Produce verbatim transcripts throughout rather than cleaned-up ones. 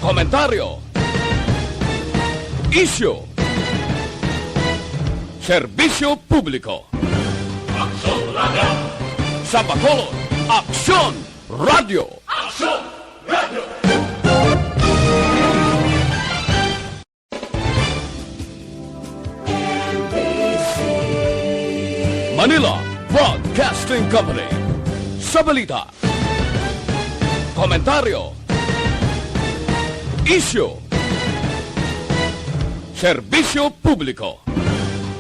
Komentaryo. Isyu. Serbisyo publiko. Aksyon Radio. Sa Bacolod, Aksyon Radio. Aksyon Radio. Manila Broadcasting Company. Sa balita, komentaryo, isyu, serbisyo publiko.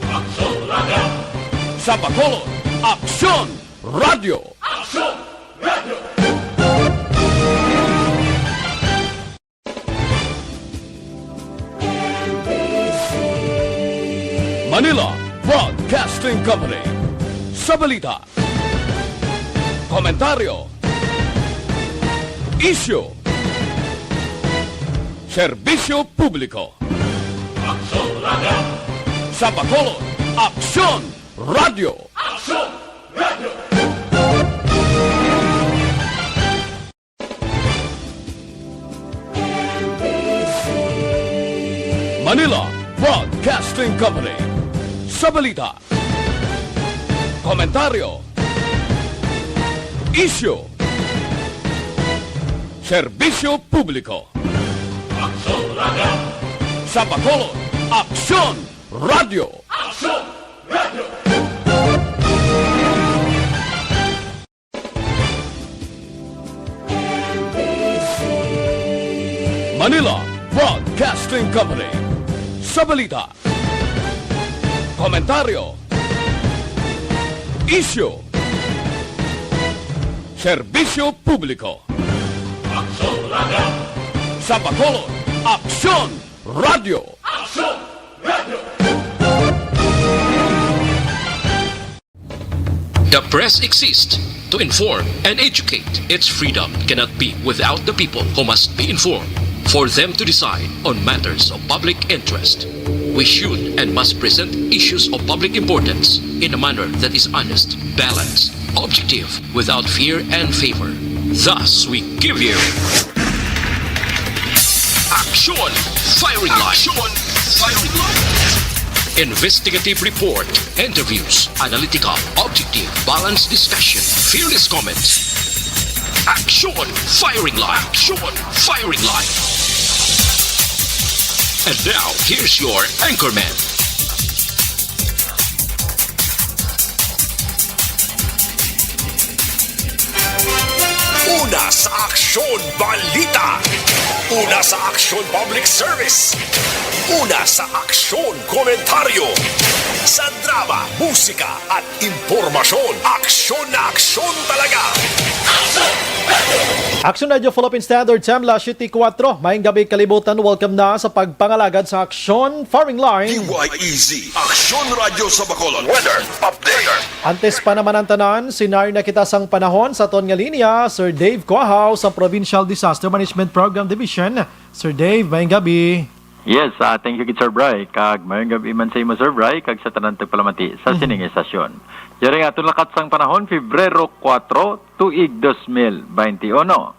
Aksyon Radio. Sa Bacolod, Aksyon Radio. Aksyon Radio. Manila Broadcasting Company. Sa balita, komentaryo, isyu, serbisyo publiko. Aksyon Radio. Sa Bacolod, Aksyon Radio. Aksyon Radio. Manila Broadcasting Company. Sa balita, komentaryo, isyu, serbisyo publiko. Aksyon Radio. Sa Bacolod, Aksyon Radio. Aksyon Radio. Manila Broadcasting Company. Sa balita, komentaryo, isyu, serbisyo publiko. Aksyon Radio. Sa Bacolod, Aksyon Radio. Aksyon Radio. The press exists to inform and educate. Its freedom cannot be without the people, who must be informed for them to decide on matters of public interest. We should and must present issues of public importance in a manner that is honest, balanced, objective, without fear and favor. Thus, we give you Aksyon Firing Line. Aksyon Firing Line. Investigative report, interviews, analytical, objective, balanced discussion, fearless comments. Aksyon Firing Line. Aksyon Firing Line. And now, here's your anchorman. Una sa aksyon, balita. Una sa aksyon, public service. Una sa aksyon, komentaryo. Sa drama, musika, at impormasyon, aksyon na aksyon talaga. Aksyon Radio Philippine Standard Time, las siyete kuwatro. Maayong gabi, kalibutan. Welcome na sa pagpangalagad sa Aksyon Firing Line. D Y E Z, Aksyon Radio sa Bacolod. Weather update. Antes pa naman ang tanan, sinari na kita sang panahon sa aton nga linya, Sir Dave Cuajaw sa Provincial Disaster Management Program Division. Sir Dave, maayong gabi. Yes, ah, thank you, Sir Bry. Kag maayong gabi man sa imo, Sir Bry, kag sa tanan tagpalamati sa Mhm. sining estasyon. Yari nga aton lakat sang panahon, Febrero kuwatro, tuig dos mil bente uno.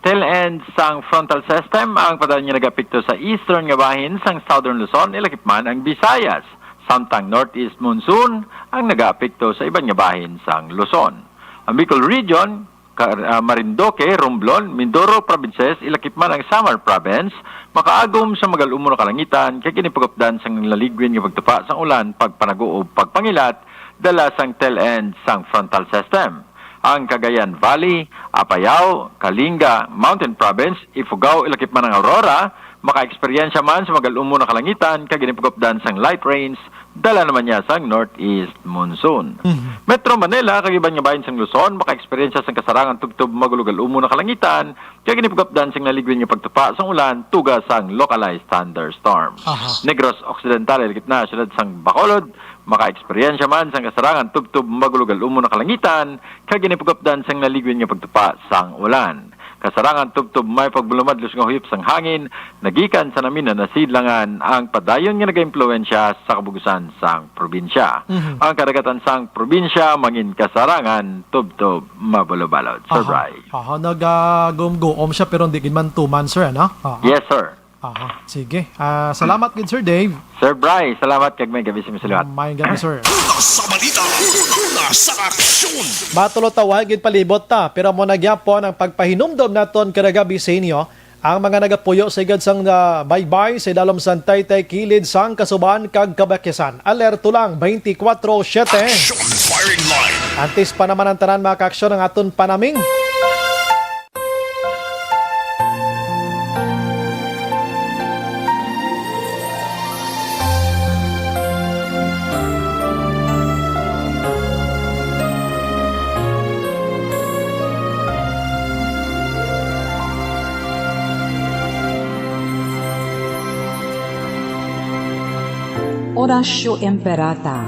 Tail end sang frontal system ang padayon nga nagapekto sa eastern nga bahin sang Southern Luzon, ilakip man ang Visayas, samtang northeast monsoon ang nagaapekto sa iban nga bahin sang Luzon. Ang Bicol Region, Car-, ah, Marinduque, Romblon, Mindoro provinces, ilakip man ang Samar Province, makaagom sa magal-umon nga kalangitan kag ginipagupdan sang naligwin nga pagtupa sang ulan, pagpanago ug pagpangilat dala sang tail end sang frontal system. Ang Cagayan Valley, Apayao, Kalinga, Mountain Province, Ifugao, ilakip man ang Aurora, makaeksperyensya man sa magal-umon nga kalangitan kag ginipagupdan sang light rains, dala naman niya sang northeast monsoon. Mhm. Metro Manila kag iban nga bahin sang Luzon makaeksperyensya sang kasarangan tubtob magulogal-umon nga kalangitan kag ginipagupdan sang naligwin nga pagtupa sang ulan, tuga sang localized thunderstorm. Aha. Negros Occidental, ilakip na siyudad sang Bacolod, makaeksperyensya man sang kasarangan tubtob magulogal-umon nga kalangitan kag ginipagupdan sang naligwin nga pagtupa sang ulan. kasarangan tubtob may pagbulumadlos nga huyop sang hangin nagikan sa namin na nasidlangan ang padayon nga nagaimpluwensya sa kabugusan sang probinsya. Mhm. Ang kadagatan sang probinsya mangin kasarangan tubtob mabulobalod. Sir Aha. Bry. Aha, nagagumguom siya pero hindi gid man tuman, sir, ano? Aha. Yes, sir. Aha, sige. Ah, salamat gid, Sir Dave. Sir Bry, salamat kag may gabi sa inyo sa liwat. May gabi, sir. Una sa balita, una sa aksyon. Matulotaway gid palibot ta, pero mo na gyapon ang pagpahinumdom naton kada gabi sa inyo. Ang mga nagapuyo sa igad sang, ah, baybay sa ilalom sang taytay kilid sang Kasuban kag Kabakisan. Alerto lang, twenty-four seven. Action firing line. Antes pa naman ang tanan, mga kaaksyon, ang aton panaming. Horatio Imperata,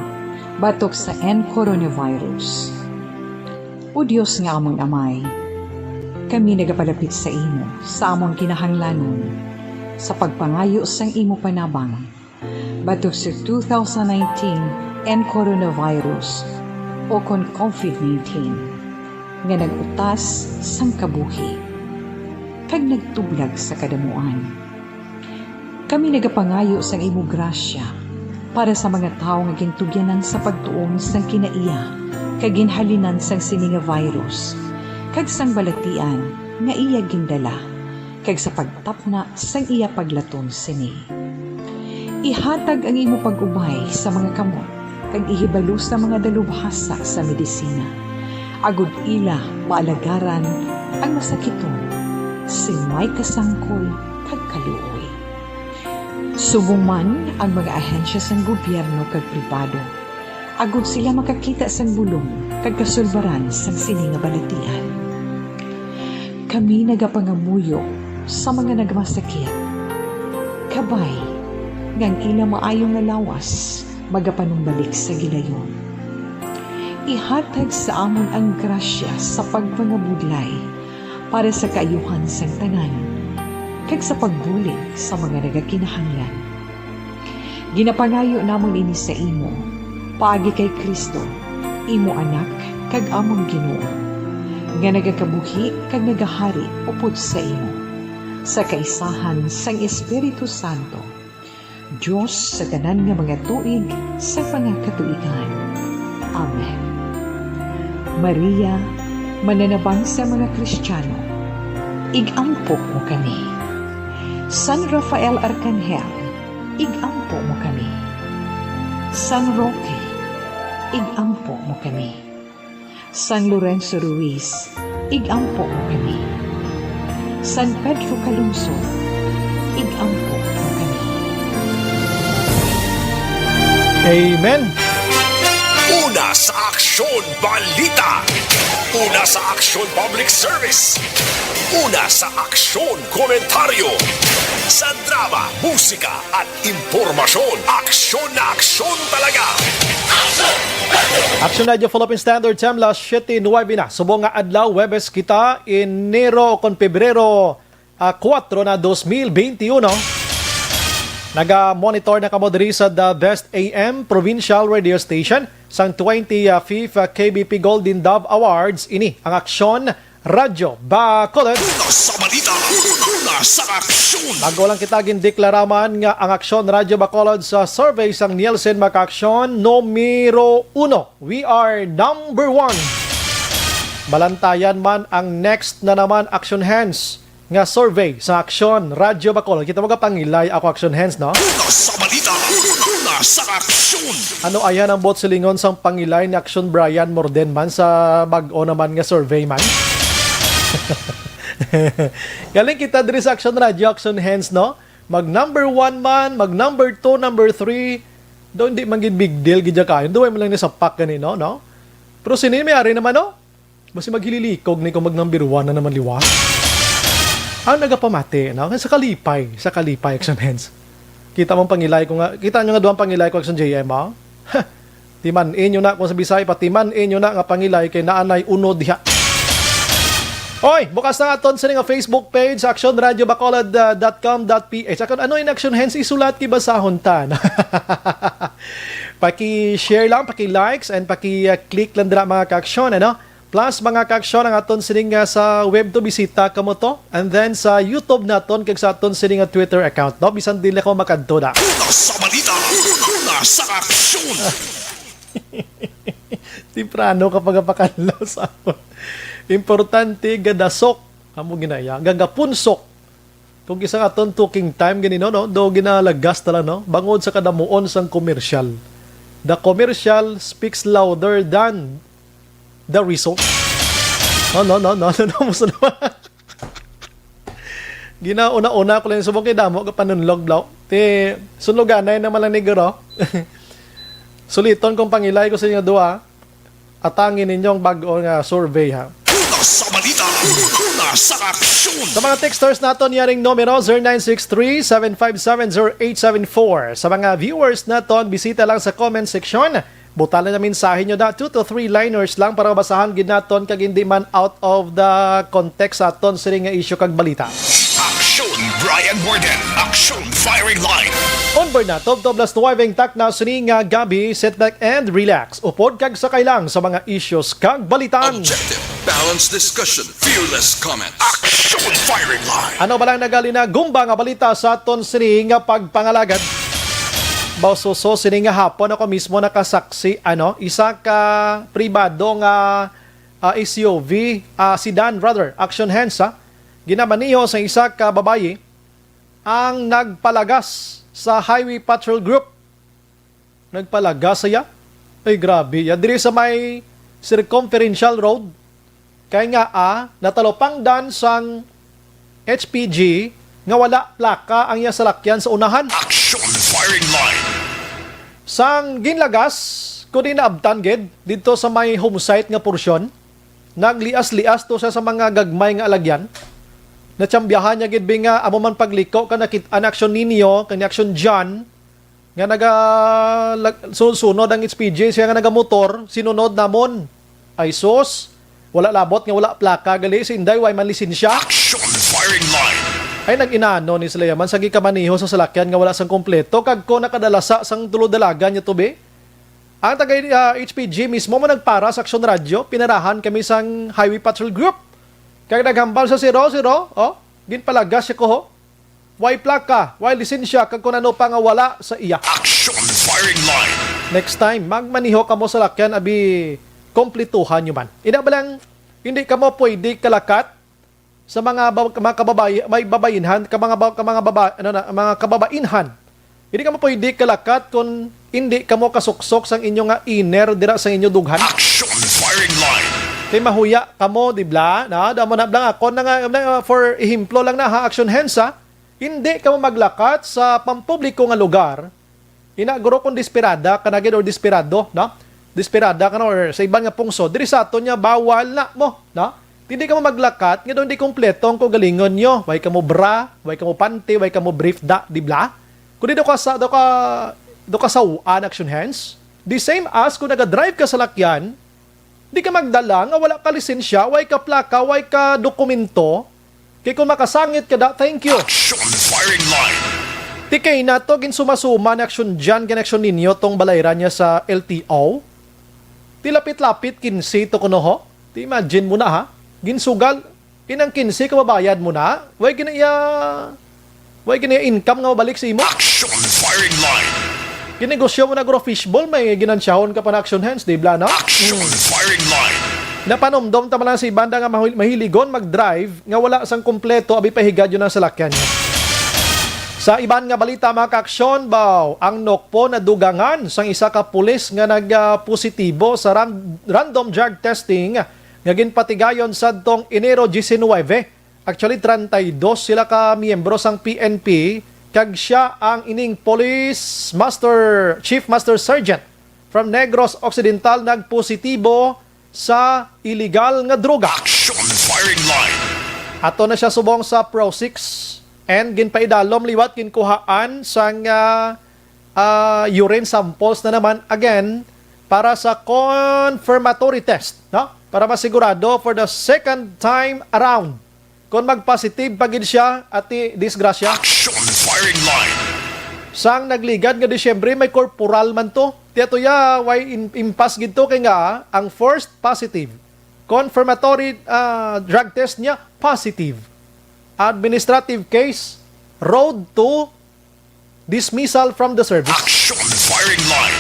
batok sa N coronavirus. O Dios nga amon Amay, kami nagapalapit sa imo sa amon kinahanglanon, sa pagpangayo sang imo panabang batok sa two thousand nineteen N coronavirus, o kon COVID nineteen, nga nag-utas sang kabuhi kag nagtublag sa kadamuan. Kami nagapangayo sang imo grasya para sa mga tawo nga gintugyanan sa pagtuon sang kinaiya kag ginhalinan sang sini nga virus kag sang balatian nga iya gindala, kag sa pagtapna sang iya paglaton sini. Ihatag ang imo pag-ubay sa mga kamot kag ihibalo sa mga dalubhasa sa medisina, agod ila maalagaran ang masakiton sing may kasangkol kag kaluoy. Subong man ang mga ahensya sang gobyerno kag pribado, agod sila makakita sang bulong kag kasulbaran sang sini nga balatian. Kami nagapangamuyo sa mga nagmasakit, kabay nga ang ila maayo nga lawas magapanumbalik sa gilayon. Ihatag sa amon ang grasya sa pagpangabudlay para sa kaayuhan sang tanan, kag sa pagbulig sa mga nagakinahanglan. Ginapangayo namon ini sa imo, paagi kay Cristo, imo Anak kag amon Ginoo, nga nagakabuhi kag nagahari upod sa imo, sa kaisahan sang Espiritu Santo, Dios sa tanan nga mga tuig sa mga katuigan. Amen. Maria, mananabang sa mga Kristiyano, ig-ampo mo kami. San Rafael Arcangel, ig-ampo mo kami. San Roque, ig-ampo mo kami. San Lorenzo Ruiz, ig-ampo mo kami. San Pedro Calungsod, ig-ampo mo kami. Amen. Una sa Aksyon Balita. Una sa Aksyon Public Service. Una sa Aksyon Komentaryo. Sa drama, musika, at impormasyon. Aksyon na aksyon talaga. Action Radio Philippine Standard Time, las siete nuebe na. Subong nga adlaw, Huwebes kita, Enero kon Pebrero, ah, kuwatro na, dos mil benti uno. Naga-monitor na kamo diri sa The Best A M Provincial Radio Station sang twenty-fifth K B P Golden Dove Awards. Ini ang Aksyon Radyo Bacolod. Una sa balita, una sa aksyon. Bago lang kita, gindeklara man nga ang Aksyon Radyo Bacolod sa survey sang Nielsen, mga kaaksyon, numero uno. We are number one. Balantayan man ang next na naman Action Hands nga survey sa Aksyon Radyo Bacolod. Kita mo ka pangilay ako, Action Hands, no? Una sa balita, una sa aksyon. Ano ayan ang buot silingon sang pangilay ni Aksyon Brian Morden man sa bag-o naman nga survey man? Galing kita diri sa Aksyon Radyo, Action Hands, no? Mag number one man, mag number two, number three, daw hindi man gid big deal gid ya kayo. Duway man lang ni sapak gani, no? No? Pero sini may ari naman, no? Basi maghililikog ni kung mag number one na naman liwa. Ang nagapamati, no? Sa kalipay, sa kalipay, Action Hands. Kita mong pangilay ko nga, kita nyo nga duwang pangilay ko, Action J M, ha? Ha! Timan-i nyo na, kung sa Bisaya pa, timan-i nyo na nga pangilay kay naanay unod diha. Oy, bukas na aton sini nga Facebook page, action radio bacolod dot com dot P H. Akon, ano in action hands isulat kay basahon ta, no? Paki-share lang, paki-likes, and paki-click lang dira, mga ka-action, ano? Plus, mga ka-action, ang aton sini nga sa web to, bisita kamo to. And then sa YouTube naton kag sa aton sini nga Twitter account, no? Bisan dili ko makadto na. Una sa balita, una sa aksyon. Temprano ka pa gapakanlaw sa amon. Importante, gadasok. Amo ginaya, gagapunsok. Kung isa nga aton talking time gani, no, no? Do ginalagas ta lang, no? Bangod sa kadamuon sang commercial. The commercial speaks louder than the result. No, no, no, no, no, no, musta naman? Ginauna-una ko lang subong kay damo ka panunlog, bro. Ti, sunloganay naman lang ni Guro. Suliton kong pangilay ko sa inyo duha. Atangi ninyo ang bag-o nga survey, ha. Una sa balita, una sa aksyon. Sa mga texters naton, yaring numero, zero nine six three, seven five seven, zero eight seven four. Sa mga viewers naton, bisita lang sa comment section. Butang na mensahe nyo da, two to three liners lang para mabasahan gid naton kag hindi man out of the context sa aton sini nga isyu kag balita. Aksyon, Brian Warden. Aksyon, Firing Line. On board na, tubtob las nuwebe ang takna sini nga gabi. Sit back and relax. Upod kag sakay lang sa mga issues kag balitan. Objective, balanced discussion, fearless comments. Aksyon, Firing Line. Ano ba lang nagalinagumba nga balita sa aton sini nga pagpangalagad? Baususo sini nga hapon ako mismo nakasaksi, ano, isa ka pribado nga, ah, S U V, ah, sedan rather, action hands, ha? Ginamaniho sa isa ka babayi ang nagpalagas sa Highway Patrol Group. Nagpalagas siya? Ay, grabe. Ya, diri sa may Circumferential Road. Kay nga, ah, natalupangdan sang H P G nga wala plaka ang iya salakyan sa unahan. Action, Firing Line. Sang ginlagas, kundi naabtan gid didto sa may home site nga porsyon, naglias-lias to siya sa mga gagmay nga alagyan. Natsambiyahan niya gid, bi, nga amo man pagliko ka nakit-an action ninyo, kani action John, nga naga-, lag-, sunod-sunod ang H P G, siya nga nagamotor, sinunod namon. Ay sus, wala labot nga wala plaka gali si Inday, way man lisensya. Action, Firing Line. Ay, nag-inano ni sila yaman sa gikamaniho sa salakyan nga wala sang kompleto, kag ko nakadalasa sang tulo dalaga niya to, bi. Ang taga, ah, H P G mismo mo nagpara sa Action Radio, pinarahan kami sang Highway Patrol Group. Kag naghambal sa zero zero, oh, ginpalagas siya ko, ho. Way plaka, way lisensya, kag kun ano pa nga wala sa iya. Action, Firing Line. Next time, magmaniho kamo sa lakyan, abi, kompletuhan nyo man. Ina ba lang, hindi kamo pwede kalakat sa mga ba-, mga kababay-, may babayinhan, ka mga ba-, ka mga baba-, ano na, mga kababainhan. Hindi kamo pwede kalakat kung hindi kamo kasuksok sang inyo nga inner dira sa inyo dughan. Action, Firing Line. Kay mahuya kamo, di bla? Na, damo na bla nga. Kon na nga, na, for ehemplo lang na, ha, action hands, ha? Hindi kamo maglakat sa pampubliko nga lugar. Ina, guro, kung desperada ka na gid or desperado, no? Desperada ka na or sa iban nga pungsod, diri sa aton nga bawal na mo, no? Hindi kamo maglakat nga daw hindi kompleto ang kaugalingon nyo. Way kamo bra, way kamo panty, way kamo brief da, di bla? Kundi daw ka sa, daw ka, daw ka sa uan, action hands. The same as kung nagadrive ka sa lakyan, di ka magdala nga wala ka lisensya, way ka plaka, way ka dokumento. Kay kung makasangit ka da, thank you. Action, Firing Line. Ti kay na to, ginsumasuma ni action dyan, gin-action ninyo tong balayran niya sa L T O. Ti lapit-lapit, kinse to kuno, ho. Ti imagine mo na, ha. Ginsugal, inang kinse ka mabayad mo na. Way gina iya, way gina iya income nga mabalik sa imo. Action, Firing Line. Ginegosyo mo na, guro, fishball, may ginansyahon ka pa na action hands, di bla, no? Action, Firing Line. Napanumdom ta man lang si banda nga mahil-, mahiligon mag-drive nga wala sang kompleto, abi, pahigad yun ang salakyan niya. Sa iban nga balita, mga kaaksyon, baw, ang Nokpo nadugangan sang isa ka pulis nga nagpositibo sa ran-, random drug testing nga ginpatigayon sadtong Enero diecinuebe. Actually, treinta y dos sila ka miyembro sang P N P, kag siya ang ining Police Master, Chief Master Sergeant from Negros Occidental nagpositibo sa iligal nga droga. Action, Firing Line. Ato na siya subong sa Pro six and ginpaidalom liwat ginkuhaan sang, ah, ah, urine samples na naman again para sa confirmatory test, no? para masigurado for the second time around. Kung mag-positive pa gid siya, ati disgrasya. Action firing line. Sang nagligad nga Disyembre, may corporal man to. Tiya to ya, way in, impas gid to kay nga ang first positive. Confirmatory ah, drug test niya, positive. Administrative case, road to dismissal from the service. Action firing line.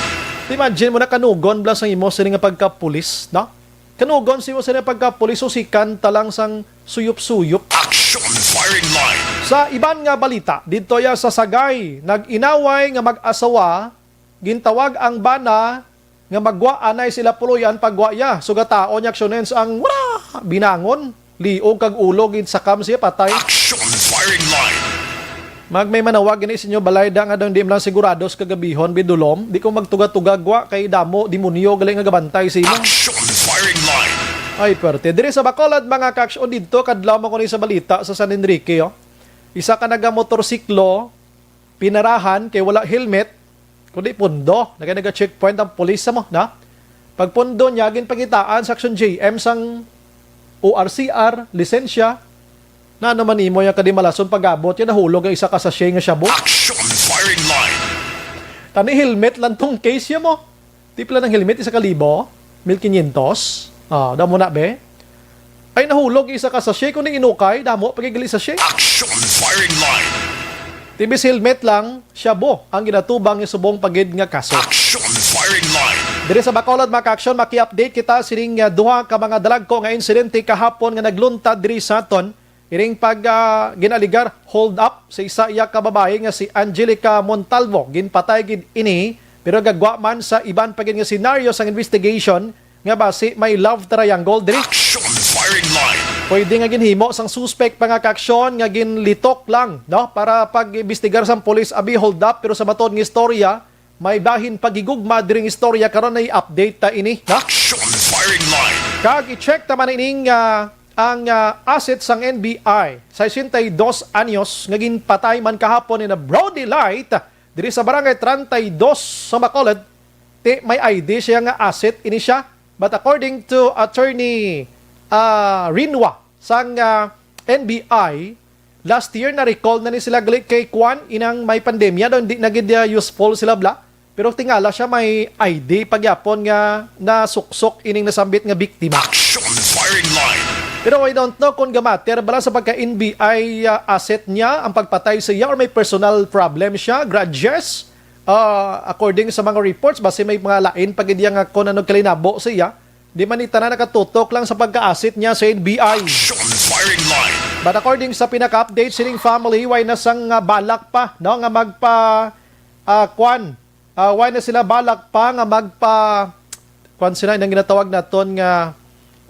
Imagine mo na, kanugon bala sang imo sini nga pagkapulis, no? Kanugon sa imo sini nga pagkapulis, usikan ta lang sang suyop-suyop. Action firing line. Sa iban nga balita, didto ya sa Sagay, nag-inaway nga mag-asawa, gintawag ang bana nga maggwa anay sila puloy-an paggwa ya. Sugataon niya aksyonen sa ang wala, binangon, liog kag ulo, ginsakam siya, patay. Action firing line. Mag may manawag gani sa inyo balay da nga daw hindi man lang sigurado sa kagabihon, bidulom, di ko magtuga-tuga gwa kay damo demonyo gali nga gabantay sa imo. Action firing line. Ay, perte. Diri sa Bacolod, mga kaaksyon, didto kadlaw man ko ni sa balita sa San Enrique, oh. Isa ka nagamotorsiklo, pinarahan kay wala helmet, kundi pundo. Nagay naga-checkpoint ang pulis sa mo, na? Pagpundo niya, ginpakitaan sa Action J M sang O R C R, lisensya. Na naman imo yung kadimalason pag-abot, yan nahulog ang isa ka sachet nga shabu. Action firing line. Tani helmet lang tong case ya mo. Di pila ng helmet, isa ka libo, mil quinientos. Ah, damo na, be. Ay, nahulog isa ka sachet, kung di inukay, damo, pagigali sachet. Action firing line. Tibis helmet lang, shabu ang ginatubang nga subong pagid nga kaso. Action firing line. Diri sa Bacolod, mga ka-aksyon, maki-update kita sining, ah, duha ka mga dalagko nga insidente kahapon nga nagluntad diri sa aton. Iring pag, ah, ginaligar hold up sa isa iya ka babayi nga si Angelica Montalvo, ginpatay gid ini, pero gagwa man sa iban pa gid nga senaryo sang investigation nga basi may love triangle diri. Action firing line. Pwede nga ginhimo sang suspek pa nga kaaksyon nga ginlitok lang, no, para pag-imbestigar sang pulis abi hold up, pero sa matod nga istorya, may bahin paghigugma diring istorya karon, na i-update ta ini, no? Action firing line. Kag i-check ta man ining, ah, ang, ah, asset sang N B I, sesenta y dos anyos, nga ginpatay man kahapon in a broad daylight diri sa Barangay treinta y dos sa Bacolod. Ti may I D siya nga asset ini siya. But according to Attorney, ah, Rinwa sang, ah, N B I, last year na-recall na ni sila gali kay kwan, inang may pandemya daw, hindi na gid, ah, useful sila bla. Pero tingala siya may I D pagyapon nga nasuksok ining nasambit nga biktima. Action firing line. Pero I don't know kung gamatter bala sa pagka-N B I, ah, asset niya ang pagpatay sa iya or may personal problem siya, grudges. Ah, according sa mga reports, basi may mga lain pa gid iya nga kung ano kalinabo sa iya. Di man ni tanan nakatutok lang sa pagka-asset niya sa N B I. Action firing line. But according sa pinaka-update sining family, way na sang, ah, balak pa, no, nga magpa, ah, kwan, ah, way na sila balak pa nga magpa, kwan sila, inang ginatawag naton nga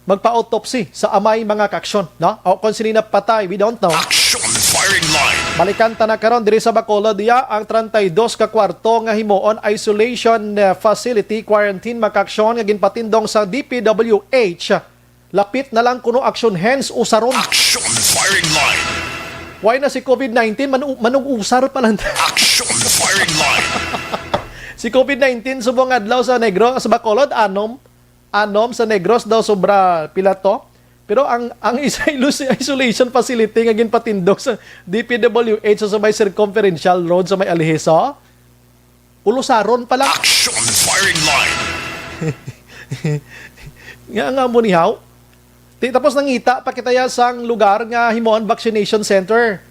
magpa-autopsy sa amay, mga kaaksyon, no? O kung sino napatay, we don't know. Action firing line. Balikan ta na karon diri sa Bacolod, iya ang treinta y dos ka kwarto nga himuon isolation, eh, facility, quarantine, mga kaaksyon, nga ginpatindog sa D P W H. Lapit na lang kuno action, hence usaron. Action firing line. Way na si COVID nineteen, manu-, manug-usar pa lang. Action firing line. Si COVID nineteen subong adlaw sa Negros, sa Bacolod, anom, anom, sa Negros daw sobra pila to. Pero ang, ang isa ilos-, isolation facility nga ginpatindog sa D P W H sa may Circumferential Road sa may Algeso, ulusaron pa lang. Action firing line. Nga, nga mo ni haw? Ti, tapos nangita pa kita ya sang lugar nga himuon vaccination center.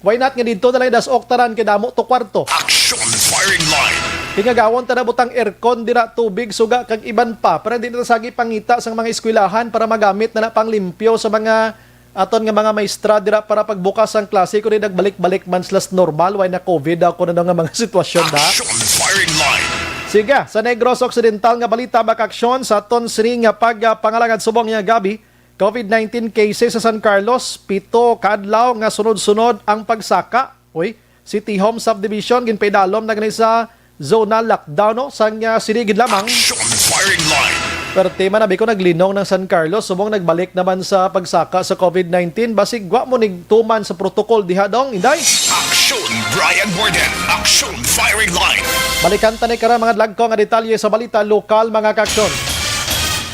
Why not nga didto na lang das-ok tanan kay damo to kwarto? Action firing line. Tingagawon ta na butang aircon dira, tubig, suga, kag iban pa, para di na ta sagi pangita sang mga eskwelahan para magamit na na pang limpyo sa mga aton nga mga maestra dira para pagbukas sang klase, kundi nagbalik-balik man sila sa normal, way na COVID daw, kuno nga mga sitwasyon da. Action firing line. Sige, sa Negros Occidental nga balita, mga kaaksyon, sa aton sini nga pagpangalagad subong nga gabi, COVID nineteen cases sa San Carlos, pito ka adlaw nga sunod-sunod ang pagsaka. Uy, City Home Subdivision, ginpaidalom na gani sa zonal lockdown, no? Sang, ah, sini gid lamang. Action firing line. Perte man abi ko naglinong ng San Carlos, subong nagbalik naman sa pagsaka sa COVID nineteen. Basig wa mo nigtuman sa protocol diha, dong, Inday? Action, Brian Warden. Action firing line. Balikan ta ni karon mga dagko nga detalye sa balita lokal, mga kaaksyon.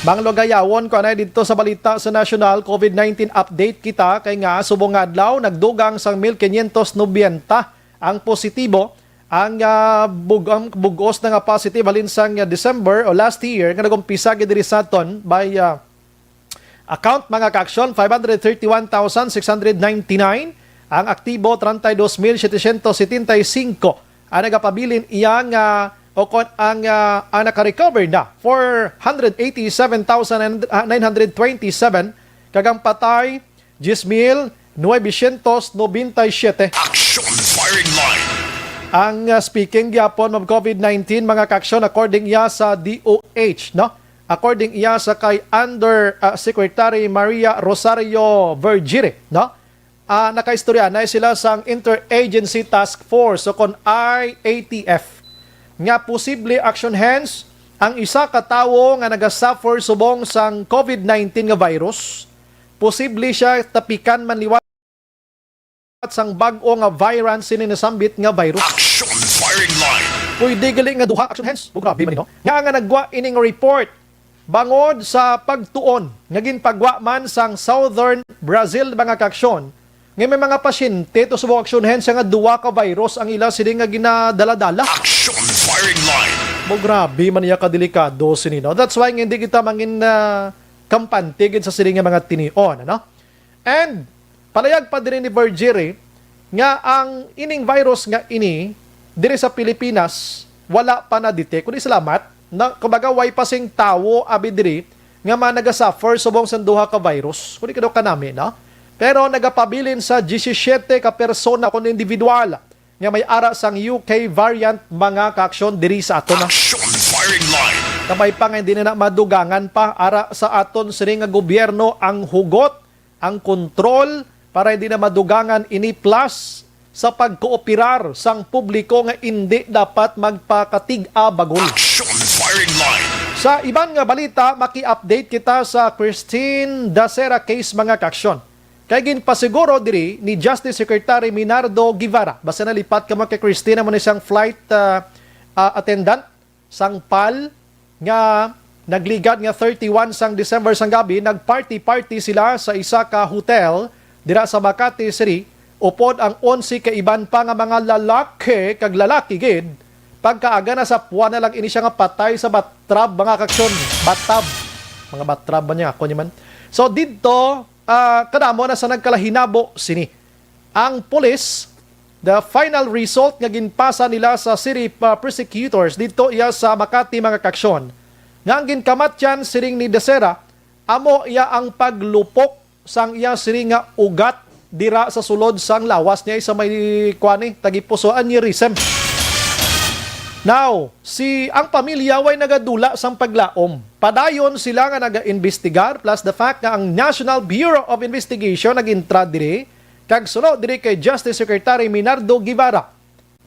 Mga lugayawon, ko anay dito sa balita sa national covid nineteen update kita, kay nga subong nga adlaw nagdugang sang mil quinientos noventa ang positibo. Ang ah, bug ang bug-os na nga positive halin sang ah, December o last year nga nag-umpisa gid diri sa aton by ah, account, mga kaaksyon, five hundred thirty-one thousand six hundred ninety-nine. Ang aktibo, treinta y dos mil setecientos setenta y cinco. Ang nagapabilin iya nga o kon ang ah, ang naka-recover na, four hundred eighty-seven thousand nine hundred twenty-seven, kag ang patay, diyes mil nuwebesyentos nobenta y siyete. Action Firing Line. Ang ah, speaking gyapon of covid nineteen, mga kaaksyon, according iya sa D O H, no? According iya sa kay Under ah, Secretary Maria Rosario Vergire, no? Ah, nakaistorya na sila sang Interagency Task Force o kon I A T F nga posible action hands ang isa ka tawo nga nagasuffer subong sang covid nineteen nga virus. Posible siya tapikan man liwat sang bag-o nga variant sini nasambit nga virus. Action Firing Line. Pwede gali nga duha action hands. Oh, grabe man, no? Nga nga nagwa ining report bangod sa pagtuon nga ginpagwa man sang Southern Brazil, mga kaaksyon, nga may mga pasyente to subong action hands nga duha ka virus ang ila sini nga ginadala-dala. Action Firing Line. Mo, grabe man niya kadelikado sini, no? That's why nga hindi kita mangin ah, kampante gid sa sini nga mga tinion, ano? And palayag pa diri ni Vergire nga ang ining virus nga ini diri sa Pilipinas wala pa na-detect. Kundi salamat, na, kumbaga, way pa sing tawo abi diri nga mga nagasuffer subong sang duha ka virus. Kundi kado kanami, no? Pero nagapabilin sa diyesisiete ka persona kon individual nga may ara sang U K variant, mga kaaksyon, diri sa aton, no? Action Firing Line. Kamay pa nga hindi na, na madugangan pa ara sa aton sini nga gobyerno ang hugot, ang kontrol, para hindi na madugangan ini, plus sa pagkooperar sang publiko nga indi dapat magpakatig-a bagol. Action Firing Line. Sa iban nga balita, maki-update kita sa Christine Dacera case, mga kaaksyon. Kay ginpasiguro diri ni Justice Secretary Minardo Guevara, basta nalipat ka mo kay Christine, amo ni siyang flight ah, ah, attendant sang pal nga nagligad nga thirty-one sang December sang gabi, nag-party-party sila sa isa ka hotel dira sa Makati City, upod ang onse ka iban pa nga mga lalaki kag lalaki gid. Pagkaaga, nasapuan na lang ini siya nga patay sa batrab, mga kaaksyon. Batab. Mga batrab ba niya? Ako ni man. So, didto, ah, kadamo na sa nagkalahinabo sini. Ang pulis, the final result nga ginpasa nila sa city pa-, prosecutors didto iya sa Makati, mga kaaksyon, nga ang ginkamatyan siring ni Dacera amo iya ang paglupok sang iya sini nga ugat dira sa sulod sang lawas niya sa may, kuan ni, tagipuso, aneurysm. Now, si, ang pamilya way nagadula sang paglaom. Padayon sila nga nagaimbestigar, plus the fact nga ang National Bureau of Investigation nagintra diri, kag suno diri kay Justice Secretary Minardo Guevara,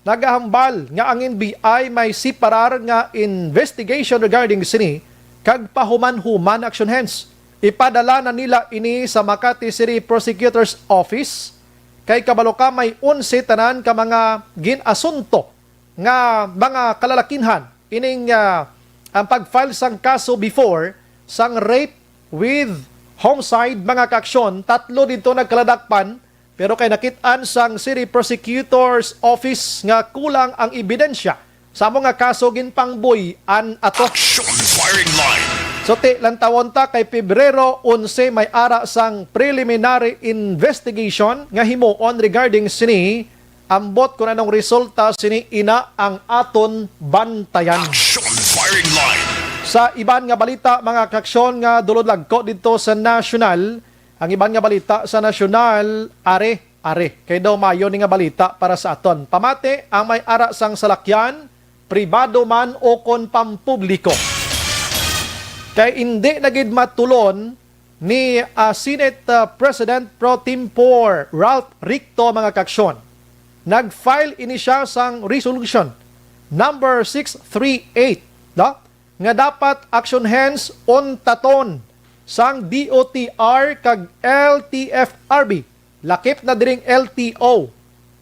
nagahambal nga ang N B I may separar nga investigation regarding sini, kag pahuman-human action hands. Ipadala na nila ini sa Makati City Prosecutor's Office, kay kabalo ka may onse tanan ka mga gin-asunto nga mga kalalakinhan ining ah, ang pag-file sang kaso before sang rape with homicide, mga kaaksyon, tatlo dito nagkaladakpan, pero kay nakit-an sang City Prosecutor's Office nga kulang ang ebidensya sa amo nga kaso, ginpangbuy-an ato. Action Firing Line. So, ti, lantawon ta kay Pebrero onse may ara sang preliminary investigation nga himuon regarding sini. Ambot kung anong resulta sini, ina ang aton bantayan. Action Firing Line. Sa iban nga balita, mga kaaksyon, nga dulod lagko dito sa nasyonal, ang iban nga balita sa nasyonal, are, are, kay daw mayo ni nga balita para sa aton. Pamati ang may ara sang salakyan, pribado man o kon pampubliko. Kay indi na gid matulon ni ah, Senate ah, President Pro Tempore Ralph Ricto, mga kaaksyon. Nag-file ini siya sang resolution number six three eight, no? Nga dapat action hands untaton sang D O T R kag L T F R B, lakip na diring L T O,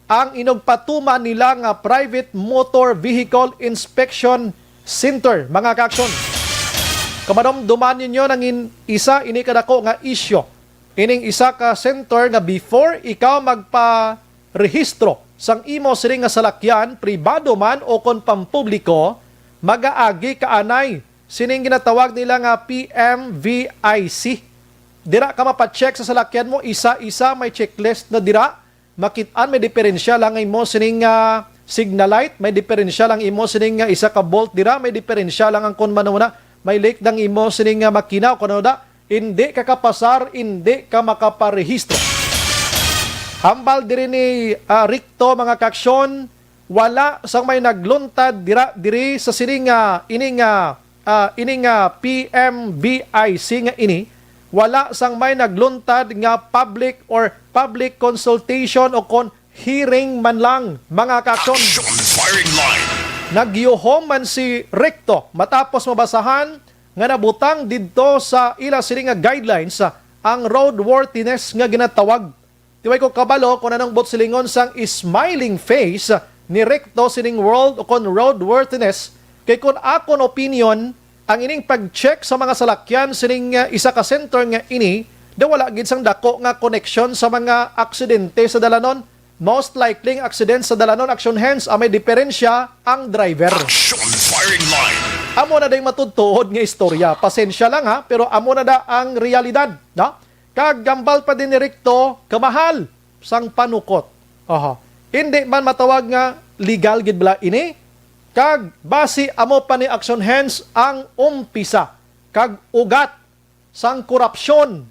ang inugpatuman nila nga Private Motor Vehicle Inspection Center, mga kaaksyon. Madomdoman ninyo nang in-, isa ini kadako nga isyu. Ining isa ka center nga before ikaw magparehistro sang imo sini nga salakyan, pribado man o kon pampubliko, magaagi ka anay sining ginatawag nila nga P M V I C. Dira ka mapacheck sa salakyan mo, isa-isa, may checklist na dira. Makit-an may diferensya lang imo sining, ah, signal light, may diferensya lang imo sining, ah, isa ka volt dira, may diferensya lang ang kon manuna, may leak dang imo sining, ah, makina o kon ano da, hindi ka kapasar, hindi ka makaparehistro. Hambal diri ni, ah, Ricto, mga kaaksyon, wala sang may nagluntad dira, diri sa sining, ah, ining, ah, ah, ining, ah, P M V I C nga ini, wala sang may nagluntad nga public or public consultation o kon hearing man lang, mga kaaksyon. Action Firing Line. Nagyuhom man si Ricto matapos mabasahan nga nabutang didto sa ila sini nga guidelines, ah, ang roadworthiness nga ginatawag. Di way ko kabalo kung anong buot silingon sang smiling face ni Ricto sining world o kon roadworthiness, kay kun akon opinion, ang ining pag-check sa mga salakyan sining, ah, isa ka center nga ini, daw wala gid sang dako nga koneksyon sa mga aksidente sa dalanon. Most likely, ang aksidente sa dalanon, action hands, ang may diferensya, ang driver. Action Firing Line. Amo na day matutuod nga istorya. Pasensya lang ha, pero amo na da ang realidad, no? Kag hambal pa din ni Ricto, kamahal sang panukot. Oho. Hindi man matawag nga legal gid bala ini. Kag basi amo pa ni action hands ang umpisa kag ugat sang korupsyon,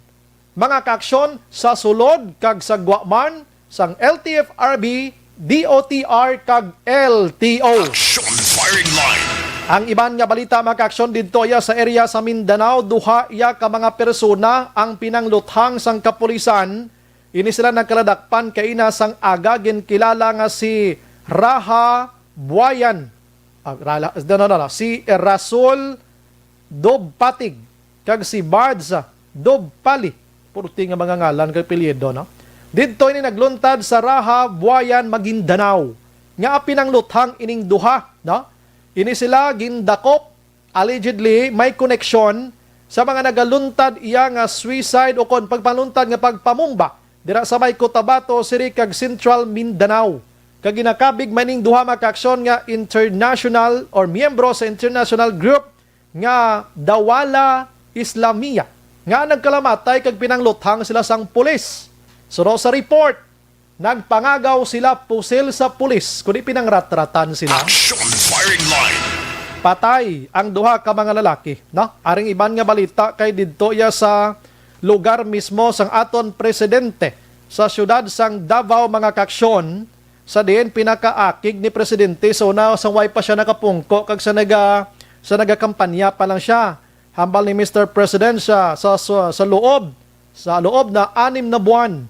mga kaaksyon, sa sulod kag sa gwa man sang L T F R B, D O T R kag L T O. Action Firing Line. Ang iban nga balita, mga kaaksyon, didto iya sa area sa Mindanao, duha iya ka mga persona ang pinangluthang sang kapulisan. Ini sila nagkaladakpan kaina sang aga, ginkilala nga si Raha Buayan. Ah, Rala, no, no, no, no. Si Rasul Dubpatig kag si Bards Dubpali. Purti nga mga ngalan kag apelyido, no? Didto ini nagluntad sa Raha, Buayan, Maguindanao, nga pinangluthang ining duha, no? Ini sila gindakop, allegedly may koneksyon sa mga nagaluntad iya nga suicide o kon pagpaluntad nga pagpamumba dira sa may Cotabato City kag Central Mindanao. Kag ginakabig man ning duha, mga kaaksyon, nga international or miyembro sa international group nga Dawala Islamiyah nga nagkalamatay kag pinangluthang sila sang pulis. Suno sa report, nagpangagaw sila pusil sa pulis, kundi pinangratratan sila. Action Firing Line. Patay ang duha ka mga lalaki, no? Aring iban nga balita kay didto iya sa lugar mismo sang aton presidente sa siyudad sang Davao, mga kaaksyon, sa diin pinakaakig ni presidente sa una, sang way pa siya nakapungko kag sa naga-, sa nagakampanya pa lang siya. Hambal ni Mister President siya sa, sa, sa loob, sa loob na anim na buwan,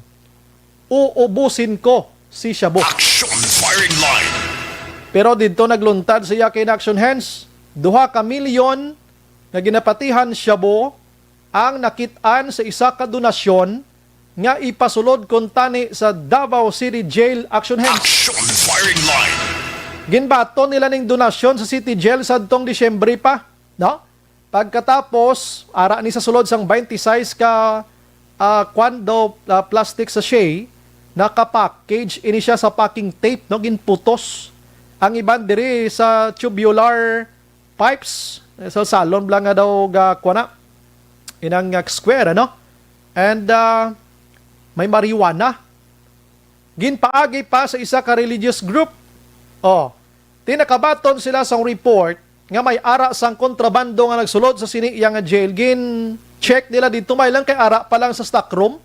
uubusin ko si Shabu. Action Firing Line. Pero didto nagluntad siya kay Action Hands, duha ka milyon nga ginapatihan Shabu ang nakit-an sa isa ka donasyon nga ipasulod kuntani sa Davao City Jail, Action Hands. Action Firing Line. Ginbaton nila ning donasyon sa City Jail sadtong Disyembre pa, no? Pagkatapos, ara ni sa sulod sang twenty-six ka, ah, kwando, ah, plastic sachet, naka-package ini siya sa packing tape, no? Ginputos. Ang iban diri sa tubular pipes, eh, sa salon bala nga daw ga-, kuha na, inang, ah, square, ano? And, ah, may marijuana. Ginpaagi pa sa isa ka religious group. Oh, tinakabaton sila sang report nga may ara sang kontrabando nga nagsulod sa sini iya nga jail. Gin-check nila didto, may lang kay ara pa lang sa stockroom.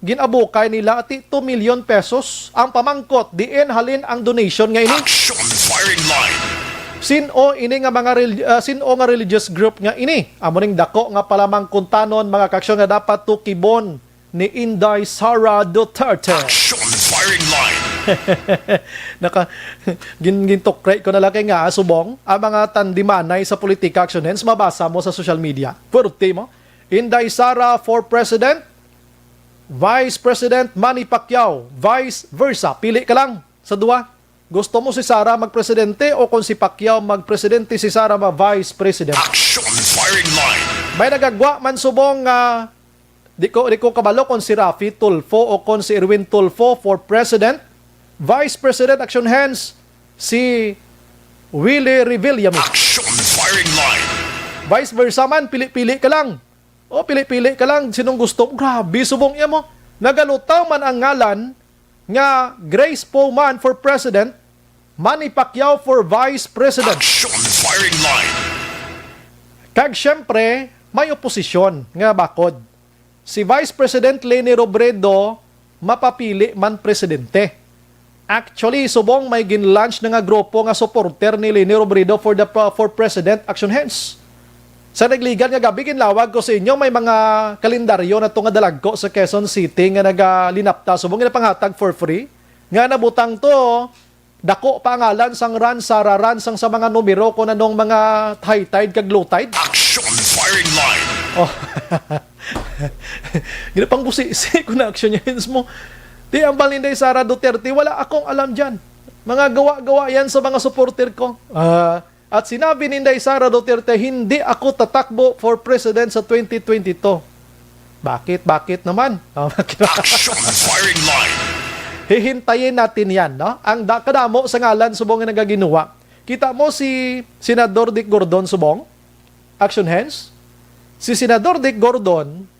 Gin-abukay nila ti two million pesos. Ang pamangkot, diin halin ang donation nga ini? Action Firing Line. Sin-o ini nga mga rel-, ah, sin-o nga religious group nga ini? Amo ning dako nga palamangkuntanon, mga kaaksyon, nga dapat tukibon ni Inday Sara Duterte. Action Firing Line. Naka, gin-, gintukray ko na lang kay nga, subong, ang mga tandimanay sa politika, action hands, mabasa mo sa social media. Pwerte mo. Inday Sara for President, Vice President Manny Pacquiao, vice versa. Pili ka lang sa duha. Gusto mo si Sara magpresidente o kung si Pacquiao magpresidente, si Sara ma-vice president? Action firing line. May nagagwa man subong nga di ko, di ko kabalo kung si Raffy Tulfo o kung si Erwin Tulfo for president. Vice President, action hands, si Willie Revillame. Action firing line. Vice versa man, pili-pili ka lang. O, pili-pili ka lang, sinong gusto mo? Grabe, subong iya mo. Nagalutaw man ang ngalan nga Grace Poe man for president, Manny Pacquiao for vice president. Action firing line. Kag siyempre, may oposisyon nga bakod. Si Vice President Leni Robredo mapapili man presidente. Actually, subong may gin-launch na nga grupo nga supporter ni Leni Robredo for the, for President Action Hands. Sa nagligan nga gabi, ginlawag ko sa inyo, may mga kalendaryo na to nga dalagko sa Quezon City nga nagalinapta subong nga panghatag for free. Nga nabutang to, dako pa ang ngalan sang ran, sa raran sang sa mga numero kung anong mga high tide kag low tide. Action firing line. Oh. Ginapangbusi-si ko na action yan mo. Di ang bal ni Inday Sara Duterte, wala akong alam dyan. Mga gawa-gawa yan sa mga supporter ko. Ah, at sinabi ni Inday Sara Duterte, "Hindi ako tatakbo for president sa twenty twenty-two." Bakit? Bakit naman? Oh, bakit? Action firing line. Hihintayin natin yan, no? Ang da-, kadamo sa ngalan subong nga nagaginuwa. Kita mo si Senador Dick Gordon subong? Action hands? Si Senador Dick Gordon,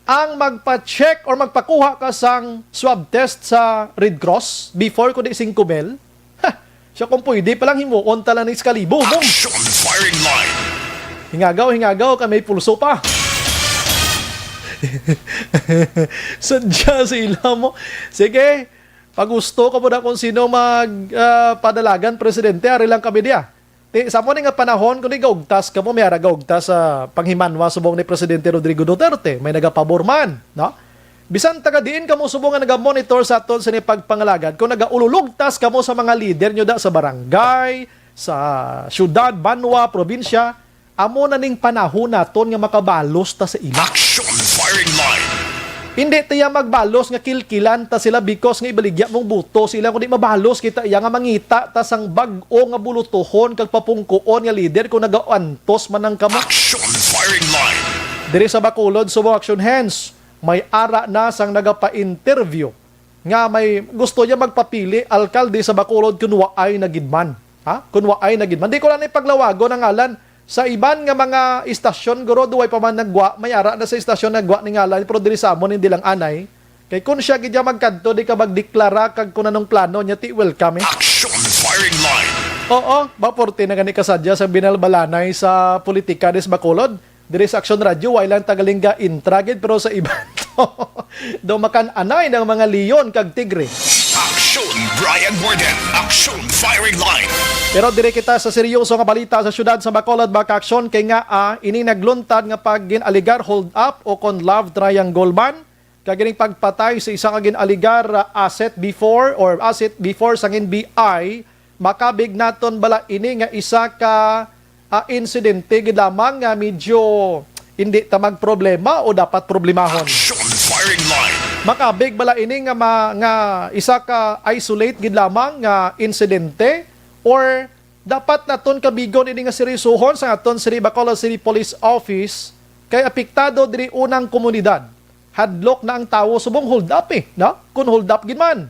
ang magpa-check or magpakuha ka sang swab test sa Red Cross before, kundi singko mil, ha, siya kung pwede palang himuon ta lang ni Excalibur, mong. Action firing line. Hingagaw, hingagaw, kay may pulso pa. Sadya sa ila mo. Sige, pagusto ka mo na kung sino mag, ah, padalagan presidente, ari lang kami diya. Ti, sa mo ni nga panahon, kundi gaugtas ka mo, may ara gaugtas sa panghimanwa subong ni Presidente Rodrigo Duterte, may nagapabor man, no? Bisan taga diin kamo subong nga nagamonitor sa aton sini pagpangalagad, kung nagaululugtas kamo sa mga lider nyo da sa barangay, sa syudad, banwa, probinsya, amo na ning panahon naton nga makabalos ta sa ila. Action firing line. Hindi tiya magbalos nga kilkilan ta sila because nga ibaligya mong buto sila, kundi mabalos kita iya nga mangita ta sang bag-o nga bulutohon kag papungkuon nga lider kung nagaantos man ang kamo. Action firing line. Diri sa Bacolod, subong action hands, may ara na sang nagapa-interview nga may gusto niya magpapili alkalde sa Bacolod kun waay na gid man. Ha? Kun waay na gid man. Di ko lang ipaglawagon ang ngalan sa iban nga mga istasyon, guro, duway pa man nagwa, may ara na sa istasyon nagwa ni ngalan, pero diri sa amon hindi lang anay. Kay kun siya gid niya magkadto, di ka magdeklara kag kun anong plano niya, ti welcome eh. Action firing line. Oo, maporte na gani kasadya sa binalbalanay sa politika dis Bacolod. Diri sa Action Radio, way lang tagalingga intra gid, pero sa iban to, daw makan-anay ng mga leon kag tigre. Action, Brian Warden. Action, firing line. Pero diri kita sa seryoso nga balita sa siyudad sa Bacolod, mga ka-aksyon, kay nga, ah, ini nagluntad nga pag-ginaligar hold up o kon love triangle man, kag ining pagpatay sa isa ka gin-aligar, ah, asset before or asset before sang N B I, makabig naton bala ini nga isa ka, ah, insidente gid lamang nga medyo hindi ta magproblema o dapat problemahon? Action firing line. Makabig bala ini nga ma-, nga isa ka isolate gid lamang nga insidente, or dapat naton kabigon ini nga seryosohon sa aton City Bacolod City Police Office, kay apektado diri unang komunidad. Hadlok na ang tawo subong hold up eh, no? Kung hold up gid man.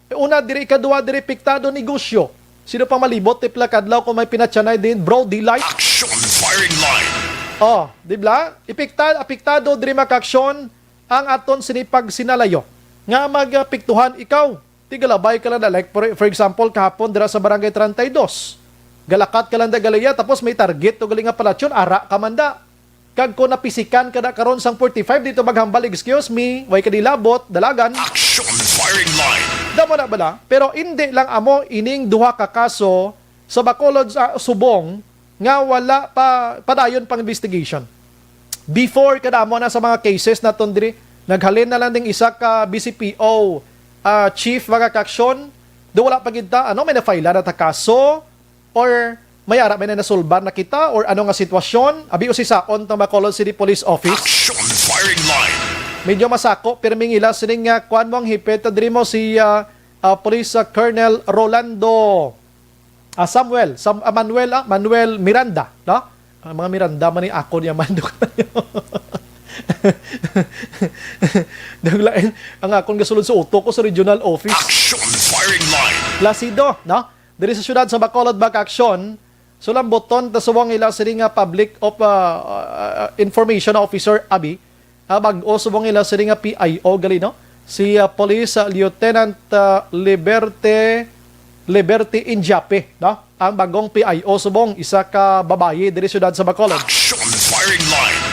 E, una diri, ikaduha diri, apektado negosyo. Sino pang malibot, tipla kadlaw kung may pinatyanay din, bro, delight. Action firing line. Oh, di ba? Epekta-, apektado diri, mga ka-aksyon, ang aton sini pagsinalayo nga magapektuhan ikaw. Tigalabay ka lang na, like, for, for example, kahapon dira sa Barangay treinta y dos. Galakat ka lang da galiya, tapos may target o gali nga palasyon, ara ka man da. Kag kung napisikan ka na karon sang forty-five, dito maghambal, "Excuse me, way ka di labot, dalagan." Action firing line. Damo na bala, pero indi lang amo ining duha ka kaso sa Bacolod sa Subong nga wala pa padayon pang investigation. Before, kadamo na sa mga cases naton diri, naghalin na lang ding isa ka B C P O, ah, chief, mga ka-aksyon, do wala pa gid ta, ano, may na-file na ta kaso, or may ara may na nasulbar na kita, or ano nga sitwasyon, abi usisaon ta Bacolod City Police Office. Action firing line. Medyo masako, pero mingila sining nga, kuan mo ang hipit, ta diri mo si, ah, ah, Police, ah, Colonel Rolando, ah, Samuel, Sam-, ah, Manuel, ah, Manuel Miranda, no? Ang mga Miranda man ni ako niya, mando ka na. Naglain, ang akon gasulod sa utok ko sa regional office. Action Firing Line. Placido, no? Diri sa siyudad sa Bacolod, Bac Action, sulambuton ta subong ila sini nga public of, ah, ah, information officer, abi. Ah, bag-o subong ila sini nga P I O gali, no? Si, ah, Police, ah, Lieutenant, ah, Liberte, Liberte Indiape, no? Ang bagong P I O subong, isa ka babayi diri siyudad sa Bacolod. Action Firing Line.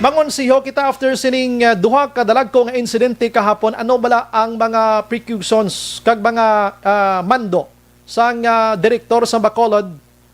Mangonsiho kita after sining, ah, duha ka dalagko nga insidente kahapon. Ano bala ang mga precautions kag mga, ah, mando sang, ah, direktor sa Bacolod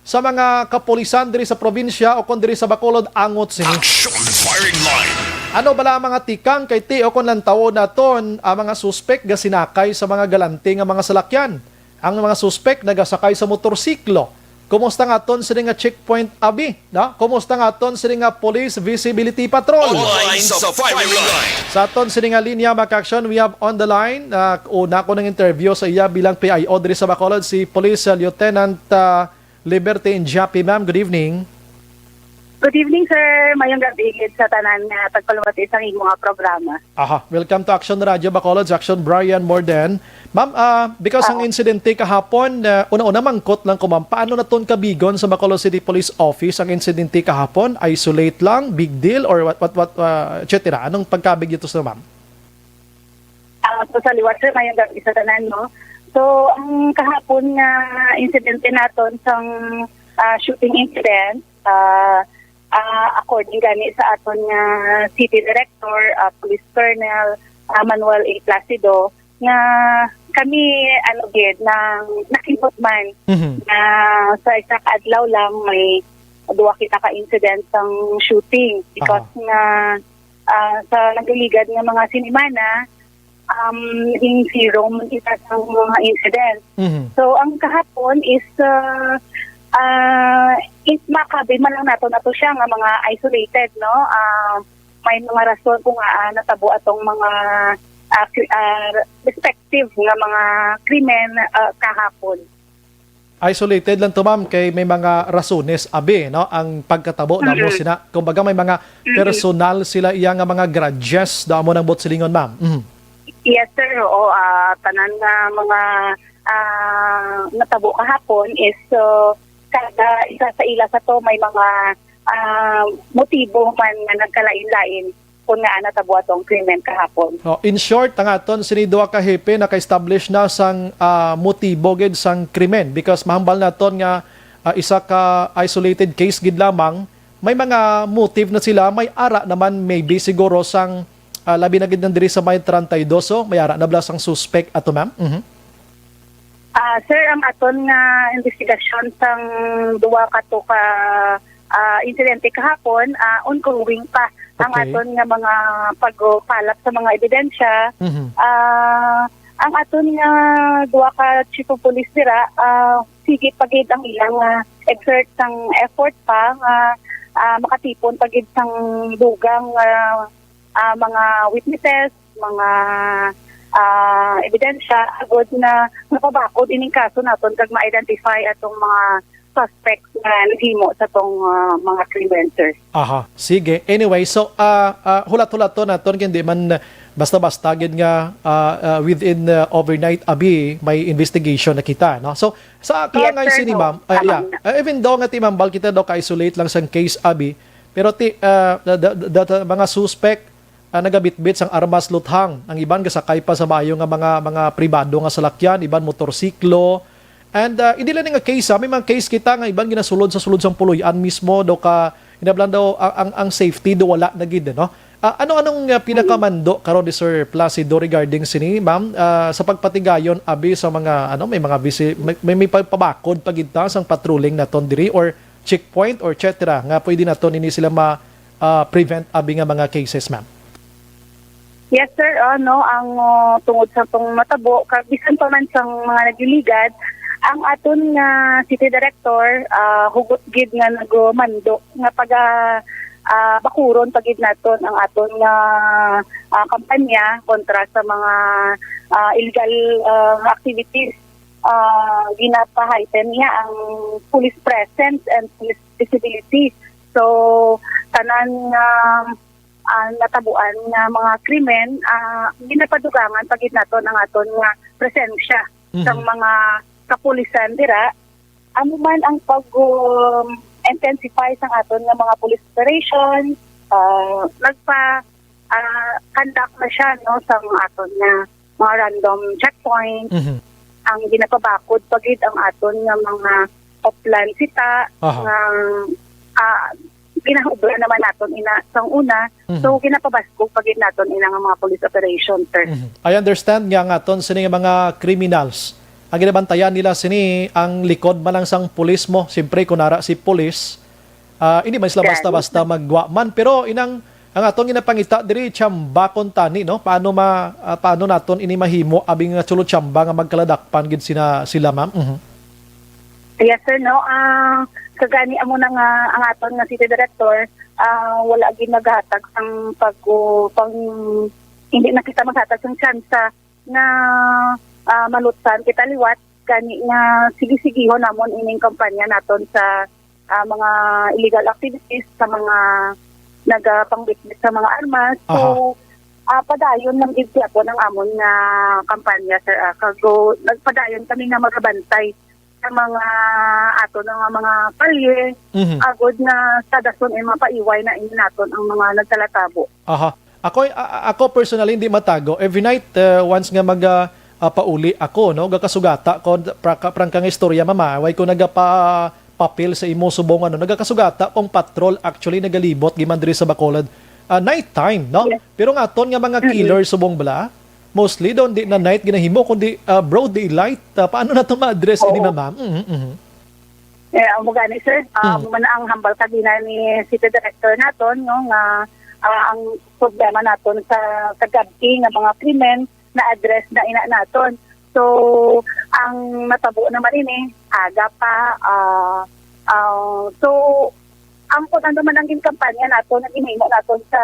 sa mga kapulisan diri sa probinsya o kon diri sa Bacolod angot sini? Action Firing Line. Ano bala ang mga tikang kay ti o kon lantawon naton ang mga suspek gasinakay sa mga galante nga mga salakyan? Ang mga suspek nagasakay sa motorsiklo. Kumusta nga aton sini nga checkpoint, abi? No? Kumusta nga aton sini nga police visibility patrol? Online sa Firing Line. Sa aton sini nga linya, Mac Action, we have on the line, ah, una ko nang interview sa iya bilang P I O diri sa Bacolod, si Police, ah, Lieutenant, ah, Liberty Indiapi. Ma'am, good evening. Good evening, sir. Mayong gabi gid sa tanan nga tagpaluwati sa imo nga programa. Aha, welcome to Action Radio Bacolod, sa Action Brian Morden. Ma'am, ah, because ang Oo. insidente kahapon, ah, una-una mangkot lang ko, ma'am, paano naton kabigon sa Bacolod City Police Office ang insidente kahapon? Isolate lang, big deal, or what, what, what, ah, et cetera? Anong pagkabig dito sa, ma'am? Ah, so sa liwat, sir, mayong gabi sa tanan, no? So, ang kahapon nga insidente naton sang, ah, shooting incident, ah, ah, according gani sa aton nga city director, ah, Police Colonel, ah, Manuel A. Placido, nga kami, ano gid, nang nakibot man Mhm. nga sa isa ka adlaw lang may duwa kita ka incident sang shooting because Aha. nga, ah, sa nagligad nga mga sinimana, um, naging zero man kita sa mga incident. Mhm. So, ang kahapon is, ah, ah, is makabi man lang nato nato siya nga mga isolated, no? Ah, may mga rason kung, ah, natabo atong mga, ah, kri-, ah, respective nga mga krimen, ah, kahapon. Isolated lang to, ma'am, kay may mga rasones, abi, no, ang pagkatabo namo Mm. sina. Kumbaga, may mga Mm. personal sila iya nga mga grudges, daw mo nang buot silingon, ma'am. Mhm. Yes, sir. Oo, ah, tanan nga mga, ah, natabo kahapon is, so, kada isa sa ila sa to may mga, ah, motibo man nga nagkalain-lain kung ngaa natabo atong krimen kahapon. Oh, in short, ang aton sini duha ka hepe naka-establish na sang, ah, motibo gid sang krimen because mahambal naton nga, ah, isa ka isolated case gid lamang, may mga motive na sila, may ara naman maybe siguro sang, ah, labi na gid nang diri sa may treinta y dos, so may ara na bala sang suspect ato, ma'am? Mhm. Ah, sir, ang aton nga investigasyon sang duwa ka to ka, ah, insidente kahapon, ah, ongoing pa ang Okay. aton nga mga pagpalap sa mga ebidensya. Mhm. Ah, ang aton nga duwa ka chief of police dira, ah, sige pa gid ang ilang, ah, exert sang effort pa nga, ah, makatipon pa gid sang dugang, ah, ah, mga witnesses, mga, ah, ebidensya, agod na mapabakod ining kaso naton kag ma-identify atong mga suspects nga naghimo sa tong, ah, mga krimen, sir. Aha, sige. Anyway, so, ah, ah, hulat-hulaton naton, kay hindi man basta-basta gid nga, ah, ah, within, ah, overnight, abi, may investigation na kita, no? So, sa Yes, kaangay sir, sini, no. Ma'am, ah, Tama yeah. na. Ah, even though nga ti Ma'am Val, kita daw ka-isolate lang sang case, abi, pero ti, ah, the, the, the, the mga suspect, ah, nagabitbit sang armas luthang. Ang iban gasakay pa sa maayo nga mga, mga pribado nga salakyan, iban motorsiklo. And, ah, hindi lang nga case, ah, may mga case kita nga iban ginasulod sa sulod sang puloy-an mismo, do ka, hinablan daw ang, ang, ang safety do wala na gid, no? Ah, ano, anong, ah, pinakamando karon ni Sir Placido regarding sini, ma'am? Ah, sa pagpatigayon abi sa mga, ano, may mga visi-, may, may, may pagpabakod pa gid ta sang patrolling naton diri or checkpoint or et cetera nga pwede naton ini sila ma, ah, prevent abi nga mga cases, ma'am? Yes, sir. Ano, ang, uh, tungod sa tong matabo, ka-, bisan pa man sang mga nagliligad, ang aton nga city director, ah, hugot gid nga nagmando nga paga, ah, bakuron pa gid naton ang aton nga, ah, kampanya kontra sa mga, ah, illegal, ah, activities, ah, ginapa-heighten niya ang police presence and police visibility. So, tanan nga, ah, natabuan nga mga krimen, ah, ginapadugangan pa gid naton ang aton nga presensya Mhm. sang mga kapulisan dira. Amo man ang pag, um, intensify sang aton nga mga police operation, ah, nagpa, ah, conduct na siya, no, sang aton nga mga random checkpoint. Mhm. Ang ginapabakod pa gid ang aton nga mga offline sita Aha. nga, ah, ginahubra naman naton ina sang una. Mhm. So, ginapabaskog pa gid naton ina nga mga police operation, sir. Mhm. I understand nga ang aton sini nga mga criminals, ang ginabantayan nila sini ang likod man lang sang pulis mo. Siyempre, kung nara si pulis, ah, hindi man sila Yan. basta-basta magwa man. Pero inang, ang aton ginapangita diri, tiyamba kon tani, no? Paano ma-, ah, paano naton ini mahimo, abi nga chulo tiyamba nga magkaladakpan gid sina, sila, ma'am? Mhm. Yes, sir, no? Ah, kagani amo na nga ang aton nga city director, ah, wala gid naghatag sang pag-, pang, hindi na kita maghatag sang tsansa nga, ah, malutsan kita liwat, gani nga sige-sigihon namon ining kampanya naton sa, ah, mga illegal activities, sa mga nagapangbitbit sa mga armas. So, Aha. ah, padayon lang gid gyapon ang amon nga kampanya, sir, ah. Kag, nagpadayon kami nga magabantay sa mga ato na nga mga kalye, Mhm. agod nga sa dason ay mapaiway na ini naton ang mga nagtalatabo. Aha. Ako, a-, a-, ako personally, hindi matago. Every night, uh, once nga mag, uh, uh, pauli ako, no, gakasugata ko, pra-, ka-, prangka nga istorya, mama, way ko nagapa-, papel sa imo subong, ano, nagakasugata kong patrol, actually, nagalibot, giman diri sa Bacolod. Ah, night time, no? Yes. Pero nga aton nga mga Mm-mm. killer subong bala, mostly daw, di na night ginahimo, kundi, ah, broad daylight. Ah, paano nato ma-address ini, Oo. ma'am? Mhm, mhm. Eh, amo gani, sir. Ah, Mm. amo man ang hambal kagina ni City Director naton, no, nga, ah, ang problema naton sa kagabhi nga mga krimen na-address na ina naton. So, ang natabo naman ini, aga pa, ah, ah, so, ang kung ano man ang ginkampanya naton, ang ginhimo naton sa,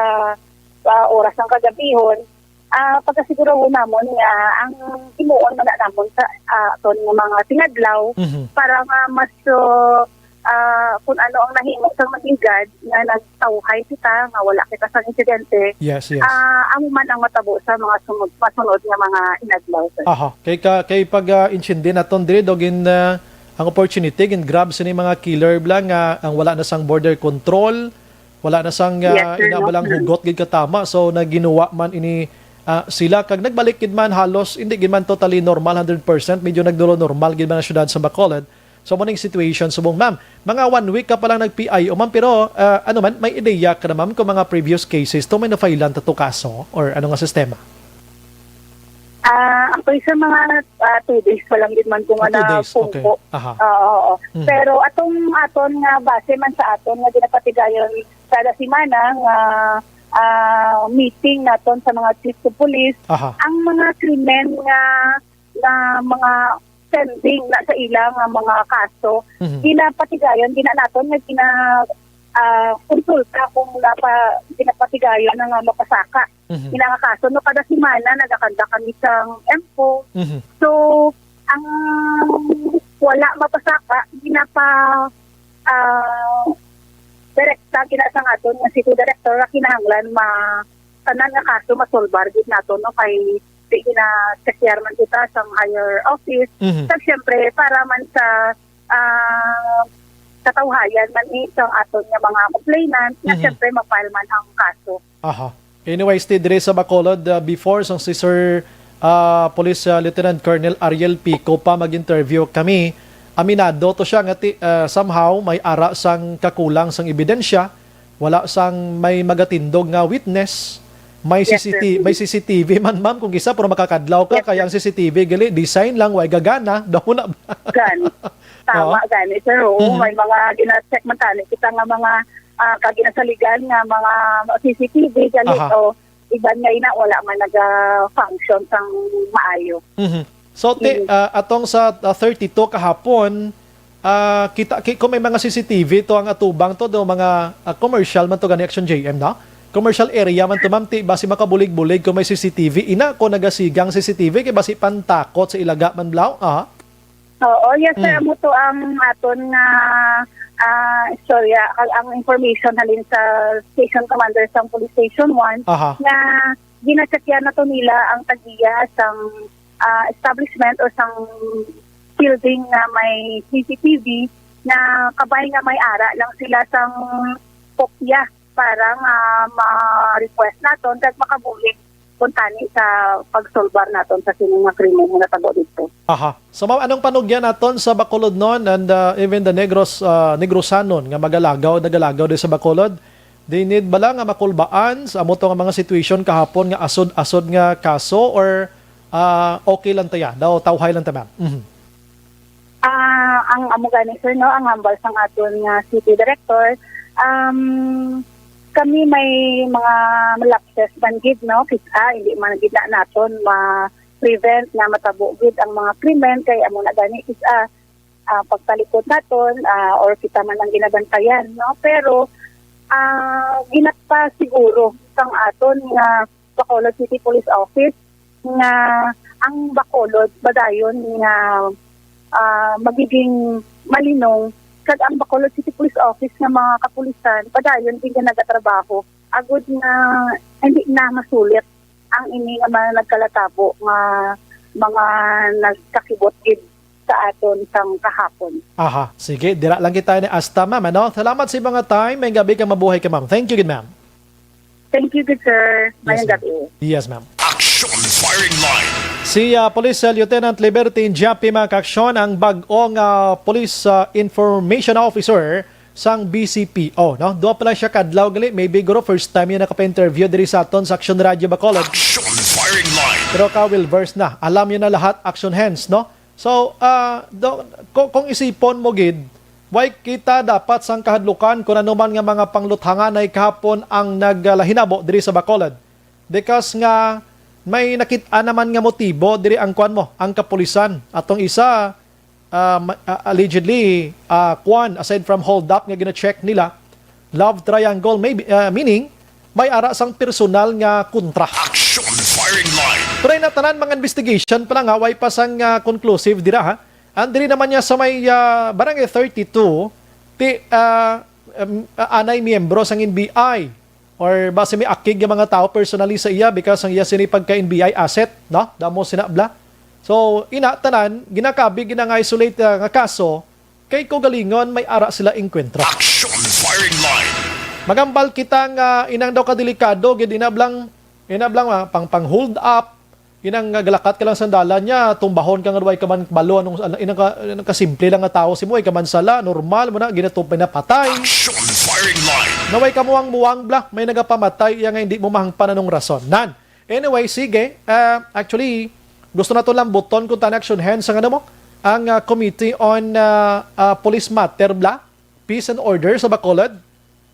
ah, oras ng kagabihon, ah, pagasigurahon namon nga ang himuon man na namon sa, ah, aton nga mga tingadlaw Mhm. para nga mas, uh, ah, kung ano ang nahimo sa maligad nga nagtawhay kita, nga wala kita sa insidente, Yes, yes. ah, amo man ang matabo sa mga sunod, masunod nga mga inadlaw, sir. Aha. Kay ka, kay pag, ah, intindi naton diri, daw gin, ah, ang opportunity, gin-grab sini mga killer bala nga ang wala na sang border control, wala na sang, Yes, ah, sir, ina no? bala ang Mm. hugot gid katama. So, naginuwa man ini, ah, sila. Kag nagbalik gid man halos, hindi gid man totally normal, hundred percent. Medyo nagdulo normal gid man ang syudad sa Bacolod. So, mo ning situation subong, ma'am. Mga one week ka pa lang nag-P I O, ma'am, pero, ah, ano man, may ideya ka na, ma'am, kung mga previous cases to may na-filean ta to kaso or ano nga sistema? Ah, actually, sa mga, ah, two days pa lang din man kung Ah, two ano, days, okay. pungko. Aha. Oo, oo. Mhm. Pero atong aton nga base man sa aton nga ginapatigayon kada semana nga, ah, meeting naton sa mga chiefs of police, Aha. ang mga krimen nga, nga mga pending na sa ila nga mga kaso, Mhm. ginapatigayon, gina naton nga gina-, ah, konsulta kung napa-, ginapatigayon na nga mapasaka Mhm. ina nga kaso, no, kada semana nagakanda kami sang M P O. Mhm. So, ang wala mapasaka, ginapa-, ah, direkta gina sa aton nga city director nga kinahanglan ma-, tanan nga kaso masolbar gid nato, no, kay di gina-check man kita sa higher office. Mhm. Kag siyempre, para man sa, ah, katawhayan man ni sa aton nga mga complainant, nga Mhm. siyempre ma-file man ang kaso. Aha. Anyways, ti diri sa Bacolod, ah, before sang si Sir, ah, Police, ah, Lieutenant Colonel Ariel Pico pa mag-interview kami, aminado to siya nga ti-, ah, somehow may ara sang kakulang sang ebidensya, wala sang may magatindog nga witness, may Yes, C C T V, sir. may C C T V man, ma'am, kung isa, pero makakadlaw ka, Yes, kaya sir. ang C C T V, gali, design lang, way gagana, daw na ba? Gani. Tama, Oo. gani, sir. Oo, Mhm. may mga gina-check man tani kita nga mga, ah, kaginasaligan nga mga C C T V, gani, Aha. o iban nga ina, wala man naga-function sang maayo. Mhm. So, ti-, Mhm. ah, atong sa, ah, thirty-two kahapon, ah, kita, ki-, kung may mga C C T V to ang atubang to, do mga, ah, commercial man to gani, Action J M, no? commercial area man to, ma'am, ti basi makabulig-bulig kung may C C T V. Ina ko nagasigang C C T V kay basi pantakot sa ilaga man, blaw. Aha. Oo, yes, sir. Mm. Amo to ang aton nga, ah, istorya, ang, ang information halin sa station commander sang Police Station one Aha. nga gina-check-an na to nila ang tagiya sang, ah, establishment o sang building nga may C C T V, na kabay nga may ara lang sila sang kopya para nga ma-request naton kag makabulig kuntani sa pagsulbar naton sa sini nga krimen nga natabo didto. Aha. So, ma'am, anong panugyan naton sa Bacolod non and, uh, even the Negros, uh, Negrosanon nga magalagaw, nagalagaw di sa Bacolod? They need bala nga makulbaan sa amo to nga mga situation kahapon nga asod-asod nga kaso, or, uh, okay lang ta ya? Daw tawhay lang ta, ma'am. Mhm. Ah, ang amo gani, sir, no, ang hambal sang aton nga city director, um, kami may mga lapses man gid, no, kis-a hindi man gid na naton ma-prevent nga matabo gid ang mga krimen, kay amo na gani kis-a, ah, pagtalikod naton, ah, or kita man ang ginabantayan, no, pero, ah, ginapasiguro sang aton nga Bacolod City Police Office nga ang Bacolod padayon nga, ah, magiging malinong, kag ang Bacolod City Police Office nga mga kapulisan padayon din nga nagatrabaho agud nga hindi na masulit ang ini nga mga nagkalatabo nga mga nagkakibot gid sa aton sang kahapon. Aha, sige, dira lang kita ni asta, ma'am, ano? Salamat sa mga time. May gabi ka, mabuhay ka, ma'am. Thank you gid, ma'am. Thank you gid, sir. Yes, Mayong ma'am. Gabi. Yes, ma'am. Action Firing Line. Si, ah, Police, ah, Lieutenant Liberty Jappy, mga kaaksyon, ang bag-ong, ah, Police, ah, Information Officer sang B C P O, no? Duha pa lang siya kadlaw gali, maybe guro first time niya nakapa-interview diri sa aton sa Action Radio Bacolod. Action Firing Line. Pero ka well versed na, alam niya na lahat, Action Hands, no? So, ah, do, kung, kung isipon mo gid, way kita dapat sang kahadlukan kung ano man nga mga pangluthanganay kahapon ang naglahinabo diri sa Bacolod. Because nga may nakit-an naman nga motibo diri ang kwan mo, ang kapulisan. Atong isa, ah, ma-, ah, allegedly, ah, kwan, aside from hold up nga gina-check nila, love triangle, maybe, ah, meaning, may ara sang personal nga kontra. Action Firing Line. Pero ina tanan, mga investigation pa lang, ha, way pa sang, ah, conclusive dira, ha. Ang diri naman niya sa may, ah, Barangay thirty-two, ti, ah, um, ah, anay miyembro sang N B I or basi may akig nga mga tawo personally sa iya because ang iya sini pagka N B I asset, no? Damo sina bla. So, ina tanan, ginakabi, gina-isolate, ah, nga kaso, kay kaugalingon may ara sila engkwentro. Action Firing Line. Magambal kita nga inang daw kadelikado gid, inablang, inablang, ah, pang, pang hold up, inang nga galakat ka lang sa dalan niya, tumbahon ka nga way ka man balo, anong, inang ka, inang kasimple lang nga tawo, si mo, way ka man sala, normal mo na, ginatupay na patay. Action Firing Line. Naway ka muwang-muwang bla, may nagapamatay, iya nga hindi mo mahangpan anong rason. Nan, anyway, sige. Ah, actually, gusto na to lang buton kung tani Action Hands ang ano mo, ang, ah, Committee on, ah, ah, Police Matter bla, Peace and Order sa Bacolod.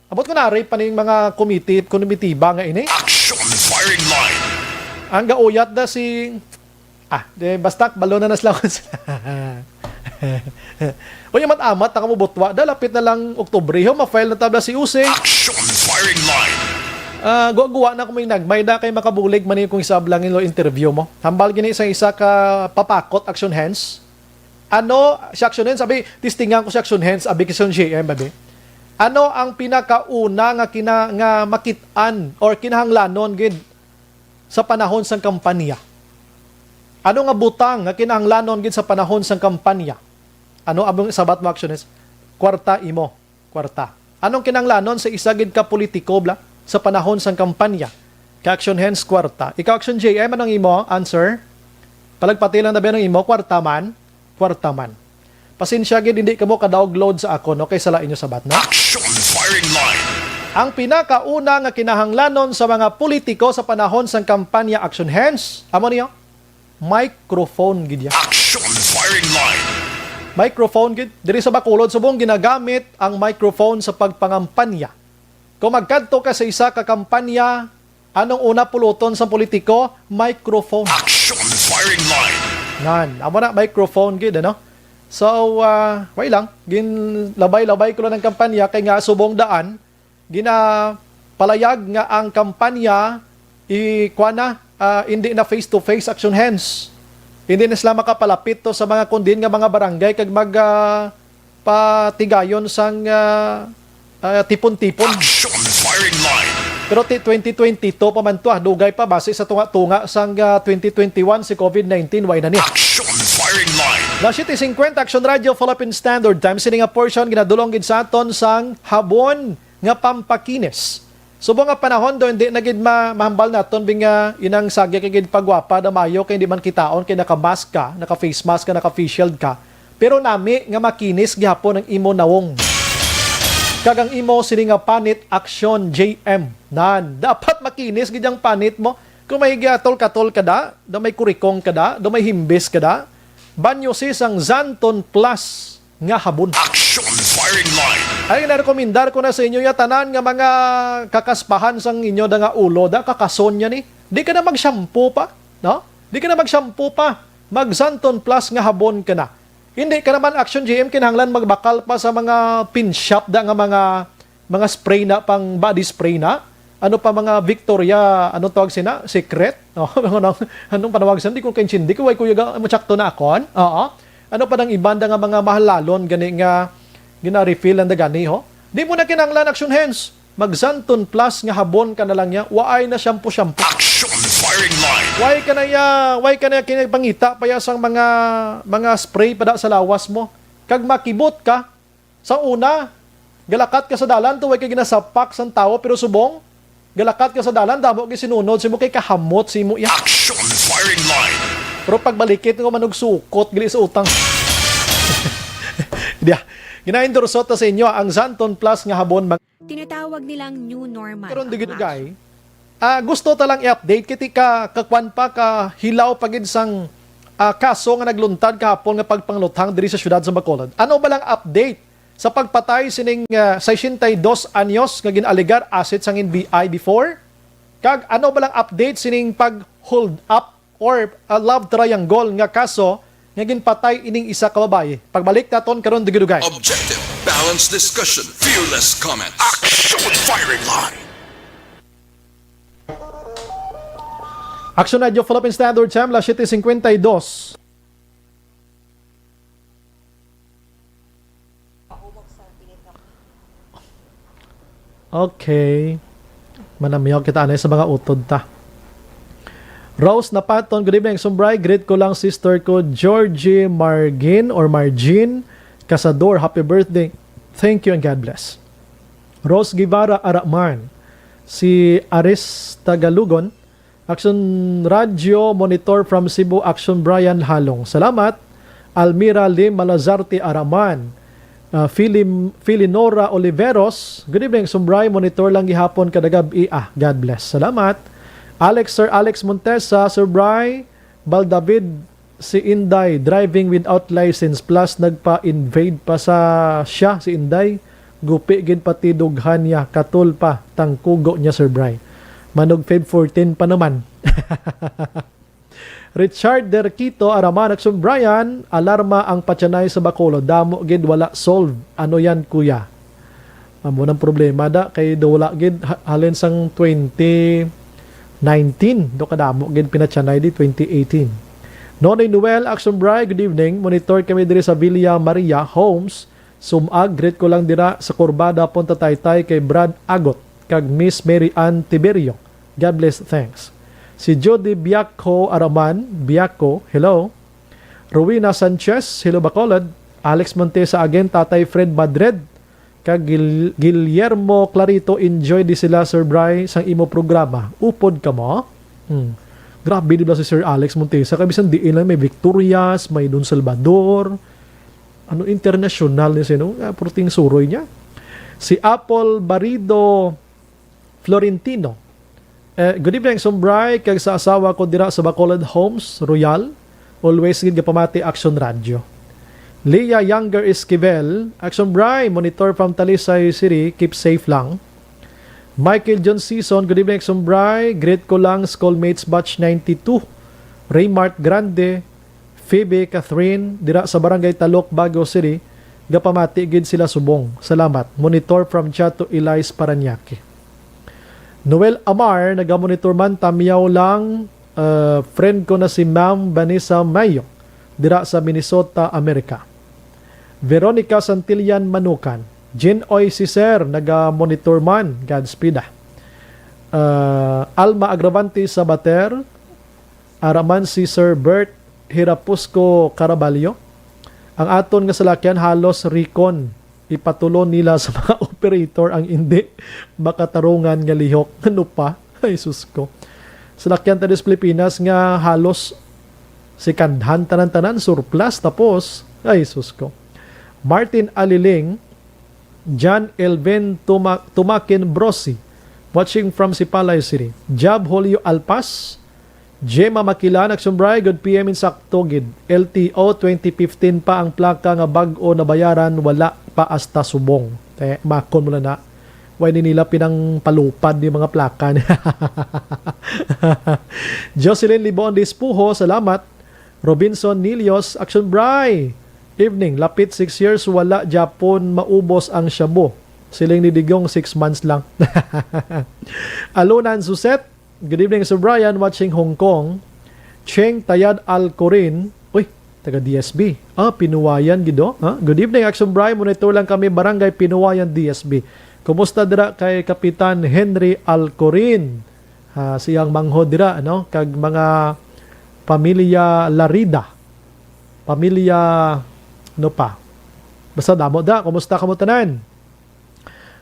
Abot ko na, ari pa ning mga committee, komitiba nga ini. Action Firing Line. Ang gauyat na si, ah, di, basta, balo na nas lawas. Uy, amat-amat, nakamubutwa. Da, lapit na lang Oktubre, ho, ma-file na tabla si Usi. Action Firing Line. Ah, guwa-guwa na kung may nagmay na kay makabulig man yung kung isab lang yung interview mo. Hambal gini sa isa ka papakot, Action Hands. Ano, si Action Hands, abi, testingan ko si Action Hands, abi, Action J M, abi. Ano ang pinakauna nga kina-, nga makit-an or kinahanglanon gid sa panahon sang kampanya? Ano nga butang nga kinahanglanon gid sa panahon sang kampanya? Ano abong sabat mo, Action Hands? Kwarta imo. Kwarta. Anong kinahanglanon sa isa gid ka politiko, bla, sa panahon sang kampanya? Kay Action Hands, kwarta. Ikaw, Action J M, anong imo answer? Palagpati lang na ba ang imo? Kwarta man? Kwarta man. Pasensya gid, hindi kamo kadaog load sa akon, no? Kay sala inyo sabat, no? Action Firing Line. Ang pinakauna nga kinahanglanon sa mga politiko sa panahon sang kampanya, Action Hands, amo niyo? Microphone gid ya. Action Firing Line. Microphone gid. Diri sa Bacolod, subong ginagamit ang microphone sa pagpangampanya. Kung magkadto ka sa isa ka kampanya, anong una puluton sa politiko? Microphone. Action Firing Line. Nan, amo na, microphone gid, ano? So, ah, way lang. Ginlabay-labay ko lang ang kampanya kay nga subong daan, gina, palayag nga ang kampanya i-, kuwan na, ah, hindi na face-to-face, Action Hands. Hindi na sila makapalapit to sa mga kondin nga mga barangay kag mag, ah, patigayon sang, ah, ah, tipon-tipon. Action Firing Line. Pero ti-, twenty twenty-two pa man to, ah. Dugay pa base sa tunga-tunga sang, ah, twenty twenty-one si COVID nineteen, way na ni. Action Firing Line. Alas siyete singkwenta, Action Radio, Philippine Standard Time. Sini nga portion ginadulong gid sa aton sang habon nga pampakinis. Subong nga panahon do, hindi na gid ma-, mahambal naton bing, ah, inang sagi kay gid pagwapa na mayo kay hindi man kitaon kay naka-mask ka, naka-face mask ka, naka-face shield ka. Pero nami nga makinis gihapon ang imo nawong. Kag ang imo sini nga panit, Action J M. Nan, dapat makinis gid ang panit mo. Kung may gatol-katol ka da, da may kurikong ka da, da may himbis ka da, banyo si sang Xanthone Plus nga habon. Action Firing Line. Ay, narekomendar ko na sa inyo ya tanan nga mga kakaspahan sang inyo da nga ulo, da kakason niya ni. Di ka na mag-shampoo pa, no? Di ka na mag-shampoo pa. Mag Xanthone Plus nga habon ka na. Hindi ka naman, Action G M, kinahanglan magbakal pa sa mga pinshop da nga mga, mga spray na, pang body spray na. Ano pa, mga Victoria, ano tawag sina? Secret? No? Anong, anong panawag sa? Di ko kaintindi. Kay way ko yaga, matsakto na akon. Oo. Ano pa nang iban da nga mga mahalalon gani nga gina-refill ang da gani, ho? Di mo na kinahanglan, Action Hands. Mag Xanthone Plus nga habon ka na lang ya. Waay na shampoo-shampoo. Action Firing Line. Way ka na ya, way ka na kinagpangita pa ya sang mga, mga spray pa da sa lawas mo. Kag makibot ka. Sa una, galakat ka sa dalan, to way ka ginasapak sang tawo, pero subong, galakat ka sa dalan, damo gid sinunod sa imo kay kahamot sa imo iya. Action Firing Line. Pero pagbalikit ko manugsukot, gali sa utang. Diya, gina-endorse ta sa inyo ang Xanthone Plus nga habon. Tinatawag nilang new normal. Karon, ang dugay-dugay, ah, gusto ta lang i-update kay ti ka, kakwan pa, ka hilaw pa gid sang, ah, kaso nga nagluntad kahapon nga pagpangluthang diri sa siyudad sa Bacolod. Ano ba lang update sa pagpatay sining, ah, sesenta y dos anyos nga gin-alegar asset sang N B I before? Kag ano ba lang update sining pag-hold up or a love triangle nga kaso nga ginpatay ining isa ka babayi? Pagbalik naton karon dugay-dugay. Objective, balanced discussion, fearless comment. Action Firing Line. Action Radio Philippine Standard Time, alas siyete singkwenta y dos. Okay. Manamiyaw kita anay sa mga utod ta. Rose Napaton, good evening, Sumbray. Greet ko lang sister ko, Georgie Margin or Margin Casador. Happy birthday. Thank you and God bless. Rose Guevara Araman. Si Aris Tagalugon, Action Radio Monitor from Cebu, Action Brian Halong. Salamat. Almira Lim Malazarte Araman. Ah, Philip, Philinora Oliveros. Good evening, Sumbray. Monitor lang gihapon kada gab-i. Ah, God bless. Salamat. Alex, Sir Alex Montesa, Sumbray, Bal David, si Inday, driving without license, plus nagpa-invade pa sa siya, si Inday. Gupi gid pati dughan niya, katol pa, tangkugo niya, Sir Bry. Manog Feb fourteen pa naman. Richard Derquito, Araman, Action Brian, alarma ang patyanay sa Bacolod. Damo gid wala solve. Ano yan, kuya? Amo nang problema da, kay do wala gid ha-, halin sang twenty nineteen, do kadamo gid pinatyanay di twenty eighteen. Nonoy Noel, Action Bry, good evening. Monitor kami diri sa Villa Maria Homes. Sumag, greet ko lang dira sa Kurbada, Punta Taytay kay Brad Agot kag Miss Mary Ann Tiberio. God bless, thanks. Si Jody Biaco Araman, Biaco, hello. Rowena Sanchez, hello Bacolod. Alex Montesa again, Tatay Fred Madred, kag Gil-, Guillermo Clarito, enjoy di sila, Sir Bry, sang imo programa. Upod ka mo? Hmm. Grabe di ba si Sir Alex Montesa? Kay bisan diin lang, may Victorias, may Don Salvador. Ano, internasyonal ni sino? Ah, purting suroy niya. Si Apple Barido Florentino. Eh, good evening, Sumbray, kag sa asawa ko dira sa Bacolod Homes, Royal. Always gid gapamati Action Radio. Leah Younger Esquivel, Action Bray, monitor from Talisay City, keep safe lang. Michael John Season, good evening, Action Bray. Greet ko lang, schoolmates batch ninety-two. Raymart Grande, Phoebe Catherine, dira sa Barangay Talok, Bago City, gapamati gid sila subong. Salamat. Monitor from Chato Elias, Parañaque. Noel Amar, nagamonitor man, tamyaw lang, uh, friend ko na si Ma'am Vanessa Mayo, dira sa Minnesota, America. Veronica Santillan Manukan, Jin Oy si Sir, nagamonitor man, Godspeed ah. Uh, Alma Agravante Sabater, ara man si Sir Bert Hirapusco Caraballo. Ang aton nga salakyan halos recon, ipatulon nila sa mga operator ang indi makatarungan nga lihok. Ano pa? Ay, sus ko. Salakyan ta sa Pilipinas nga halos second hand tanan-tanan, surplus, tapos, ay, sus ko. Martin Aliling, John Elvin Tuma-, Tumakin Brosi, watching from Sipalay City. Jab Julio Alpas, Gemma Makilan, Action Bry, good P M, insakto gid. L T O twenty fifteen pa ang plaka nga bag-o nabayaran, wala pa hasta subong. Eh, makon mo lang na. Why ni nila pinangpalupad ni mga plaka ni Jocelyn Libon Dispuho, salamat. Robinson Nilios, Action Bry. Evening, lapit six years, wala gyapon maubos ang shabu. Siling ni Digong, six months lang. Alunan Suset, good evening, Sir Brian, watching Hong Kong. Cheng Tayad Alcorin, uy, taga D S B. Ah, Pinuwayan gid, oh. Ha? Good evening, Action Bry. Monitor lang kami, Barangay Pinuwayan, D S B. Kumusta dira kay Kapitan Henry Alcorin? Ah, siyang manghod dira, ano? Kag mga pamilya Larida. Pamilya, ano pa? Basta damo da. Kumusta kamo tanan?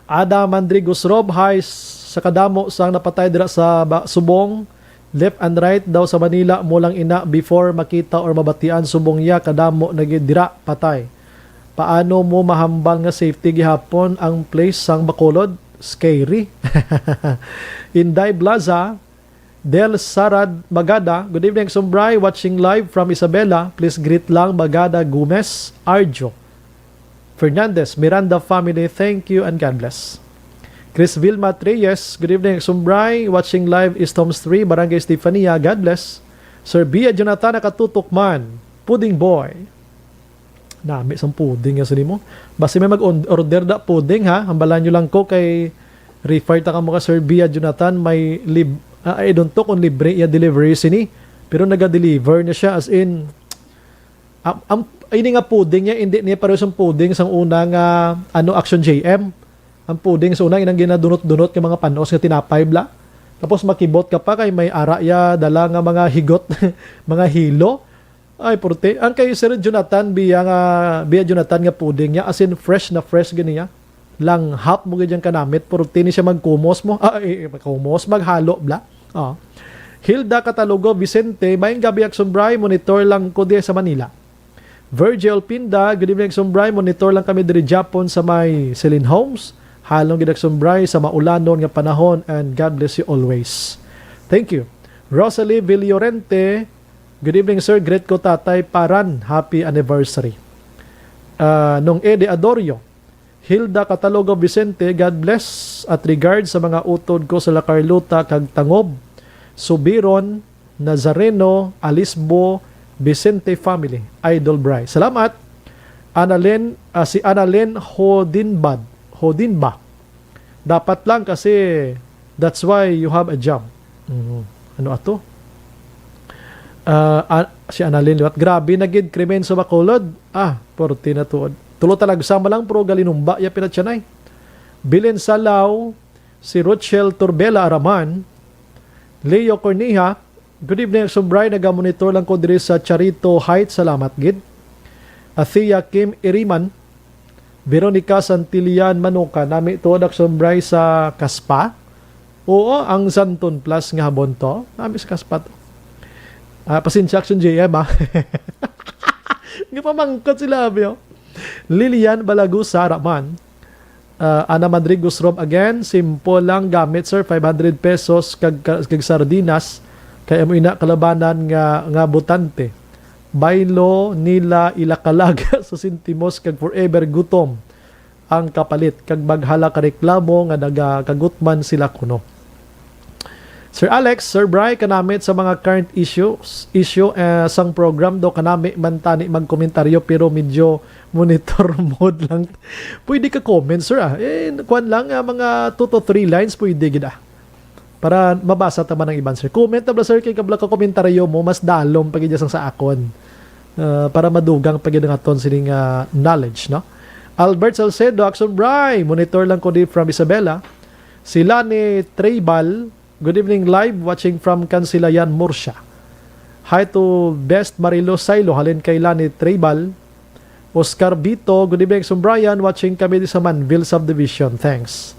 Ada Mandrigo Srob, hi s-, sa kadamo sang napatay dira sa ba-, Subong. Left and right daw sa Manila, mo lang ina before makita or mabatian, subong ya kadamo na gid dira patay. Paano mo mahambal nga safety gihapon ang place sang Bacolod? Scary. Inday Blaza, Del Sarad Magada, good evening, Action Bry, watching live from Isabela. Please greet lang Magada Gomez, Arjo Fernandez, Miranda family, thank you and God bless. Chris Vilma Treyes, good evening, Action Bry, watching live East Homes three, Barangay Estefania, God bless. Sir Bia Jonathan, nakatutok man. Pudding Boy. Nami sang pudding nga sa nimo. Basi may mag-order da pudding, ha. Hambalan nyo lang ko kay refer ta kamo ka Sir Bia Jonathan, may lib-, ah, I don't know kung libre iya delivery sini, pero naga-deliver na siya, as in, am, am, ini nga pudding niya, hindi niya pareho sang pudding sang una nga, ano, Action J M. Ang pudding sa una, inang ginadunot-dunot nga mga panos nga tinapay, bla. Tapos makibot ka pa kay may ara ya dala nga mga higot, mga hilo. Ay, purti. Ang kay Sir Jonathan, biya nga, biya Jonathan nga pudding niya, as in fresh na fresh gani niya. Langhap mo gid yang kanamit, purti ni siya magkumos mo. Ah, eh, eh, magkumos, maghalo, bla. Ah. Hilda Catalogo Vicente, maayong gabi, Action Bry, monitor lang ko diya sa Manila. Virgil Pinda, good evening, Action Bry, monitor lang kami diri Japon sa may Celine Homes. Halong gid, Action Bry, sa maulanon nga panahon, and God bless you always. Thank you. Rosalie Villorente, good evening, sir. Greet ko Tatay Paran. Happy anniversary. Ah, Nong Eddie Adorio, Hilda Catalogo Vicente, God bless at regard sa mga utod ko sa La Carlota kag Tangob, Subiron, Nazareno, Alisbo, Vicente family, Idol Bry. Salamat. Annalyn, ah, si Annalyn Hodinbad, Hodinba. Dapat lang kasi that's why you have a job. Mhm. Ano ato? Ah, ah, si Annalyn liwat. Grabe na gid krimen sa Bacolod. Ah, purti na tuod. Tulo talagsa man lang, pero galinumba ya pinatyanay. Bilin Salaw, si Rochelle Turbela Araman, Leo Corneja, good evening, Action Bry. Nagamonitor lang ko diri sa Charito Heights. Salamat gid. Athea Kim Iriman, Veronica Santillan Manuka, nami tuod, Action Bry, sa Kaspa. Oo, ang Santon Plus nga habon to. Nami sa Kaspa to. Ah, pasensya, Action J M, ah. Nga pamangkot sila, abi, oh. Lilian Balagusa Raman. Ah, Ana Madrigos Rob again. Simple lang gamit, sir. Five hundred pesos kag, kag, kag sardinas. Kay amo ina kalabanan nga, nga botante. Baylo nila ilakalag sa sentimos kag forever gutom ang kapalit, kag maghala ka reklamo nga nagakagutman sila kuno. Sir Alex, Sir Bry, kanamit sa mga current issues, issue, eh, sang program do, kanami man tani magkomentaryo, pero medyo monitor mode lang. Pwede ka comment, sir, ah. Eh, kuwan lang, ah, mga two to three lines, pwede gid, ah. Para mabasa ta man ang iban, sir. Comment na bala, sir, kay kabla ka komentaryo mo, mas dalom pa gid sang sa akon. Ah, para madugang pa gid ang aton sining, ah, knowledge, no? Albert Salcedo, Action Bry, monitor lang ko di from Isabela. Sila ni Treybal, good evening, live watching from Kansilayan, Murcia. Hi to Best Marilo Sailo, halin kay Lani Treybal. Oscar Bito, good evening, Action Brian. Watching kami di sa Manville Subdivision. Thanks.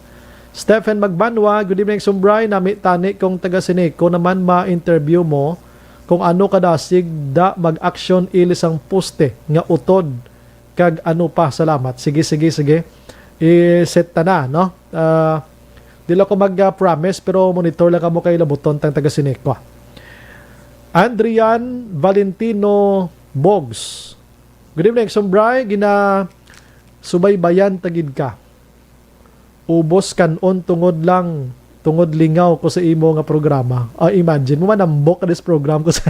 Stephen Magbanwa, good evening, Action Brian. Nami tani kung taga Sineco naman ma-interview mo kung ano kadasig da mag-action ili sang poste nga utod kag ano pa. Salamat. Sige, sige, sige. I-set ta na, no? Ah, di lang ko mag-promise, pero monitor lang kamo kay labuton tang taga Sineco. Andrian Valentino Bogs. Good evening, Action Bry. Ginasubaybayan ta gid ka. Ubos kan-on tungod lang, tungod lingaw ko sa imo nga programa. Ah, imagine mo, manambok ka this program ko sa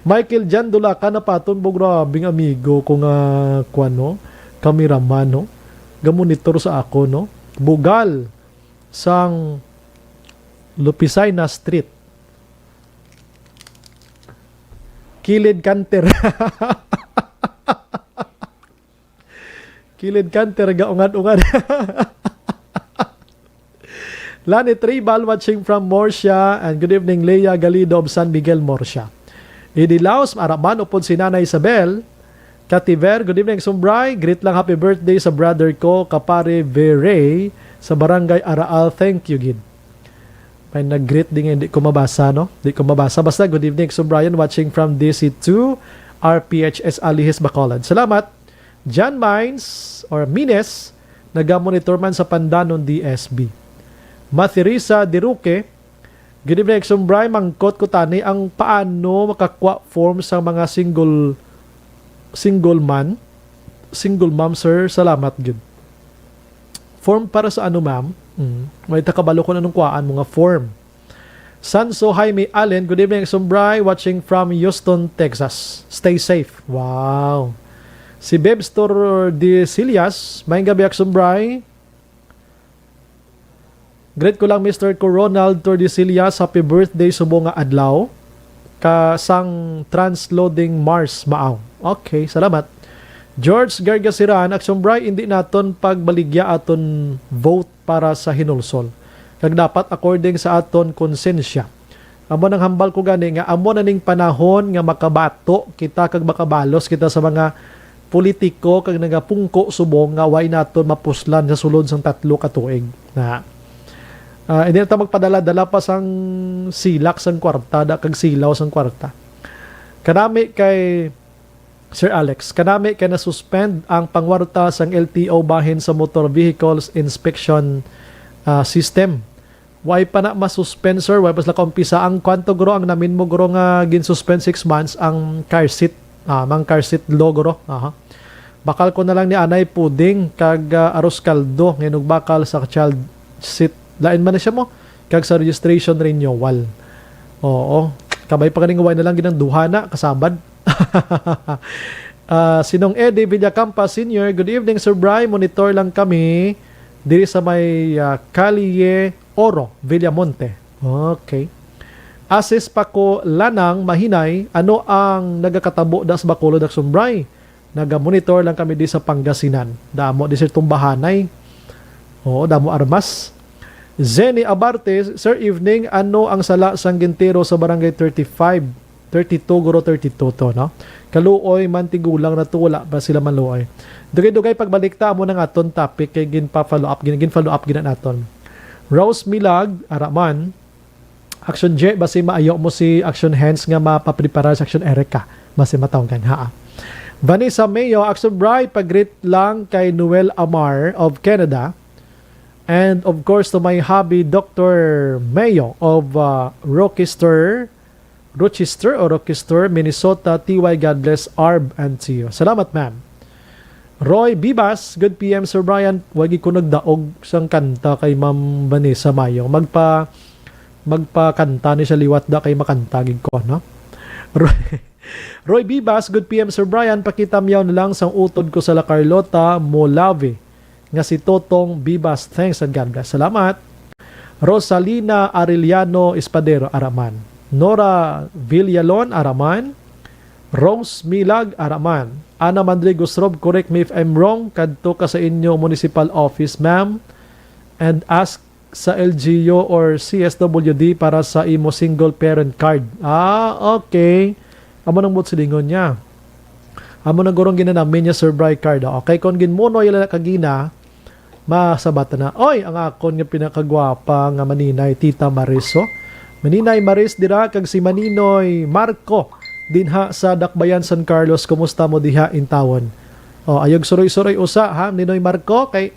Michael Jan Dulacan na paton bo, grabing amigo ko nga, kuwan, no? Kameraman, no? Gamonitor sa ako, no? Bugal sang Lupisay na Street. Kilid kanter. Kilid kanter, gaungad-ungad. Lani Tribal watching from Murcia, and good evening, Leah Galido of San Miguel, Murcia. Idi Laos, maaraman upod si Nanay Isabel Cativer, good evening, Sumbray. Greet lang, happy birthday sa brother ko, kapare Veray, sa Barangay Araal. Thank you, gid. May nag-greet din nga hindi ko mabasa, no? Di ko mabasa. Basta, good evening, Sumbray, watching from D C two, R P H S Alihis, Bacolod. Salamat. John Mines or Mines, nagamonitor man sa Pandanon D S B. Mathirisa Diruque, good evening, Sumbray. Mangkot ko tani ang paano makakuha form sa mga single, single man, single mom, sir. Salamat gid. Form para sa ano, ma'am? Mm. May takabalo ko na nung kuhaan mo nga form. Sanso Jaime Allen, good evening, Sumbray, watching from Houston, Texas. Stay safe. Wow. Si Bebs Tordesillas, maayong gabi, Sumbray. Greet ko lang, Mister ko Ronald Tordesillas, happy birthday subong nga adlaw. Ka sang transloading Mars, maaw. Okay, salamat. George Gargasiran, Sumbray, hindi naton pagbaligya aton vote para sa Hinulsol, kag dapat according sa aton konsensya. Amo nang hambal ko gani nga amo na ning panahon nga makabato kita kag makabalos kita sa mga politiko kag nagapungko subong nga way naton mapuslan sa sulod sang tatlo ka tuig. Na, ah, hindi na ta magpadala-dala pa sang silak sang kwarta, da, kag silaw sang kwarta. Kanami kay Sir Alex, kanami kay na-suspend ang pangwarta sang L T O bahin sa Motor Vehicles Inspection, ah, System. Way pa na ma-suspend, sir. Way pa sila kaumpisa. Ang kwanto, guro, ang namin mo, guro, nga gin-suspend six months, ang car seat. Ah, mang car seat law, guro. Aha. Bakal ko na lang ni anay puding kag, ah, arroz caldo nga inugbakal sa child seat. Lain man na siya mo. Kag sa registration renewal. Oo. Kabay pa kaning way na lang ginang duha na kasabad. Ah, Sinong Eddie Villacampa Senior, good evening, Sir Bry. Monitor lang kami diri sa may, ah, Calle Oro, Villamonte. Okay. Asis pa ko lanang mahinay, ano ang nagakatabo da sa Bacolod, Action Bry? Naga-monitor lang kami di sa Pangasinan. Damo di, sir, tumbahanay. Oo, damo armas. Zenny Abarte, Sir, evening, ano ang sala sang gintiro sa Barangay thirty-five? Thirty-two, guro, thirty-two to, no? Kaluoy man, tigulang na to, wala pa sila maluoy. Dugay-dugay pagbalik ta, amo nang aton topic kay ginpa-follow up, gin-, gin-follow up gina naton. Rose Milag, ara man, Action J, basi maayo mo si Action Hands nga mapapreparar sa Action Erica. Basi matawgan, ha? Vanessa Mayo, Action Bright, pag-greet lang kay Noel Amar of Canada. And of course, to my hubby, Doctor Mayo of, uh, Rochester, Rochester o Rochester, Minnesota, T Y, God bless, Arb and Tio. Salamat, ma'am. Roy Bibas, good P M, Sir Brian. Wagi ko nagdaog sang kanta kay Ma'am Vanessa Mayo. Magpa-, magpakanta ni siya liwat da kay makanta gid ko, no? Roy, Roy Bibas, good P M, Sir Brian. Pakita miyaw na lang sang utod ko sa La Carlota, Molave, nga si Totong Bibas. Thanks and God bless. Salamat. Rosalina Arellano Espadero, araman. Nora Villalon, araman. Rose Milag, araman. Ana Mandrigos Rob, correct me if I'm wrong, kadto ka sa inyo municipal office, ma'am, and ask sa L G U or C S W D para sa imo single parent card. Ah, okay. Amo nang buot silingon niya. Amo na gurong ginanami niya, Sir Bry, card. Okay, kung ginmunoy lang na kagina, masabat na. Oy, ang akon nga pinakagwapa nga maninay, Tita Maris, oh. Maninay Maris dira kag si Maninoy Marco dinha sa Dakbayan, San Carlos. Kumusta mo diha, intawon? Oh, ayog suroy-suroy usa, ha, Ninoy Marco, kay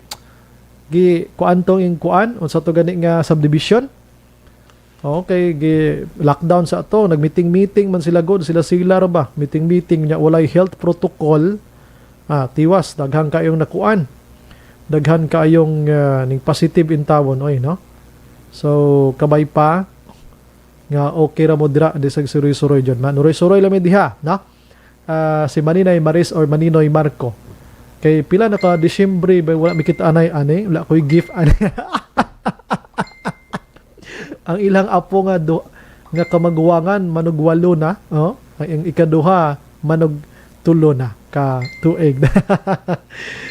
gi kuan tong ing kuan, unsa to gani nga subdivision? Okay, gi lockdown sa ato, nagmeeting-meeting man sila gud, sila-sila ra ba? Meeting-meeting nya walay health protocol. Ah, tiwas, daghan kayong nakuan. Daghan kayong ah, ning positive intawon, oy, no? So, kabay pa nga okay ra mo dira, di sa suroy-suroy jud. Manuroy-suroy lang mi diha, no? Ah, si Maninay Maris or Maninoy Marco. Kay pila na ka Disyembre ba wala mi kita anay ani, wala ko'y gift ani. Ang ilang apo nga do, nga kamaguwangan manugwalo na, oh. Ang ikaduha manugtulo na ka tuig.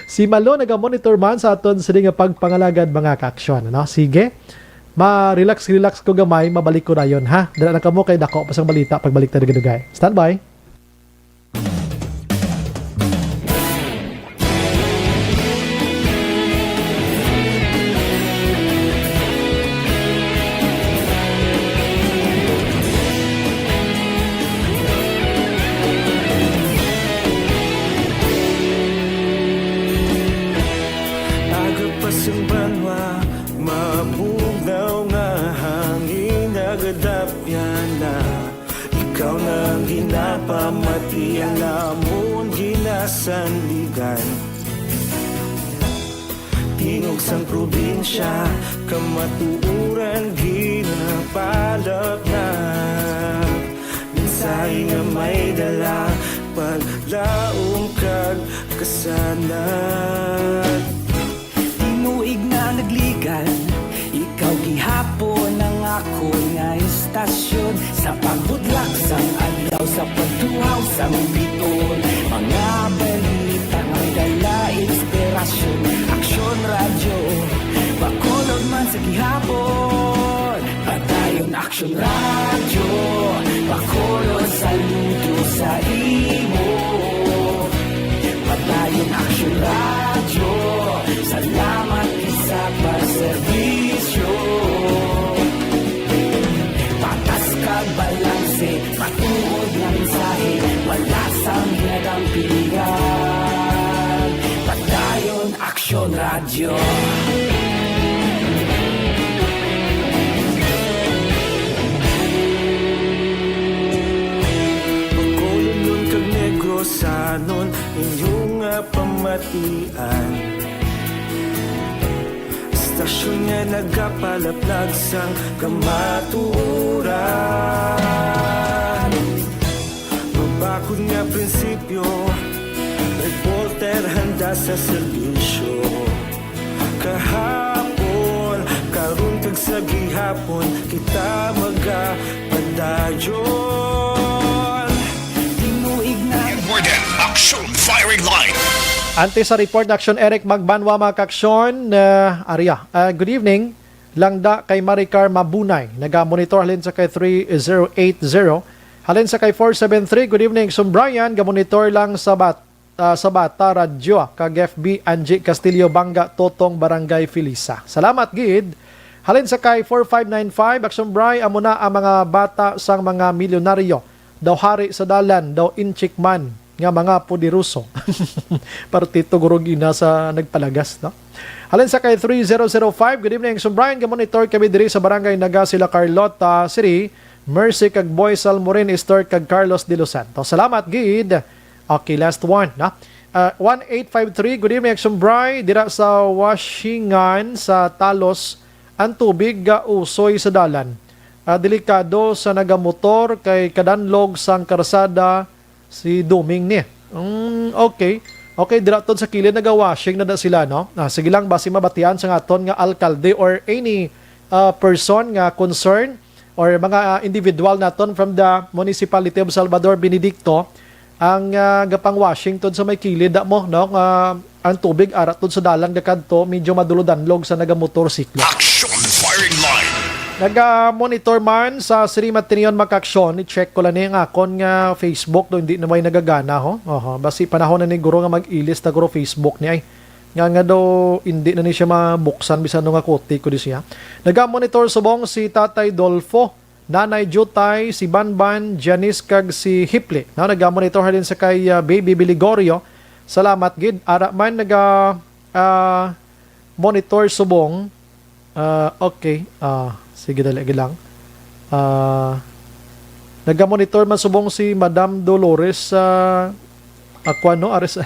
Si Malo naga-monitor man sa aton sini nga pagpangalagad, mga kaaksyon, ano? Sige. Ma-relax, relax ko gamay, mabalik ko dayon, ha. Dala na kamo kay dako pa sang balita pagbalik ta dugay-dugay. Standby. Aga pa sang banwa, mabugnaw nga hangin nagadapyan na. Ikaw na ang ginapamati, ang amon ginasandigan. Tingog sang probinsya, kamatuoran ginapalapnag. Mensahe nga may dala, paglaom kag kasanag. Tinuig na nagligan, ikaw gihapon ang akon nga istasyon. Sa pagbudlak sang adlaw, sa pagtuhaw sang biton, mga balita nga may dala inspirasyon. Aksyon Radyo, Bacolod man sa gihapon. Padayon Aksyon Radyo, Bacolod, saludo sa imo. Padayon Aksyon Radyo, salamat sa pagserbisyo. Patas kag balanse, matuod nga mensahe, wala sang ginadampigan. Padayon Aksyon Radyo. Bacolodnon kag Negrosanon, inyo nga pamatian. Istasyon nga nagapalaplag sang kamatuoran. Mabakod nga prinsipyo, reporter handa sa serbisyo. Kahapon, karon kag sa gihapon, kita magapadayon. Tinuig na. Action Firing Line. Antes sa report, Action Eric Magbanwa, mga kaaksyon, uh, Aria. Uh, good evening. Langda kay Maricar Mabunay, naga-monitor halin sa kay three zero eight zero. Halin sa kay four seven three, good evening, Action Brian, ga-monitor lang sa bat-, ah, sa Bata Radyo, ah, kag F B, Angie Castillo Banga, Totong, Barangay Felisa. Salamat gid. Halin sa kay four five nine five, Action Bri, amo na ang mga bata sang mga milyonaryo daw hari sa dalan, daw inchik man nga mga poderoso. Partito gurog ina sa nagpalagas, no? Halin sa kay three zero zero five, good evening, Action Brian. Ga-monitor kami diri sa Barangay Naga, sila Carlota Siri, Mercy kag Boy Salmorin, Esther kag Carlos De Los Santos. Salamat gid. Okay, last one, no? Ah, one eight five three, good evening, Action Bri. Dira sa Washingan sa Talos, ang tubig ga usoy sa dalan. Ah, delikado sa nagamotor kay kadanlog sang karsada si Doming ni. Mm, okay. Okay, dira tod sa kilid nagawashing na da sila, no? Ah, sige lang, basi mabatian sa aton nga alkalde or any ah, person nga concern or mga, ah, individual naton from the Municipality of Salvador Benedicto ang, ah, gapang-washing tod sa may kilid mo, no? Nga ang tubig ara tod sa dalan gakadto, medyo madulo-danlog sa nagamotorsiklo. Action firing line. Naga-monitor man sa Sri Matinion, Makaksyon, i-check ko lang ni ang akon nga Facebook do, hindi na may nagagana, ho. Oho, basi panahon na ni guro nga mag-ilis na guro Facebook ni ay. Nga, nga daw, hindi na ni siya mabuksan, bisan no nga kuti ko di siya. Naga-monitor subong si Tatay Dolfo, Nanay Jutay, si Banban, Janice, kag si Hipli. No, naga-monitor halin sa kay, ah, Baby Biligorio. Salamat gid. Ara man, naga, ah, monitor subong. Ah, okay. Ah, sige, dali, agi lang. Ah, naga-monitor man subong si Madam Dolores sa Aqua, no? Aris.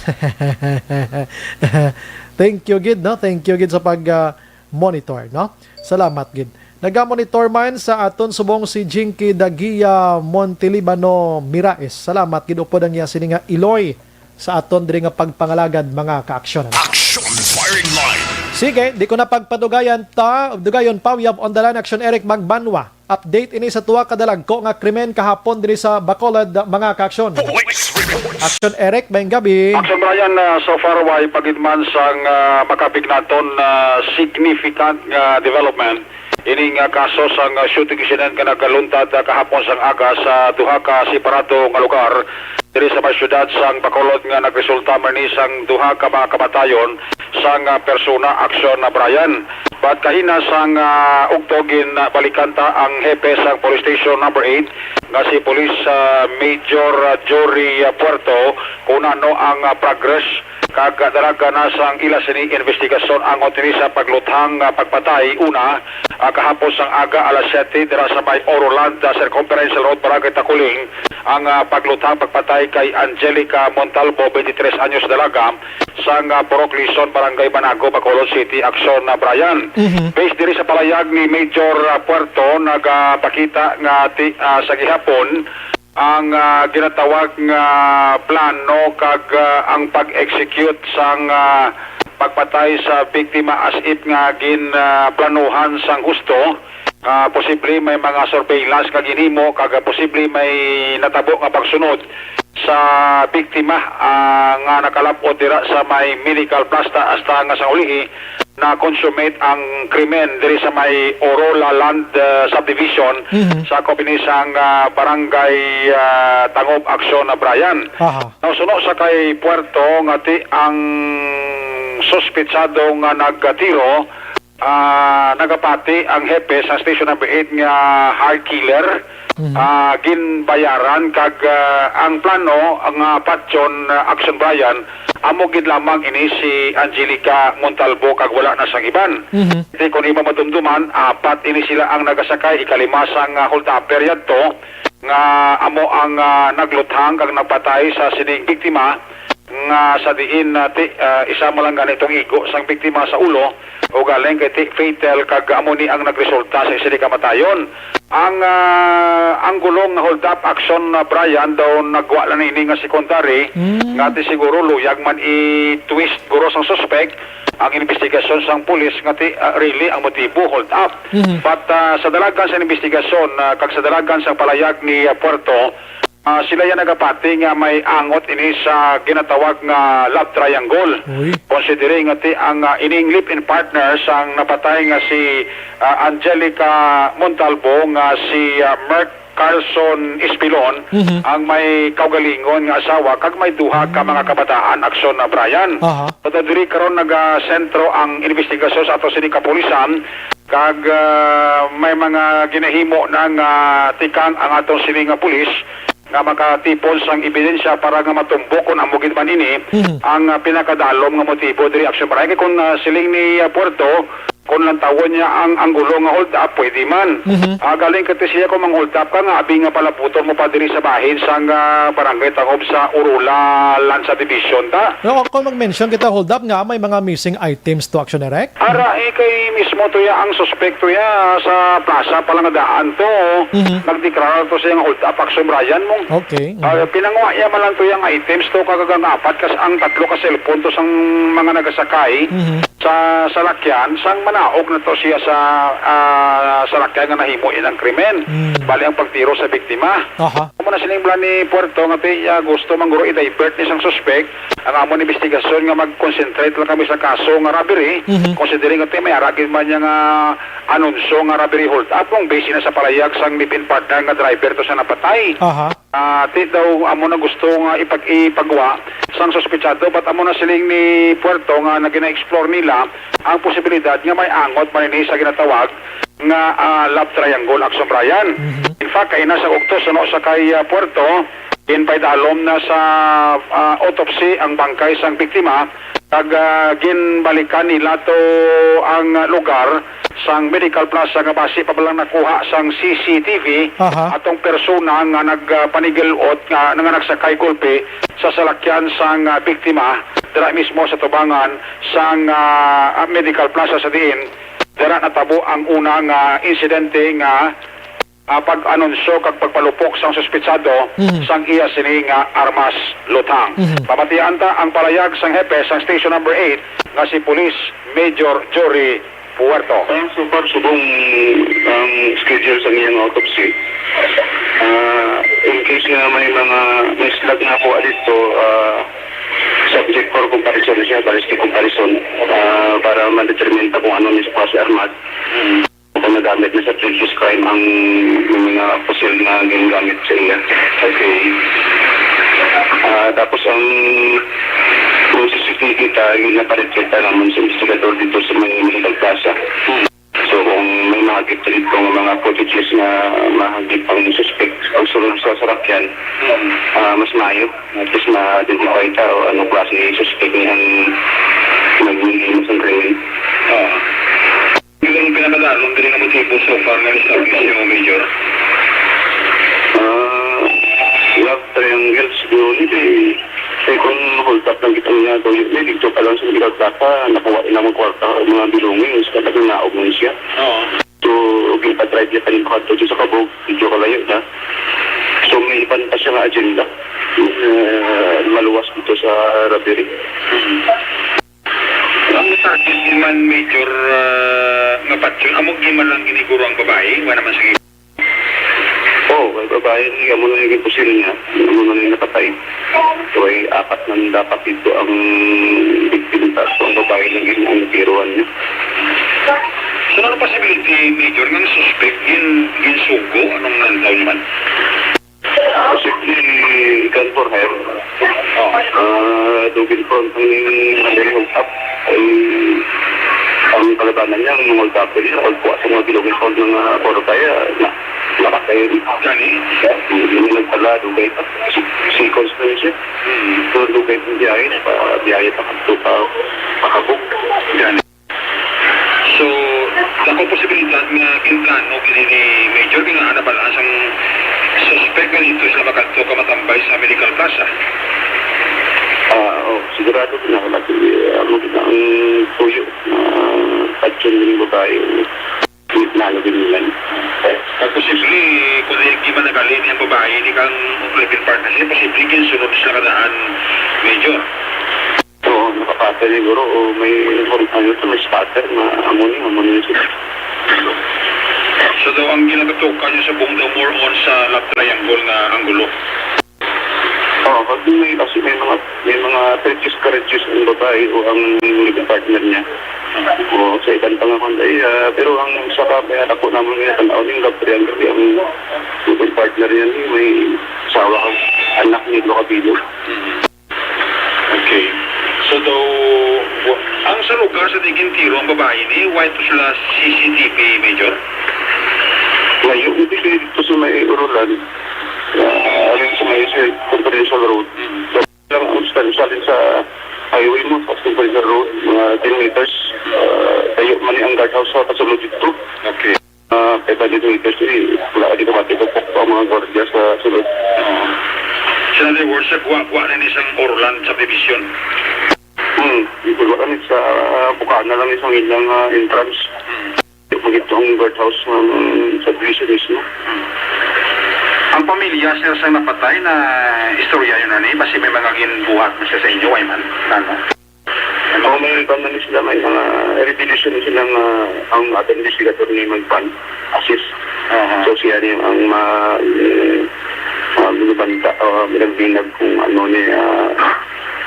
Thank you gid, no? Thank you gid sa pag, ah, monitor, no? Salamat gid. Naga-monitor man sa aton subong si Jinky Dagia Montelibano Miraes. Salamat gid upod ang iya sini nga iloy sa aton diri nga pagpangalagad, mga kaaksyonan. Action firing line. Sige, di ko na pagpadugayan ta, dugayon pa, we have on the line Action Eric Magbanwa. Update ini sa tuwa ka dalagko nga krimen kahapon diri sa Bacolod, mga kaaksyon. Police report. Action Eric, maayong gabi. Action Brian, ah, so far, way pa gid man sang, ah, makapig naton na significant nga development. Ini nga kaso sang, ah, shooting incident nga nagaluntad, ah, kahapon sang aga sa duha ka separado nga lugar diri sa may siyudad sang Bacolod nga nagresulta man ni sang duha ka mga kamatayon sang, ah, persona, Action, ah, Brian. But kahina sang, ah, ugto, ginbalikan ta ang hepe sang Police Station Number Eight nga si Police, ah, Major, ah, Jory, ah, Puerto kung ano ang, ah, progress kag dalagan na sang ila sini investigasyon angot ini sa pagluthang nga pagpatay. Una, ah, kahapon sang aga alas siyete dira sa may Oroland, ah, Circumferential Road, Barangay Taculing, ang, ah, pagluthang pagpatay kay Angelica Montalvo, twenty-three anyos, dalaga sang, ah, Purok Lison, Barangay Banago, Bacolod City, Action, ah, Brian. Mhm. Based diri sa palayag ni Major, ah, Puerto, nagapakita nga ti-, ah, sa gihapon, ang, ah, ginatawag nga plano kag, ah, ang pag-execute sang, ah, pagpatay sa biktima as if nga gin, ah, planuhan sang husto. Ah, posible may mga surveillance nga ginhimo kag, ah, posible may natabo nga pagsunod sa biktima, ah, nga nakalab-ot dira sa may medical plasta hasta nga sa ulihi na-consummate ang krimen diri sa may Orola Land, ah, Subdivision, mhm, sa Copinisang, ah, Barangay, ah, Tangob, Action, ah, Brian. Aha. Now, suno sa kay Puerto, nga ti ang suspetsado nga nagtiro, ah, nagapati ang hepe sa Station Number Eight nga hire killer, mhm, ah, ginbayaran kag, ah, ang plano nga patyon, ah, Action, Brian, amo gid lamang ini si Angelica Montalvo kag wala na sang iban. Mhm. Di, kung imo madumduman, apat ini sila ang nagasakay, ikalima sang, ah, hold-upper yadto nga amo ang, ah, nagluthang kag nagpatay sa sining biktima, nga sa diin, ah, ti, ah, isa man lang gani itong igo sang biktima sa ulo, o galing kay ti fatal, kag amo ni ang nagresulta sa isa ni kamatayon. Ang, ah, ang gulong nga hold-up, Action, ah, Brian, daw nagwa lang ini nga secondary, mm, nga ti siguro luyag man i-twist guro sang suspect ang investigasyon sang pulis nga ti, ah, really ang motibo, hold up. Mhm. But, ah, sa dalagan sa investigasyon, ah, kag sa dalagan sa palayag ni, ah, Puerto, ah, sila yan nagapati nga may angot ini sa ginatawag nga love triangle. Uy. Considering nga ti ang, ah, ining live-in partner sang napatay nga si, ah, Angelica Montalvo nga si, ah, Mark Carson Espilon, mhm, ang may kaugalingon nga asawa kag may duha ka mga kabataan, Action, ah, Brian. Aha. Pero diri karon nagasentro ang investigasyon sa ato sini kapulisan, kag, ah, may mga ginahimo na nga tikang ang aton sini nga pulis nga makatipon sang ebidensya para nga matumbok kung amo gid man ini, mhm, ang, ah, pinakadalom nga motibo diri, Action, Brian. Kay kung, ah, siling ni, ah, Puerto, kung lantawon niya ang anggulo nga hold up, pwede man. Mhm. Ah, galing ka ti siya kung mang-hold up ka nga, abi nga palaputon mo pa diri sa bahin sang, ah, barangay Tangob sa Orola Land Subdivision ta. Pero kung mag-mention kita hold up nga, may mga missing items to, Action Direct? Ara, eh, kay mismo to ya ang suspect to ya sa plaza pa lang daan to. Mhm. Nagdeklara to siya nga hold up, Action Brian mo. Okay. Ah, pinanguha niya man lang to yang items to, kag ang apat kas-, ang tatlo ka cellphone to sang mga nagasakay. Mhm. sa salakyan, sang manaog na to siya sa, ah, salakyan nga nahimo inang krimen. Mm. Bali ang pagtiro sa biktima. Aha. Amo na sining bala ni Puerto nga ti, ah, gusto man guro i-divert ni sang suspek ang amon investigasyon nga mag-concentrate lang kami sa kaso nga robbery, Mhm. considering nga ti may ara gid man niya nga anunsyo nga robbery hold up kung base na sa palayag sang live-in partner nga driver to sa napatay. Aha. Ah, ti daw amo na gusto nga ipag-, ipagwa sang suspetsado, but amo na siling ni Puerto nga nagina-explore nila ang posibilidad nga may angot man ini sa ginatawag nga, ah, love triangle, Action Brian. Mhm. In fact, kaina sa uktos, ano, sa kay, ah, Puerto, ginpaidalom na sa, ah, autopsy ang bangkay sang biktima, kag, ah, ginbalikan nila to ang lugar sang Medical Plaza nga basi pa lang nakuha sang C C T V Aha. atong persona nga nagpanigil-ot nga, nga nagsakay gulpi sa salakyan sang, ah, biktima dira mismo sa tubangan sang, ah, Medical Plaza sa diin dira natabo ang una nga insidente nga, ah, pag-anunsyo kag pagpalupok sang suspetsado Mhm. sang iya sini nga armas lutang. Mhm. Pamatian ta ang palayag sang hepe sang Station Number Eight nga si Police Major Jory Puerto. Ah, so far, subong ang schedule sa iyang autopsy. Ah, in case nga may mga, may slag nga kuha dito, ah, subject for comparison siya, ballistic comparison, ah, para ma-determine ta kung ano mismo si armas. Kung nagamit na sa previous crime ang, ang mga pusil nga ginagamit sa iya. Okay. Ah, tapos ang, ang C C T V ta, yung naparepleta naman sa investigador dito sa may Medical Plaza. Hmm. So, kung may mahagip dito ng mga footages na mahagip ang suspect, ang sulod sa sarakyan, Hmm. ah, mas maayo. At least ma-identify ta o anong klase ng suspect niya ang nagmumulong sa krimen. Oo. Yung pinakadalom diri nga motibo so far nga establish nyo, Major? Ah, love triangle siguro ni kay, kay kung hold up lang kita niya, to yun, eh, dito pa lang sa Miguel Plaza, nakuha ilang mga kwarta, mga belongings, kaya nagnaog man siya. Oo. So, gipa-drive niya pa rin pa to sa Kabog, medyo kalayo na. So, may iban pa siya nga agenda. Eh, maluwas dito sa robbery. Hmm. Ang target ni man, Major, ah, nga patyon, amo gid man lang giniguro ang babae, wala naman sige. Oh, may babae ni, amo na yung imposible niya. Amo na yung napatay. So, ay apat na dapat dito ang victim, tapos ang babae lang yun ang tiruan niya. So, ano possibility, Major, nga ang suspect gin-, ginsugo? Anong nantaw naman? Posible gun for hire. Oh. Ah, double front ang, ang hold up. Ay, ang kalabanan niya, ang mga hold up niya, ang kuha sa mga bilog ng sound ng, ah, puro kaya, na, nakatayo. Gani? Hindi nagpala, dugay pa. Si-, sequence na yun siya. Hmm. So, dugay pa biyahe, pa, biyahe pa, pa, pa, pa Kabog. Gani. So, dako posibilidad nga ginplano gid ni Major, kay nga nabal-an sang suspek nga dito sila makadto ka matambay sa Medical Plaza. Ah, oh, sigurado na lagi, ah, mo ang tuyo, ah, patyon ng babae, ginplano din nila. Kag posible, kung di man nagali ni ang babae, ni kang live-in partner niya, posible ginsunod sila kadaan, Major. Oo, nakapatay siguro, o may, ano to, may spatter na amo ni, amo ni siya. So daw ang ginatutukan niyo sa buong daw more on sa love triangle nga anggulo? Oo, pag may, kasi may mga, may mga previous scratches ang babae o ang living partner niya. O sa iban pa nga kung ay, ah, pero ang sa kamay ako naman nga tanaw ning love triangle, ang living partner niya ni may asawa kag anak ni duha ka bilog. Mhm. Okay. So, daw, wa-, ang sa lugar sa di gintiro ang babae ni, way to sila C C T V, Major? Layo, hindi kayo dito sa may Urulan. Ah, alin sa may, sa Confidential Road. Mm. Lang ang stand, salin sa highway mo, sa Confidential Road, mga ten meters. Ah, tayo man ang guardhouse sa kasulod dito. Okay. Ah, five hundred meters, eh, wala ka dito mati, pagpok pa ang mga gwardiya sa sulod. Oo. So, in other words, sa guwa-guwa na ni sang Orland subdivision. Hmm, ito ba kami sa, ah, Bukana lang isang ilang, ah, entrance. Hmm. Ito ang guardhouse ng subdivision mismo. Hmm. Ang pamilya, sir, sa napatay na istorya yun na ni, basi may mga ginbuhat mo siya sa inyo, way man, ano? Kung may pa man sila, may mga revelation sila nga ang ating investigator ni magpan assist. Aha. So, siya ni ang ma-, eh, ah, binibanta, ah, binagbinag kung ano ni, ah,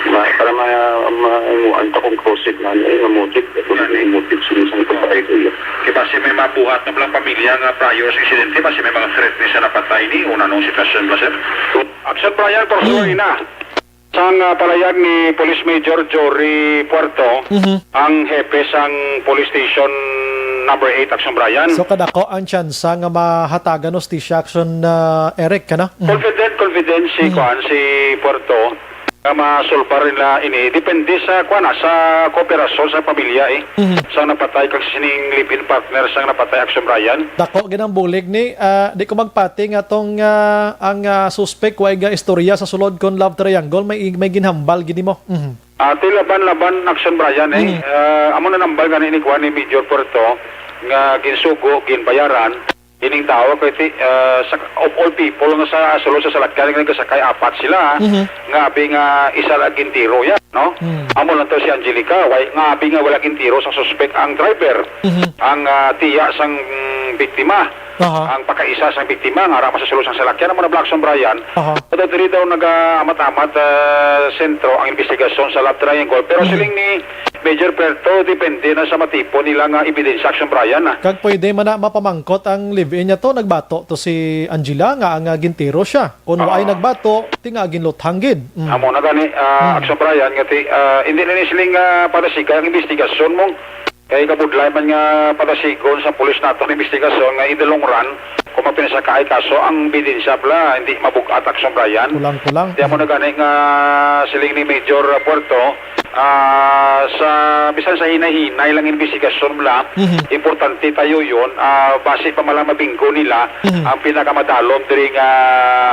ma-, para ma-, ma-, ma-, conclusive na, eh, nga motive, kung ano yung motive sa isang pagpatay ko yun. Kay basi may mabuhat na lang pamilya nga prior sa insidente, basi may mga threat ni sa napatay ni, o anong sitwasyon ba, sir? Action, Brian, for sure, Mm. ina. Sang, ah, palayag ni Police Major Jory Puerto, Mhm. ang hepe sang Police Station Number Eight, Action Brian. So, kadako ang tsansa nga mahatagan hostisya, Action, ah, Eric, kana? Mhm. Confident, confident si, Mhm. kuan, si Puerto nga masulbar nila ini. Depende sa, kuan, ah, sa kooperasyon sa pamilya, eh. Mhm. Sang napatay kag sining live-in partner sang napatay, Action Brian. Dako gid ang bulig ni, ah, di ko magpati nga tong, ah, ang, ah, suspek way ga istorya sa sulod kon love triangle, may, may ginhambal gid nimo. Mhm. Ah, ti laban-laban, Action Brian, eh. Mhm. Ah, amo na nambal gani ni kuan ni Major Puerto nga ginsugo, ginbayaran ining tawo kay ti, ah, sa, of all people nga sa sulod sa salakyan nga nagsakay, apat sila, Mhm. nga abi nga isa lang gintiro ya. No? Mm. Amo lang to si Angelica, way, nga abi nga wala gintiro sang suspek ang driver, Mhm. ang, ah, tiya sang, mm, biktima, Aha. ang pakaisa sang biktima nga ara man sa sulod sang salakyan, amo na, Blackson Brian. Aha. Pero diri daw nagaamat-amat, ah, sentro ang investigasyon sa love triangle. Pero Mhm. siling ni Major Puerto, depende na sa matipon nila nga ebidensya, Action Brian, ah. Kag pwede man na mapamangkot ang live-in niya to, nagbato to si Angela nga ang, ah, gintiro siya. Kung waay Ah. nagbato, ti nga ginluthang gid. Mm. Amo na gani, ah, Mm. Action Brian, nga ti, ah, hindi na ni siling, ah, padasigan ang investigasyon mo. Kay kabudlay man nga padasigon sa pulis nato ang investigasyon nga in the long run, kung mapinasakaay kaso, ang ebidensya bala, hindi mabug-at, Action Brian. Kulang-kulang. Di amo na gani nga siling ni Major Puerto, ah, sa, bisan sa hinay-hinay lang investigasyon bala, Mhm. importante tayo yun, ah, basi pa man lang mabinggo nila Mhm. ang pinakamadalom diri nga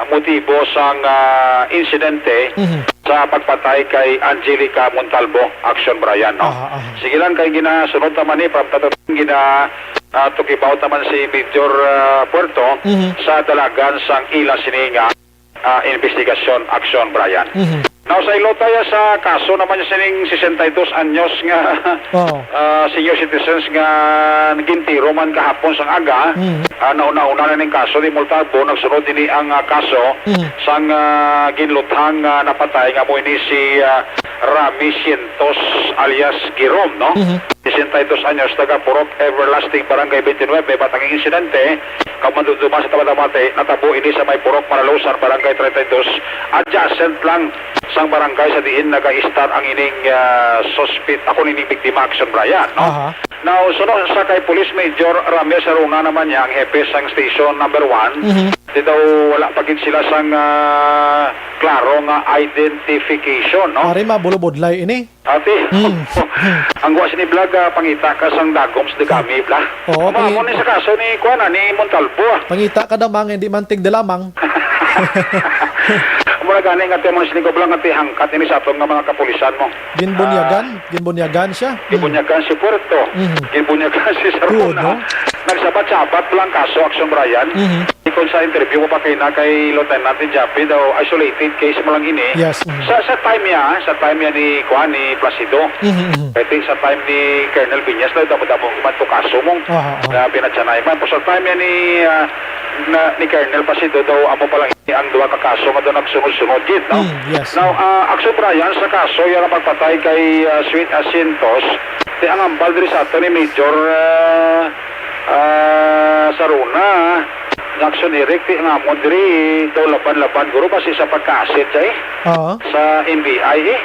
motibo sang, ah, insidente Mhm. sa pagpatay kay Angelica Montalvo, Action Brian, no? Aha, aha. Sige lang, kay ginasunod naman ni, from tatatang gina, ah, tukibaw naman si Major, ah, Puerto Mhm. sa dalagan sang ila sini nga, ah, investigasyon, Action Brian. Mhm. Now, sa ilota ya sa kaso naman sining sesenta y dos anyos nga, Oo. ah, senior citizens nga gintiro man kahapon sang aga, Mhm. ah, nauna-una na ning kaso ni Montalvo, nagsunod ini ang, ah, kaso Mhm. sang, ah, ginluthang, ah, napatay nga mo ini si, ah, Rami Cientos alias Girom, no? Mhm. Sesenta y dos anyos, taga Purok Everlasting, Barangay twenty-nine, batok ang insidente, kag madumduman sa tabantaban, natabo ini sa may Purok Maralusan, Barangay treinta y dos, adjacent lang sang barangay sa diin nagaistar ang ining, ah, suspect, ako nining biktima, Action Brian, no? Aha. Now, suno sa kay Police Major Ramir Saruna naman niya, ang hepe sang Station Number One, Mhm. di daw wala pa gid sila sang, ah, klaro nga identification, no? Ari mabulobudlay ini. Ate, Mm. ang guwa sini vlog, ah, pangita ka sang dagom sa dagami, bla. Oo, Amo, pangi- amo ni sa kaso ni, kuwan, ah, ni Montalvo, ah. Pangita ka damang, hindi man tigda lamang. Amo na gani nga ti, amo ni sini ko, bla, nga ti hangkat ini sa aton nga mga kapulisan mo. Ginbunyagan? Ah, Ginbunyagan siya? Mm. ginbunyagan si Puerto. Mhm. Ginbunyagan si Saruna. Good, no? Nagsabat-sabat lang kaso, Action Brian. Mhm. Ikon sa interview ko pa kay na kay Lieutenant Jappy daw, isolated case mo lang ini. Yes, mhm. Sa, sa time niya, sa time niya ni, kuan, ni Placido. Mhm, mhm. I think sa time ni Colonel Viñas daw, damo-damo man to kaso mo. Aha, aha. Nga pinatsanay man. Pero sa time niya ni, ah, na, ni Colonel Placido daw, amo pa lang ini ang duha ka kaso nga daw nagsunod-sunod gid, no? Mm, yes. Now, ah, Action Brian, sa kaso yan ang pagpatay kay, ah, Sweet Asientos, di ang ambal diri sa ato ni Major, ah, ah, Saruna, Jackson Eric, ti nga amo diri daw laban-laban, guro, basi sa pagka-asset siya, eh, Oo. sa N B I, eh,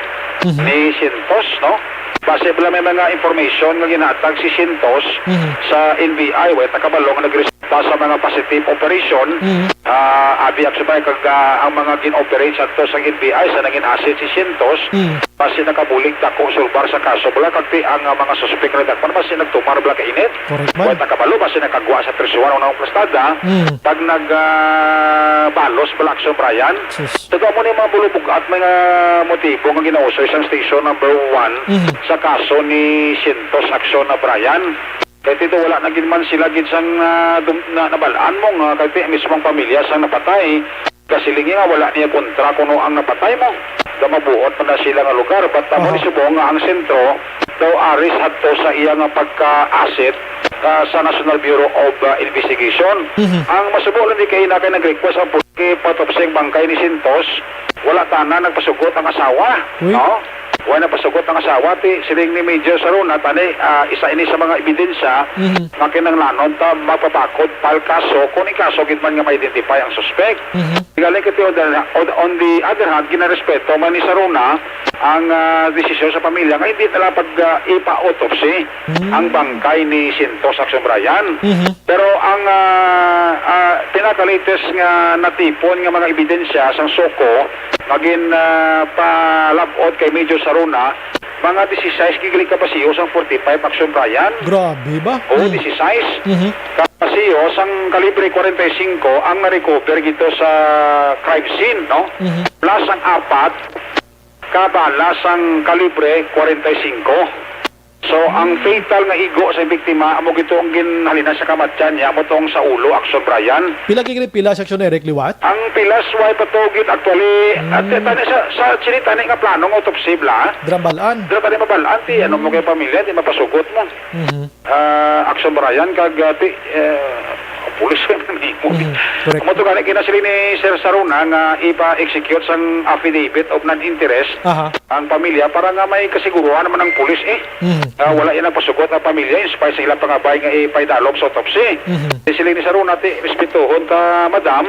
Mhm. ni Sintos, no? Basi bala may mga information nga ginatag si Sintos Mhm. sa N B I, wala ta kabalo nga nagresulta sa mga positive operation. Mhm. Ah, abi, actually, kag, ah, ang mga gin-operate sa to sa N B I sa nangin asset si Sintos, Mhm. Basi nakabulig dako sulbar sa kaso bala, kag ti ang, ah, mga suspek nga nadakpan, basi nagtumar bala ka init. Correct man. Wa ta kabalo, basi nakagwa sa prisuhan o naong plastada, Mm. kag nag, ah, balos bala, Action Brian. Sus. Taga mo ni mga bulubog at mga motibo nga ginausoy sang station number one Mhm. sa kaso ni Sintos, Action na Brian. Kay tito, wala na gid man sila gid sang, ah, dum-, na, nabalaan mo nga kay ti mismong pamilya sang napatay. Kasilingi nga wala niya kontra kuno ang napatay mo. Daw mabuot man na sila nga lugar, but amo Aha. ni subong nga ang sentro daw aris hadto sa iya nga pagka-asset, ah, sa National Bureau of, ah, Investigation. Mhm. Ang masubo lang di kay na kay nag-request ang pulke patopsing bangkay ni Sintos, wala tana nagpasugot ang asawa, Uy. no? Wala nagpasugot ang asawa, ti siling ni Major Saruna, tani, ah, isa ini sa mga ebidensya Mhm. nga kinahanglanon ta magpabakod file kaso kung ikaso gid man nga ma-identify ang suspect. Mhm. Galing kay on the, on, on the other hand, ginarespeto man ni Saruna ang, ah, desisyon sa pamilya nga hindi na lang pag, ah, ipa-autopsy Mm. ang bangkay ni Sintos Action Brian. Mhm. Pero ang, ah, ah, pinaka-latest nga natipon nga mga ebidensya sang SOCO nga gin, ah, palab-ot kay Major Saruna, mga disisais gigaling ka basiyo sang forty-five Action Brian. Grabe ba? Oo, Mm. disisais. Mhm. Ka basiyo sang kalibre kwarenta y singko ang na-recover dito sa crime scene, no? Mhm. Plus ang apat ka bala sang kalibre kwarenta y singko. So, ang fatal nga igo sa biktima, amo gito ang ginhalina sa kamatyan niya, amo tong sa ulo, Action Brian. Pila gid pila, Section Eric, liwat? Ang pilas, way pa to gid, actually, at Mm. tani sa, sa, sini tani nga plano nga autopsy, bla? Dira balaan. Dira tani mabalaan, ti, ano mo kay pamilya, di mapasugot mo. Mhm. Ah, Action Brian, kag, ah, ti, eh, pulis ka na nimo. Mhm, correct. Amo to gani, kinasiling ni Sir Saruna nga ipa-execute sang affidavit of non-interest Aha. ang pamilya para nga may kasiguruhan naman ang pulis, eh. Mhm. Ah, wala yan ang pasugot ang pamilya in spite sa ilang pangabay nga ipaidalom sa autopsy. Mhm. Siling ni Saruna, ti, respetuhon ta, madam,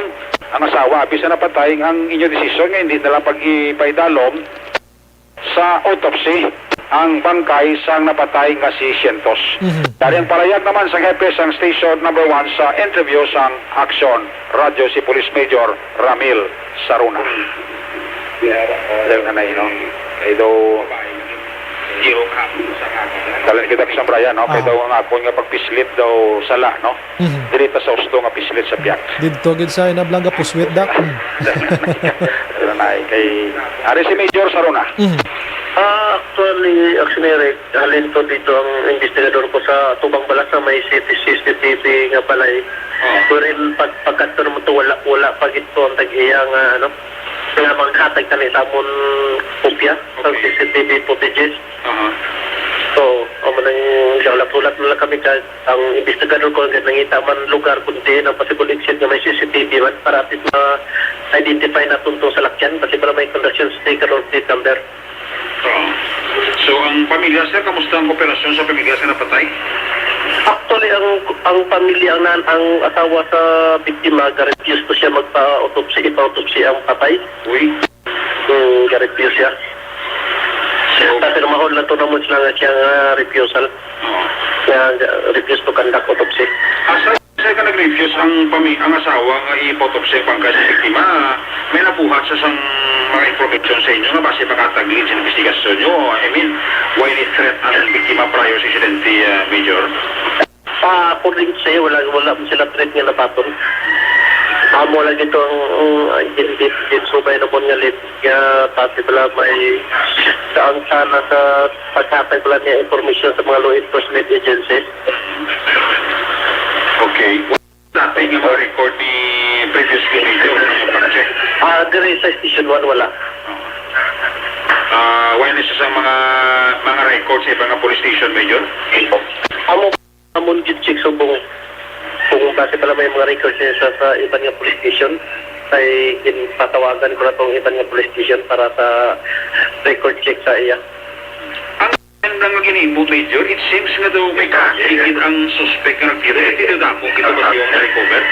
ang asawa, abi sa napatay, ang inyo desisyon nga hindi na lang pag-ipaidalom sa autopsy ang bangkay sang napatay nga si Sientos. Mhm. Dari ang palayag naman sang hepe sang Station Number One sa interview sang Action Radio, si Police Major Ramil Saruna. Dahil nga na, no? Kay daw, dali kita sa Brian, no? Kay Ah. daw ang akon nga pagpislit daw sala, no? Mhm. Diri ta sa husto nga pislit sa piyak. Didto gid sa inablang gapuswit, Dak. Mm. Pero na, kay, ari si Major Saruna. Mhm. Ah, actually, Action Eric, halin to dito ang investigador ko sa tubang bala sa may C C T V nga balay. Oh. Wherein pag, pagkadto naman to, wala, wala pa gid to ang tag-iya nga, ano, nga maghatag kami sa amon kopya sa Okay. C C T V footages. Aha. So, amo nang hulat-hulat na lang kami kag ang investigador ko nga nangita man lugar kung diin ang possible exit nga may C C T V man para at least ma-identify naton tong salakyan, basi para may conduction sticker or plate number. Oo. So, ang pamilya, sir, kamusta ang kooperasyon sa pamilya sa napatay? Actually, ang, ang pamilya, ang nan-, ang asawa sa biktima, ga-refuse to siya magpa-autopsy, ipa-autopsy ang patay. Uy. Hmm, ga-refuse siya. So, Sa pirmahon lang to naman sila nga siya nga refusal. Oo. Nga, refuse to conduct autopsy. Asa, asa ka nag-refuse ang pami-, ang asawa nga ipa-autopsy ang bangkay sa biktima? May nabuhat sa sang mga information sa inyo nga base makataglit sa investigasyon nyo? I mean, why ni threat ang biktima prior sa insidente, ah, Major? Ah, according sa iyo, wala, wala man sila threat nga nabaton. Amo lang ito ang, ang, ang gin-, gin-, ginsubay na mo nga lead nga possible may kaangtahan sa paghatag lang niya information sa mga law enforcement agency. Okay. Dati nga mga record ni previous committee o mga pag-check? Ah, diri sa Station One, wala. Ah, wala na siya sa mga, mga record sa ibang nga police station, Major? Amo, amon gid check subong kung base pala may mga record niya sa, sa iban nga police station, kay ginpatawagan ko na tong iban nga police station para sa record check sa iya. Ang lang nga ginhimo, Major, it seems nga daw may kahigit ang suspect nga nagtira. Ito daw damo kita ba yung recover?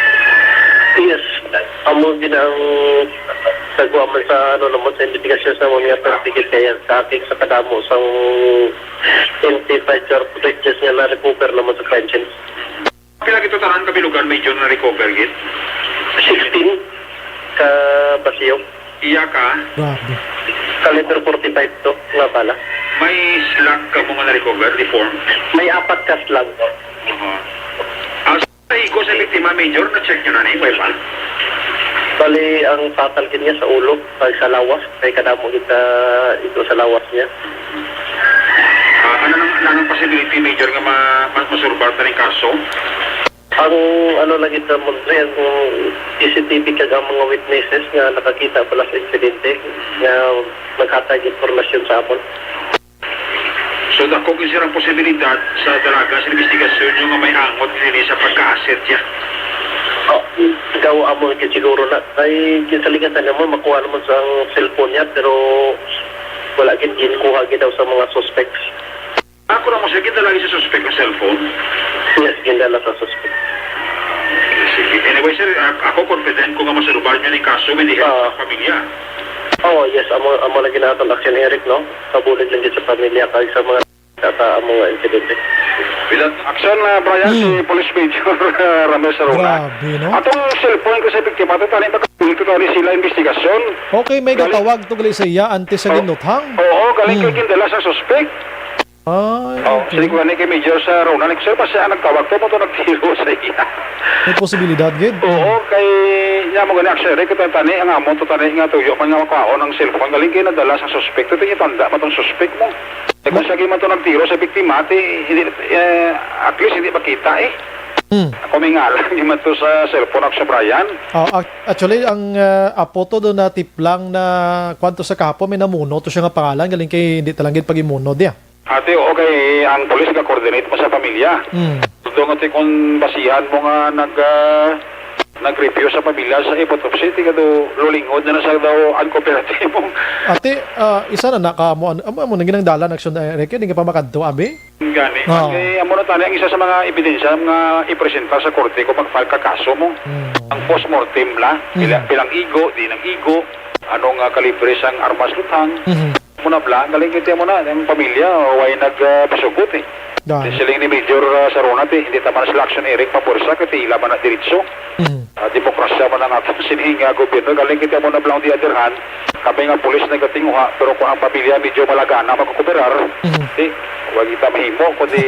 Yes. Amo din ang nagwa man sa, ano, naman sa investigasyon sa mga pertigit kaya sa aking sa kadamo sa M T five footages nga na-recover naman sa crime scene. Pila gito tanan ka bilugan, Major, na-recover gid? Sixteen ka basiyo. Iya ka? Grabe. Caliber forty-five to nga bala. May slug ka mo nga na-recover, deformed? May apat ka slug. Aha. Ang sa igo sa biktima, Major, na-check nyo na ni, may pa? Bali, ang fatal gid niya sa ulo, kag sa lawas, kay kadamo gid ka ito sa lawas niya. Ah, ano nang, ano nang possibility, Major, nga ma-, ma-, masurbar ta ning kaso? Ang ano lang ito, Mondre, ang C C T V kag ang mga witnesses nga nakakita pala sa insidente nga naghatag impormasyon sa amon. So, dako gyud sirang posibilidad sa dalaga sa investigasyon nyo nga may angot nini sa pagka-asset niya. Oh, ikaw amo gyud siguro na kay ginsalingatan namo makuha naman sa cellphone niya, pero wala gid ginkuha gid daw sa mga suspects. Ako na mo siya, gindala sa suspect ang cellphone? Yes, gindala sa suspect. Sige. Anyway, sir, a-, ako confident ko nga masulbar niyo ni kaso, hindi Ah. sa pamilya. Oh, yes, amo, amo lang ginaatong action, Eric, no? Sa bulig lang gid sa pamilya, kag sa mga sa, sa amo nga insidente. Bilang action na, Brian, Hmm. si Police Major, uh, Ramel Saruna. Grabe, no? Atong cellphone ko sa biktima, ito tani, baka ito tani sila investigasyon. Okay, may Galing gatawag to gali sa iya, antes sa Oh. ginuthang. Oo, galing kay Hmm. gindala sa suspect. Ay, Oh, okay. Sige ko ni kay Major Saruna, like, sir, basta ang nagtawag to, mo to nagtiro sa iya. May posibilidad, gid. Oo, kay niya mo gani, actually, kita tani, ang amo to tani nga tuyo man nga makaon ang cellphone, galing kay nadala sa suspect. Ito yung tanda mo tong suspect mo. Eh, kung Ma- siya man to nagtiro sa biktima, ti, hindi, eh, at least hindi makita eh. Hmm. Ako may ngalan, di man to sa cellphone ako sa Brian. Oh, ac-, actually, ang, ah, apo to doon na tiplang na kwanto sa kahapon, may namuno to siya nga pangalan, galing kay hindi talanggit pag-imuno, diya. Ate, okay, ang pulis ga-coordinate mo sa pamilya. Mm. Gusto nga ti kung basihan mo nga nag, ah, nag-review sa pamilya sa autopsy, ti ka do lulingod na na sa daw uncooperative mo. Ate, ah, isa na na ka mo, ano, amo, amo, nang ginang dalan action, eh, Ricky, hindi ka pa makadto, abi? Gani. Oo. Kay amo na tani ang isa sa mga ebidensya nga ipresenta sa korte kung mag-file ka kaso mo. Mm. Ang postmortem la, Mm. pila, pilang igo, di nang igo, anong, ah, kalibre sang armas luthang. Mhm. Muna bla, galing kita mo na, ang pamilya, why nag, ah, pasugot eh. Dahil. Siling ni Major, ah, Sarunat eh, hindi taman sila action Eric, mabursa, kasi ila man na diritso. Mhm. Ah, demokrasya man ang atong sining, ah, gobyerno. Galing kita mo na bla, on the other hand, kami nga pulis nagatinguha, pero kung ang pamilya medyo malagana, magkukuberar, Mhm. di, wag kita mahimo, kundi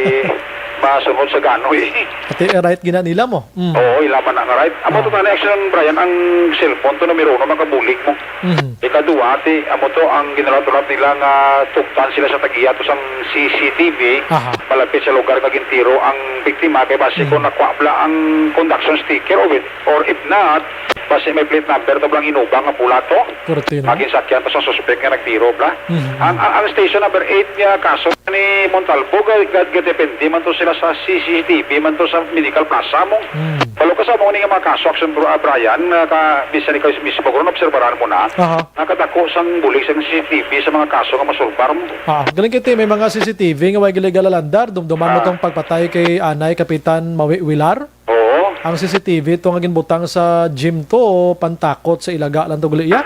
masunod sa ganoy. Ati, eh, right gina nila mo. Mm. Oo, ila man ang right. Amo Ah. to tani, action, Brian, ang cellphone to numero uno, makabulig mo. Mhm. Ikaduha, ti, amo to ang ginalat-ulat nila nga tugtan sila sa tag-iya to sang C C T V Aha. malapit sa lugar nga gintiro ang biktima, kay basi kung Mm. nakuha bala ang conduction sticker or with, or if not, basi may plate number to bala ang inubang nga pula to. Korte, no? Maging sakyan to sa suspect nga nagtiro bala. Mhm. Ang, ang, ang station number eight nga kaso ni Montalbo, ga-, ga-, gadepende man to sila sa C C T V, man to sa Medical Plaza mo. Mm. Palo ka sa mo ni nga mga kaso, action, bro, ah, Brian, nga ka, bisan ikaw mismo, kung obserbaran mo na, Aha. Nakadako sang bulig sang C C T V sa mga kaso nga masulbar mo. Ah, galing kiti, may mga C C T V nga way gali galalandar, dumduman mo Ah. tong pagpatay kay Anay Kapitan Mawi Wilar. Oo. Ang C C T V to nga ginbutang sa gym to, pantakot sa ilaga lang to gali iya.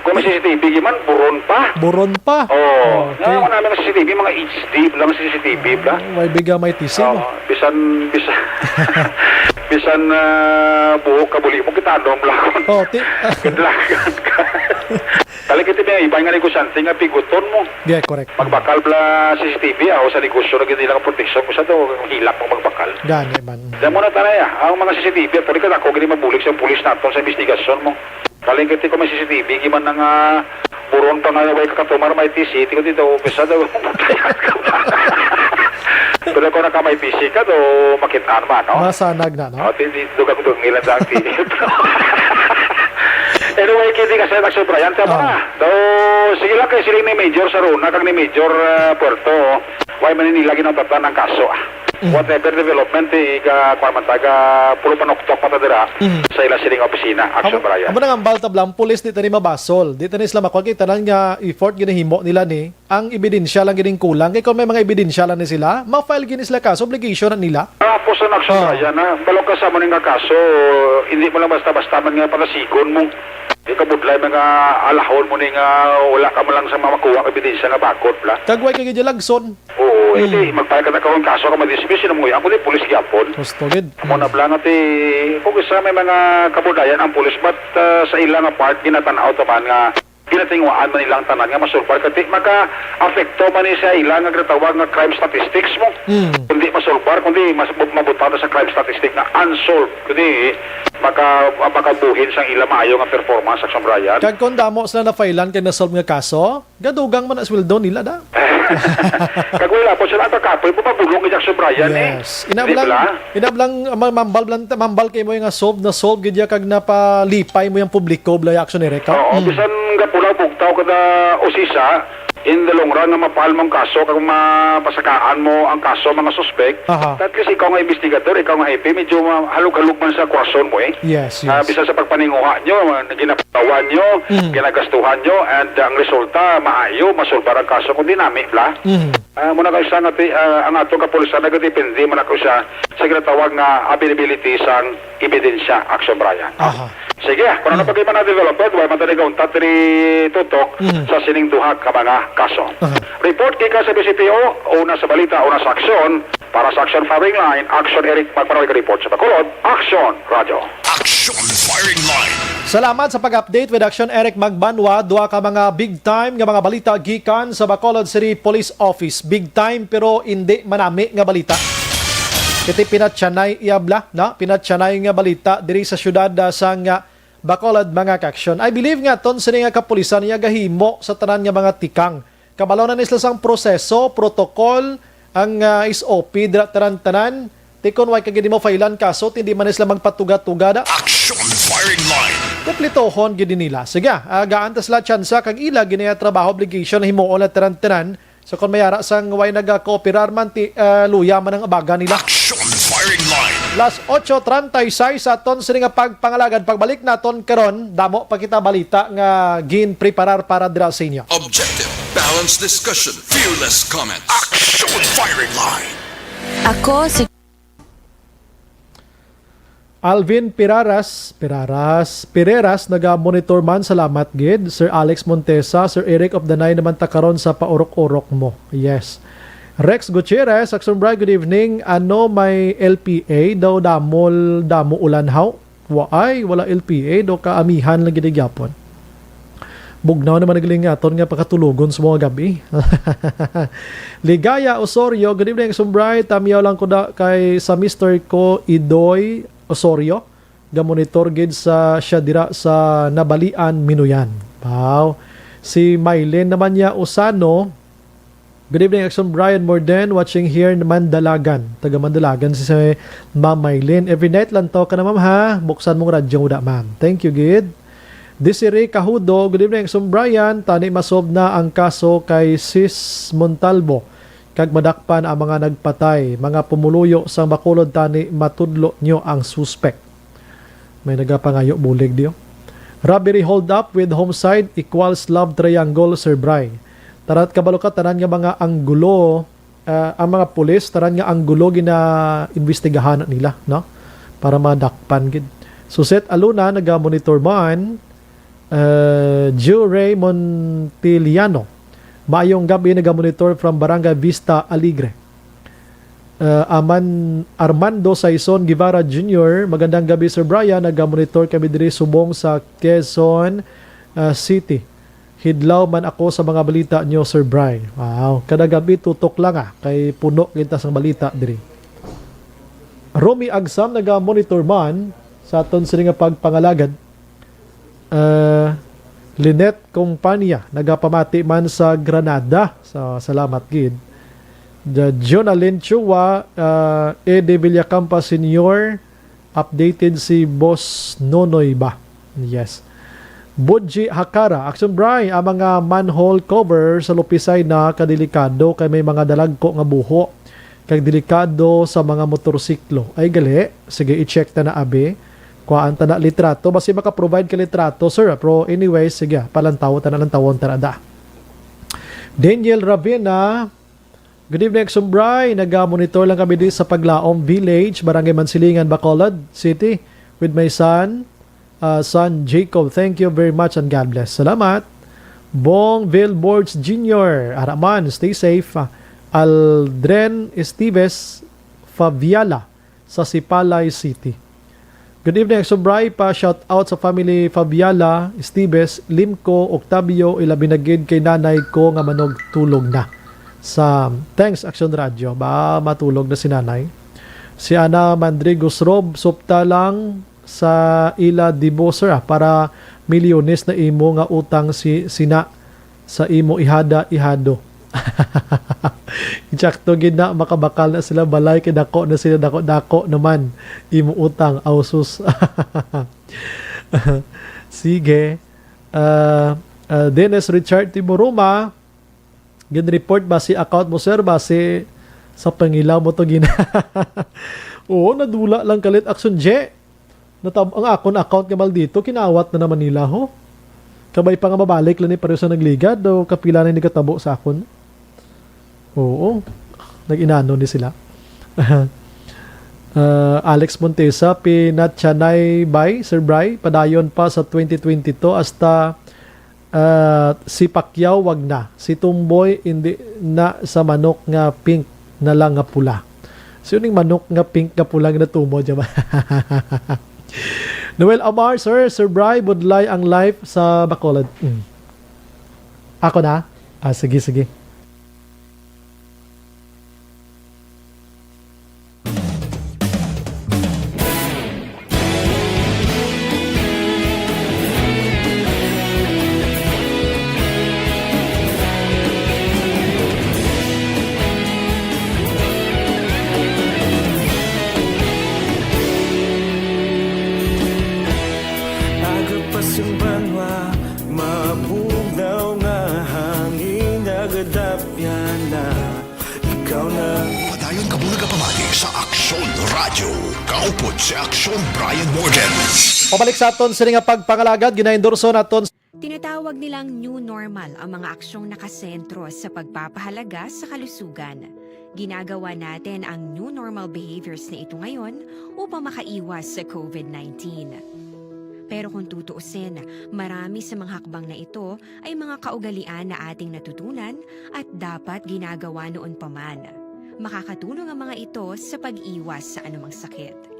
Kung may C C T V man, buron pa. Buron pa. Oo. Okay. Nga, wala may C C T V, mga H D lang C C T V bla. Ah, way biga may T C mo. Oo. Bisan, bisan, bisan, ah, buhok ka buli mo, kita ano ang lakon. Oh, ti- Kadlagan ka. Kali kita may iba nga negosyante nga piguton mo. Yeah, correct. Magbakal bala C C T V, ah, o sa negosyo na gid nilang proteksyon, kung sa to, hilak mo magbakal. Gani man. Diyan mo na tanay, ah. Ang mga C C T V, actually, kadako gini mabulig sa pulis naton sa investigasyon mo. Kaling kiti ko may C C T V, giman na nga buron pa nga way kakatumar may T C, ti ko dito, umpisa daw, putay ka. Pero kung naka may T C ka, do, makitaan man, no? Masanag na, no? O, ti, ti, dugang-dugang nila sa active. Anyway, kiti kasi nagsobrayan, tama Ah. na. Do, sige lang kay siling ni Major Saruna, kag ni Major, ah, Puerto, why man nila ginatatan ang kaso, ah? Mm. Whatever development, eh, ka, kuwan man, taga Pulo Panuktok pa ta dira Mm. sa ila sining opisina. Action, Amo, Brian. amo nang ambal tabla, ang pulis di tani mabasol. Di tani sila makuha kay tanan nga effort ginahimo nila ni. Ang ebidensya lang gining kulang. Kay kung may mga ebidensya lang ni sila, ma-file gini sila kaso, obligation na nila. Tapos ang action, Ah. Brian, ha? Balok ka sa mo nga kaso, hindi mo lang basta-basta man nga palasigon mo. Di ka budlay mga alahon mo ni nga wala ka man lang sa mga makuha nga ebidensya nga bakod, bla. Kag way ka gid lagson. Oo, eh, Hmm. di, magpahal ka na karon kaso ka madismiss, sino mo, ako di, pulis gyapon. Gusto gid. Amo na Hmm. bala nga ti, kung isa may mga kabudayan ang pulis, but, ah, sa ilang part, ginatanaw taman nga, ginatinguhaan man ilang tanan nga masulbar, kati maka-apekto man ni sa ilang nga ginatawag nga crime statistics mo. Hmm. Kundi masulbar, kundi mas, mabutang na sa crime statistic na unsolved, kundi maka, makabuhin sang ila maayo nga performance, Action Brian. Kag kung damo sila na-filean kay na-solve nga kaso, Gadugang man ang sweldo nila, da. Kag wala po sila ang kakapoy po mabulong kay Jackson Bryan eh. Yes. Inablang, inablang, ma-, mambal blan-, mambal kay mo nga solve na solve gid ya kag napalipay mo yung publiko, bla, Action Eric, ha? Oo, Mm. bisan gapulaw bugtaw kada usisa, in the long run nga mapal mo ang kaso kag mapasakaan mo ang kaso, mga suspek, Aha. at least ikaw nga investigador, ikaw nga I P, medyo ma-, halog-halog man sa kurason mo eh. Yes, Ah, yes. bisan sa pagpaninguha nyo, ah, ginapatawan nyo, Mm. ginagastuhan nyo, and ang resulta, maayo, masulbar ang kaso, kundi nami, bla. Mm. Ah, muna kayo sa nga ti-, ah, ang atong kapulisan nagadepende man ako sa, sa ginatawag nga availability sang ebidensya, Action Bryan. Aha. Sige, kung ano Mm. pa kayo man na-develop, wala man tayo kauntat ni Tutok Mm. sa sining duha ka mga kaso. Aha. Report gikan sa B C P O, una sa balita, una sa aksyon, para sa Action Firing Line, Action Eric Magpanoy ka report sa Bacolod, Action Radio. Action Firing Line. Salamat sa pag-update with Action Eric Magbanwa. Duha ka mga big time nga mga balita gikan sa Bacolod City Police Office. Big time pero hindi manami nga balita. Iti pinatyanay iyabla, na pinatyanay nga balita diri sa syudad, ah, sang, ah, Bacolod, mga ka-action. I believe nga ton sini nga kapulisan iya gahimo sa tanan nga mga tikang. Kabalo na ni sila sang proseso, protocol, ang, ah, S O P dira tanan-tanan. Tikon way ka gid mo failan kaso, hindi man sila magpatuga-tuga da. Action Firing Line. Kumpletohon gid nila. Sige, ah, gaan ta sila tsansa kag ila gid na trabaho, obligation na himuon na tanan-tanan. So kung may ara sang way nagakooperar man, ti, ah, luya man ang abaga nila. Action Firing Line. Las ocho treinta y seis aton sini nga pagpangalagad. Pagbalik naton karon, damo pa kita balita nga ginpreparar para dira sa inyo. Objective, balanced discussion, fearless comments. Action Firing Line. Ako si Alvin Piraras, Piraras, Pireras, naga-monitor man, salamat gid. Sir Alex Montesa, Sir Eric of the Nine naman ta karon sa paurok-urok mo. Yes. Rex Gutierrez, Action Bright, good evening. Ano may L P A daw damol, damo ulan haw? Waay, wala L P A, do kaamihan lang gid gyapon. Bugnaw naman naglingaton nga pakatulogon sa mga gabi. Ligaya Osorio, good evening, Action Bright. Tamiyaw lang ko da kay sa mister ko, Idoy Osorio. Ga-monitor gid sa siya dira sa Nabalian, Minuyan. Wow. Si Mylene naman niya Usano, good evening, Action Brian Morden, watching here in Mandalagan. Taga Mandalagan si, si Ma'am Mylene. Every night lang to ka na, ma'am, ha? Buksan mong radyo da, ma'am. Thank you, gid. Desiree Cahudo, good evening, Action Brian. Tani masob na ang kaso kay Sis Montalvo. Kag madakpan ang mga nagpatay. Mga pumuluyo sang Bacolod tani matudlo nyo ang suspek. May nagapangayo bulig diyo. Robbery hold up with homicide equals love triangle, Sir Bry. Tarat kabalo ka, tanan nga mga anggulo, ah, ang mga pulis, tanan nga anggulo gina-imbestigahan nila, no? Para madakpan gid. Suset Aluna, naga-monitor man. Uh, Joe Ray Montiliano, maayong gabi, naga-monitor from Barangay Vista Alegre. Uh, Aman Armando Saison Guevara Junior, magandang gabi, Sir Brian. Naga-monitor kami diri subong sa Quezon, uh, City. Hidlaw man ako sa mga balita nyo, Sir Bry. Wow, kada gabi tutok lang, ah, kay puno kita sang balita diri. Romy Agsam, naga-monitor man sa aton sini nga pagpangalagad. Uh, Lynette Compania, nagapamati man sa Granada. So, salamat gid. The Jonalyn Chua, uh, Eddie Villacampa Senior, updated si Boss Nonoy ba? Yes. Budji Hakara, Action Bry, ang mga manhole cover sa Lupisay na kadelikado kay may mga dalagko nga buho kag delikado sa mga motorsiklo. Ay, gali. Sige, i-check ta na, abi. Kuhaan ta na litrato. Basi maka-provide ka litrato, sir, ah. Pero anyway, sige, ah, palantaw ta na, lantawon ta na da. Daniel Ravena, good evening, Action Bry. Naga-monitor lang kami di sa Paglaom Village, Barangay Mansilingan, Bacolod City, with my son, uh, son Jacob. Thank you very much and God bless. Salamat. Bong Vilbords Junior, Araman, stay safe. Aldren Esteves Faviala, sa Sipalay City. Good evening, Action Bry. Pa shout out sa family Fabiala, Esteves, Limco, Octavio, ilabi na gid kay nanay ko nga manugtulog na. Sa, thanks, Action Radio. Ba, matulog na si nanay. Si Ana Mandrigo Srob, supta lang sa ila dibo, sir, ah, para milyones na imo nga utang si, sina sa imo ihada, ihado. Insakto gid na, makabakal na sila balay kay dako na sila, dako-dako naman. Imo utang, ausos. Sige. Ah, ah, Dennis Richard Timoruma, gin-report ba si account mo, sir? Ba si sa pangilaw mo to gina-, Oo, nadula lang kalit, Action J. Natab-, ang akon account nga maldito, kinawat na naman nila, ho. Kabay pa nga mabalik lang ni pareho sa nagligad, o kapila na yung nagkatabo sa akon. Oo, nag-inano ni sila. Ah, Alex Montesa, pinatyanay by Sir Bry, padayon pa sa twenty twenty-two hasta, ah, si Pacquiao wag na, si Tumboy hindi na, sa manok nga pink na lang nga pula. Sino ning manok nga pink nga pula nga natumo dyan? Noel Amar, sir, Sir Bry, budlay ang life sa Bacolod. Mm. Ako na? Ah, sige, sige. Aga pa sing banwa, mabugnaw nga hangin, nagadapyan na. Ikaw na. Padayon kamo nagapamati sa Aksyon Radio. Kaupod si Aksyon Brian Morgan. Pabalik sa aton sini nga pagpangalagad, ginaendorso naton. Tinatawag nilang new normal ang mga aksyong nakasentro sa pagpapahalaga sa kalusugan. Ginagawa natin ang new normal behaviors na ito ngayon upang makaiwas sa covid nineteen. Pero kung tutuusin, marami sa mga hakbang na ito ay mga kaugalian na ating natutunan at dapat ginagawa noon pa man. Makakatulong ang mga ito sa pag-iwas sa anumang sakit.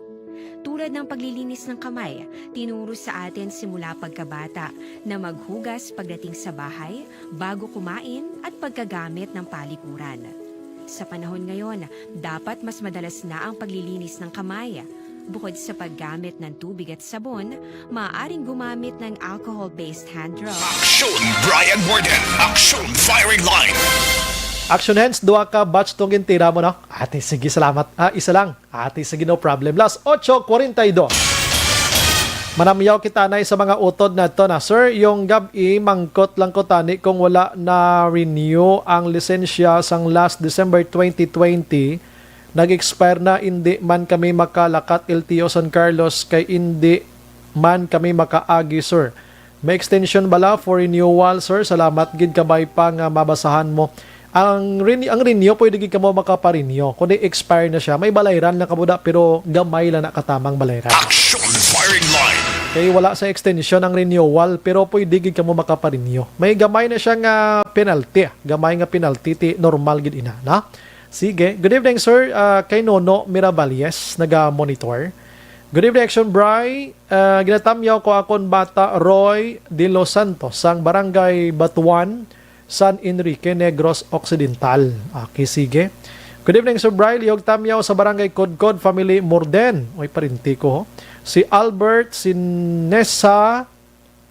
Tulad ng paglilinis ng kamay, tinuro sa atin simula pagkabata na maghugas pagdating sa bahay, bago kumain, at pagkagamit ng palikuran. Sa panahon ngayon, dapat mas madalas na ang paglilinis ng kamay. Bukod sa paggamit ng tubig at sabon, maaaring gumamit ng alcohol-based hand rub. Action Brian Morgan. Action Firing Line. Action hands, duha ka batch tong gintira mo, no? Ate, sige, salamat. Ah, isa lang. Ate, sige, no problem. Last otso kuwarenta y dos. Manamyaw kita na sa mga utod nato na. Sir, yung gab-i, mangkot lang ko tani kung wala na renew ang lisensya sang last December twenty twenty. Nag-expire na, hindi man kami makalakat L T O San Carlos kay hindi man kami makaagi, sir. May extension bala for renewal, sir? Salamat gid, kabay pa nga mabasahan mo. Ang rene-, ang renew, pwede gid kamo makaparenew. Kung di-expire na siya, may balayran lang kamo da, pero gamay lang na katamang balayran. Action Firing Line. Kay wala sa extension ang renewal, pero pwede gid kamo makaparenew. May gamay na siya nga penalty, ah. Gamay nga penalty, ti normal gid ina, na? Sige. Good evening, sir. Ah, kay Nono Miravalles, naga-monitor. Good evening, Action Bry. Ah, ginatamyaw ko akon bata, Roy De Los Santos, sang Barangay Batuan, San Enrique, Negros Occidental. Okay, sige. Good evening, Sir Bry. Lihog tamyaw sa Barangay Kodkod, family Morden. Oy, parinti ko, ho. Si Albert, si Nessa,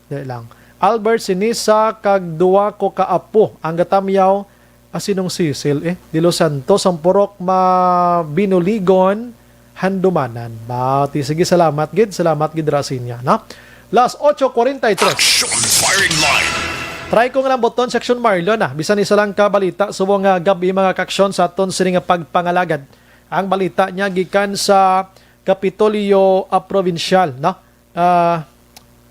dali lang. Albert, si Nessa, kag duwa ko ka apo. Ang gatamyaw, ah, sinong Cecil, eh? De Los Santos, ang purok Mabinuligon, Handumanan. Bati, sige, salamat gid, salamat gid, Rasinya, no? Las ocho cuarenta y tres. Action Firing Line. Try ko nga lang buton si Action Marlon, ah. Bisan isa lang ka balita, subong nga gab-i, mga kaaksyon, sa aton sini nga pagpangalagad. Ang balita niya gikan sa Kapitolyo, ah, Provincial, no? Ah,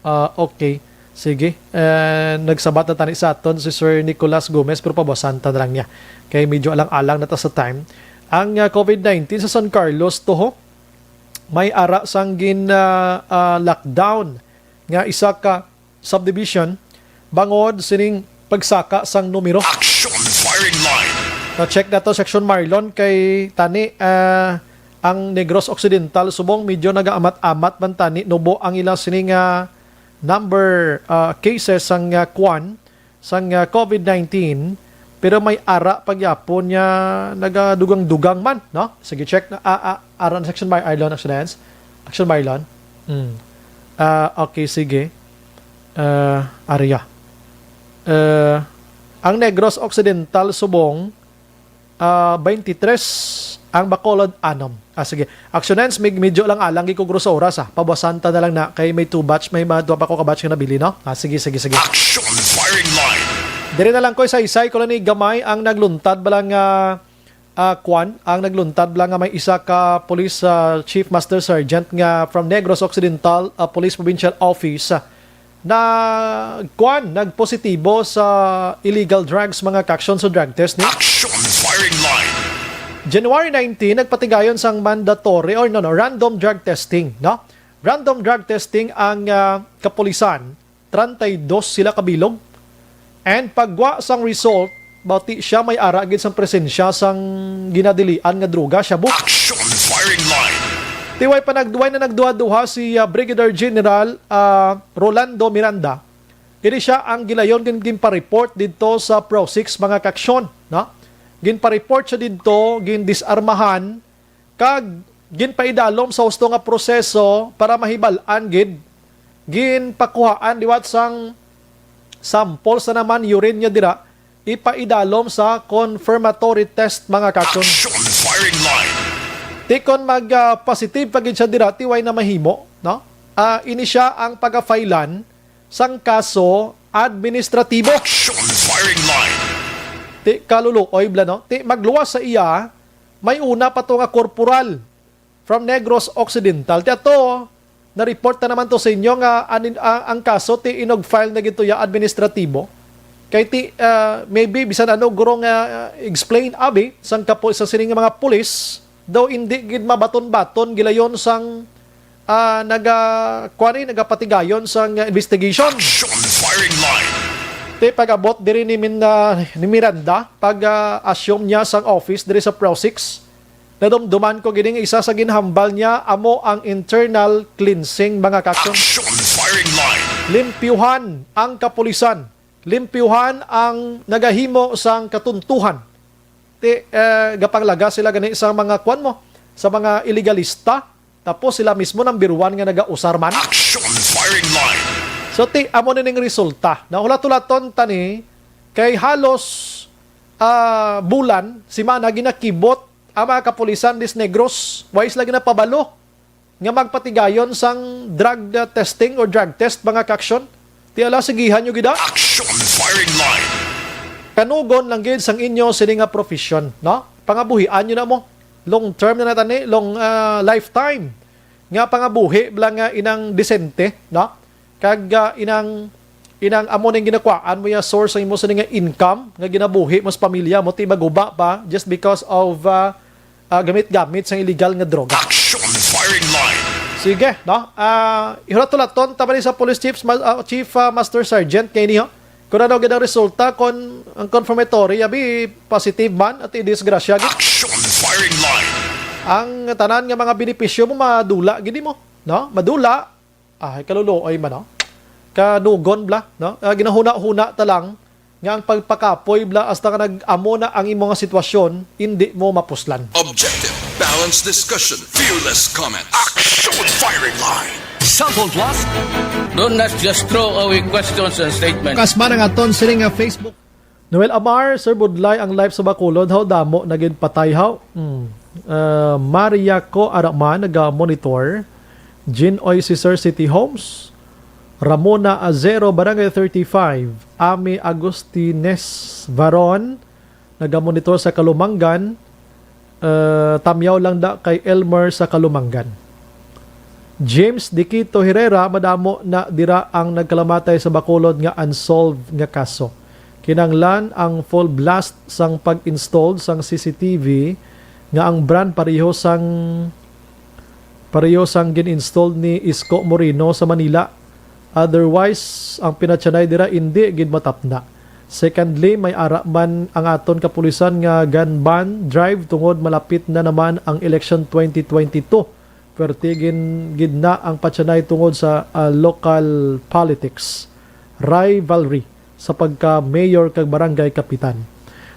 ah, okay. Sige. Eh, nagsabat na tani sa aton si Sir Nicolas Gomez, pero pabasan ta na lang niya. Kay medyo alang-alang na ta sa time. Ang, ah, covid nineteen sa San Carlos, toho, may ara sang gin, ah, ah, lockdown nga isa ka subdivision bangod sining pagsaka sang numero. Action Firing Line. Na-check nato, Section Marlon, kay tani, ah, ang Negros Occidental subong medyo nagaamat-amat man tani, nubo ang ila sini nga number, ah, cases sang, ah, kwan, sang, ah, covid nineteen, pero may ara pa gyapon nga nagadugang-dugang man, no? Sige, check na, ah, ah, ara na, Section Mar-, Marlon, Excellence. Action Marlon. Hmm. Ah, okay, sige. Ah, area. Ah, Ang Negros Occidental subong, ah, twenty-three, ang Bacolod anom. Ah, sige. Action ends, mig-, medyo lang alang gid ko guro sa oras, ah. Pabawasan ta na lang na kay may two batch, may ma-, duha pa ko ka batch nga nabili, no? Ah, sige, sige, sige. Action firing line. Diri na lang ko, isaysay ko lang ni gamay ang nagluntad bala nga, ah, kwan, ang nagluntad bala nga may isa ka police, ah, chief master sergeant nga from Negros Occidental, ah, Police Provincial Office, ah, na kwan, nagpositibo sa illegal drugs, mga ka-action, sa drug test ni. Action firing line. January nineteen, nagpatigayon sang mandatory or no, no, random drug testing, no? Random drug testing ang, ah, kapulisan, treinta y dos sila kabilog. And pagwa sang result, bati siya may ara gid sang presensya sang ginadilian nga droga, shabu. Action firing line. Tiway pa nagduway na nagduha-duha si, ah, Brigadier General, ah, Rolando Miranda. Ini siya ang gilayon gin-, ginpa-report didto sa Pro Six, mga ka-action, no? Ginpa-report siya didto, gindisarmahan, kag ginpaidalom sa husto nga proseso para mahibal-an gid. Ginpakuhaan liwat sang sample sa naman urine niya dira, ipaidalom sa confirmatory test, mga ka-action. Action firing line. Ti kon mag, ah, positive pa gid siya dira, ti way na mahimo, no? Ah, ini siya ang pagafailan sang kaso administratibo. Action firing line. Ti kaluluoy bala, no? Ti magluwas sa iya, may una pa to nga korporal from Negros Occidental. Ti ato, na-report na naman to sa inyo nga anin-, a-, ang kaso ti inog file na gid to ya administratibo. Kay ti, ah, maybe bisan ano guro nga, ah, explain abi sang kapo-, sa sining mga pulis, daw indi gid mabaton-baton gilayon sang, ah, naga-, kuwan ni, nagapatigayon sang, ah, investigation. Action firing line. Ti pag-abot diri ni Min-, ah, ni Miranda, pag, ah, assume niya sang office diri sa Pro Six, nadumduman ko gid nga isa sa ginhambal niya amo ang internal cleansing, mga ka-action. Action firing line. Limpyuhan ang kapulisan. Limpyuhan ang nagahimo sang katuntuhan. Ti, eh, gapanglaga sila gani sa mga kwan mo, sa mga iligalista. Tapos sila mismo number one nga nagausar man. Action firing line. So, ti, amo ni ning resulta. Nahulat-hulaton ta ni kay halos, ah, bulan, simana, ginakibot ang mga kapulisan dis Negros. Wais lagi na pabalo nga magpatigayon sang drug, ah, testing or drug test, mga ka-action. Ti ala, sigihan nyo gid, ah. Action firing line. Kanugon lang gid sang inyo sini nga profesyon, no? Pangabuhian nyo na mo. Long term na natani, long, ah, lifetime nga pangabuhi bala nga inang disente, no? Kag, ah, inang, inang amo ning ginakuhaan mo ya source ang imo sini nga income nga ginabuhi mo sa pamilya mo, ti maguba pa just because of, ah, ah, gamit-gamit sang illegal nga droga. Action firing line. Sige, no? Ah, ihulat-hulaton ta man ni sa police chiefs, ma-, ah, chief, ah, master sergeant kay niyo. Kung ano gid ang resulta, kung ang confirmatory, abi, positive man at idisgrasya gid. Action firing line. Ang tanan nga mga benepisyo mo, madula gid mo, no? Madula. Ay, kaluluoy man, no? Kanugon bala, no? Ah, ginahuna-huna ta lang nga ang pagpakapoy bala hasta nga nag-amo na ang imo nga sitwasyon, indi mo mapuslan. Objective, balanced discussion, fearless comments. Action firing line. Cellphone Plus. Don't not just throw away questions and statements. Kasma na nga ton sini nga Facebook. Noel Amar, Sir Budlay, ang life sa Bacolod, haw damo na gid patay, haw. Hmm. Ah, Maria Co Araman, naga-monitor. Jean Oy, si Sir, City Homes. Ramona Azero, Barangay thirty-five. Ami Agustines Varon, naga-monitor sa Kalumangan. Ah, tamyaw lang da kay Elmer sa Kalumangan. James Diquito Herrera, madamo na dira ang nagkalamatay sa Bacolod nga unsolved nga kaso. Kinahanglan ang full blast sang pag-install sang C C T V nga ang brand pareho sang, pareho sang gin-install ni Isko Moreno sa Manila. Otherwise, ang pinatyanay dira indi gid matapna. Secondly, may ara man ang aton kapulisan nga gun ban drive tungod malapit na naman ang election twenty twenty-two. Pwerte gin-, gid na ang patyanay tungod sa, ah, local politics, rivalry sa pagka-mayor kag barangay kapitan.